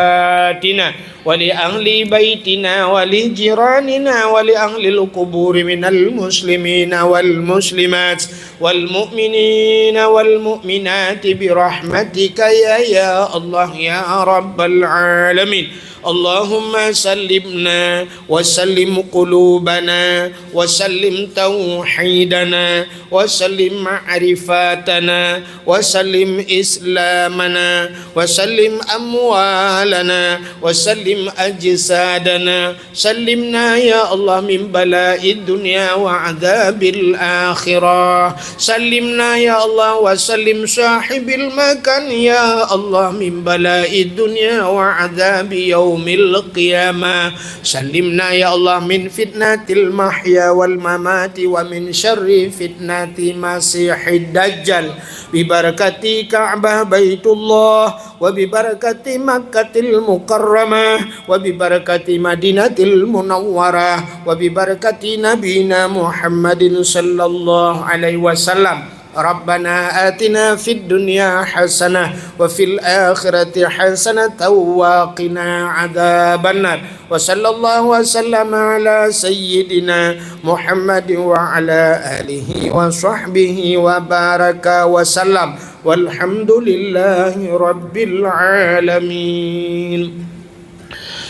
ولأهل بيتنا ولجيراننا ولأهل القبور من المسلمين والمسلمات والمؤمنين والمؤمنات برحمتك يا، يا الله يا رب العالمين. اللهم سلمنا وسلم قلوبنا وسلم توحيدنا وسلم معرفتنا وسلم إسلامنا وسلم أموالنا وسلم أجسادنا. سلمنا يا الله من بلاء الدنيا وعذاب الآخرة. سلمنا يا الله وسلم صاحب المكان يا الله من بلاء الدنيا وعذاب يوم القيامة. سلمنا يا الله من فتنة المحيا والممات ومن شر فتنة المسيح الدجال ببركة كعبة بيت الله وببركة مكة المكرمة وببركة مدينة المنورة وببركة نبينا محمد صلى الله عليه وسلم. ربنا آتنا في الدنيا حسنة وفي الآخرة حسنة وقنا عذاب النار. وصلى الله وسلم على سيدنا محمد وعلى آله وصحبه وبارك وسلم. والحمد لله رب العالمين.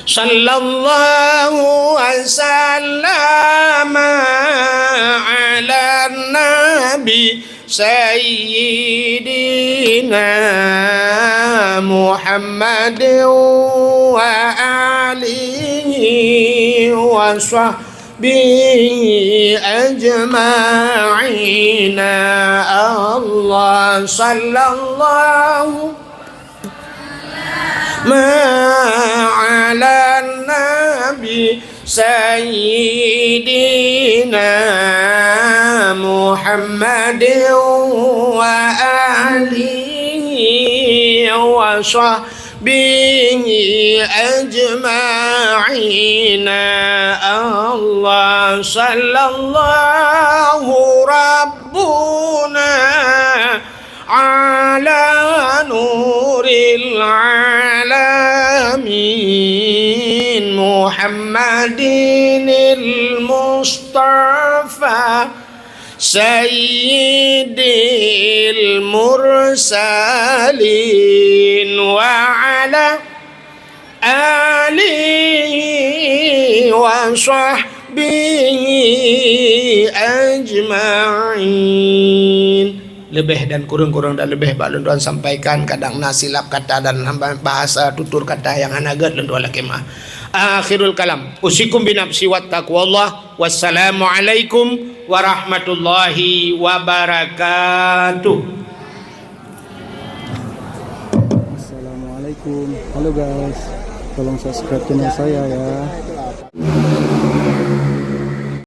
صلى الله وسلم على النبي سيدنا محمد وآله وصحبه أجمعين. الله صلى الله ما على النبي سيدنا محمد وآله وصحبه أجمعين. الله صلى الله ربنا على نور العالمين محمد المصطفى سيد المرسلين وعلى آله وصحبه أجمعين. Leubeh dan kureueng-kureueng dan leubeh bak lôn tuan sampaikan, kadang na silap kata dan bahasa tutur kata nyang hana gét, lôn tuan lakée meu'ah. Akhirul kalam, usikum binafsi wattaqwallah. Wassalamualaikum warahmatullahi wabarakatuh. Assalamualaikum. Halo guys, tolong subscribe channel saya ya.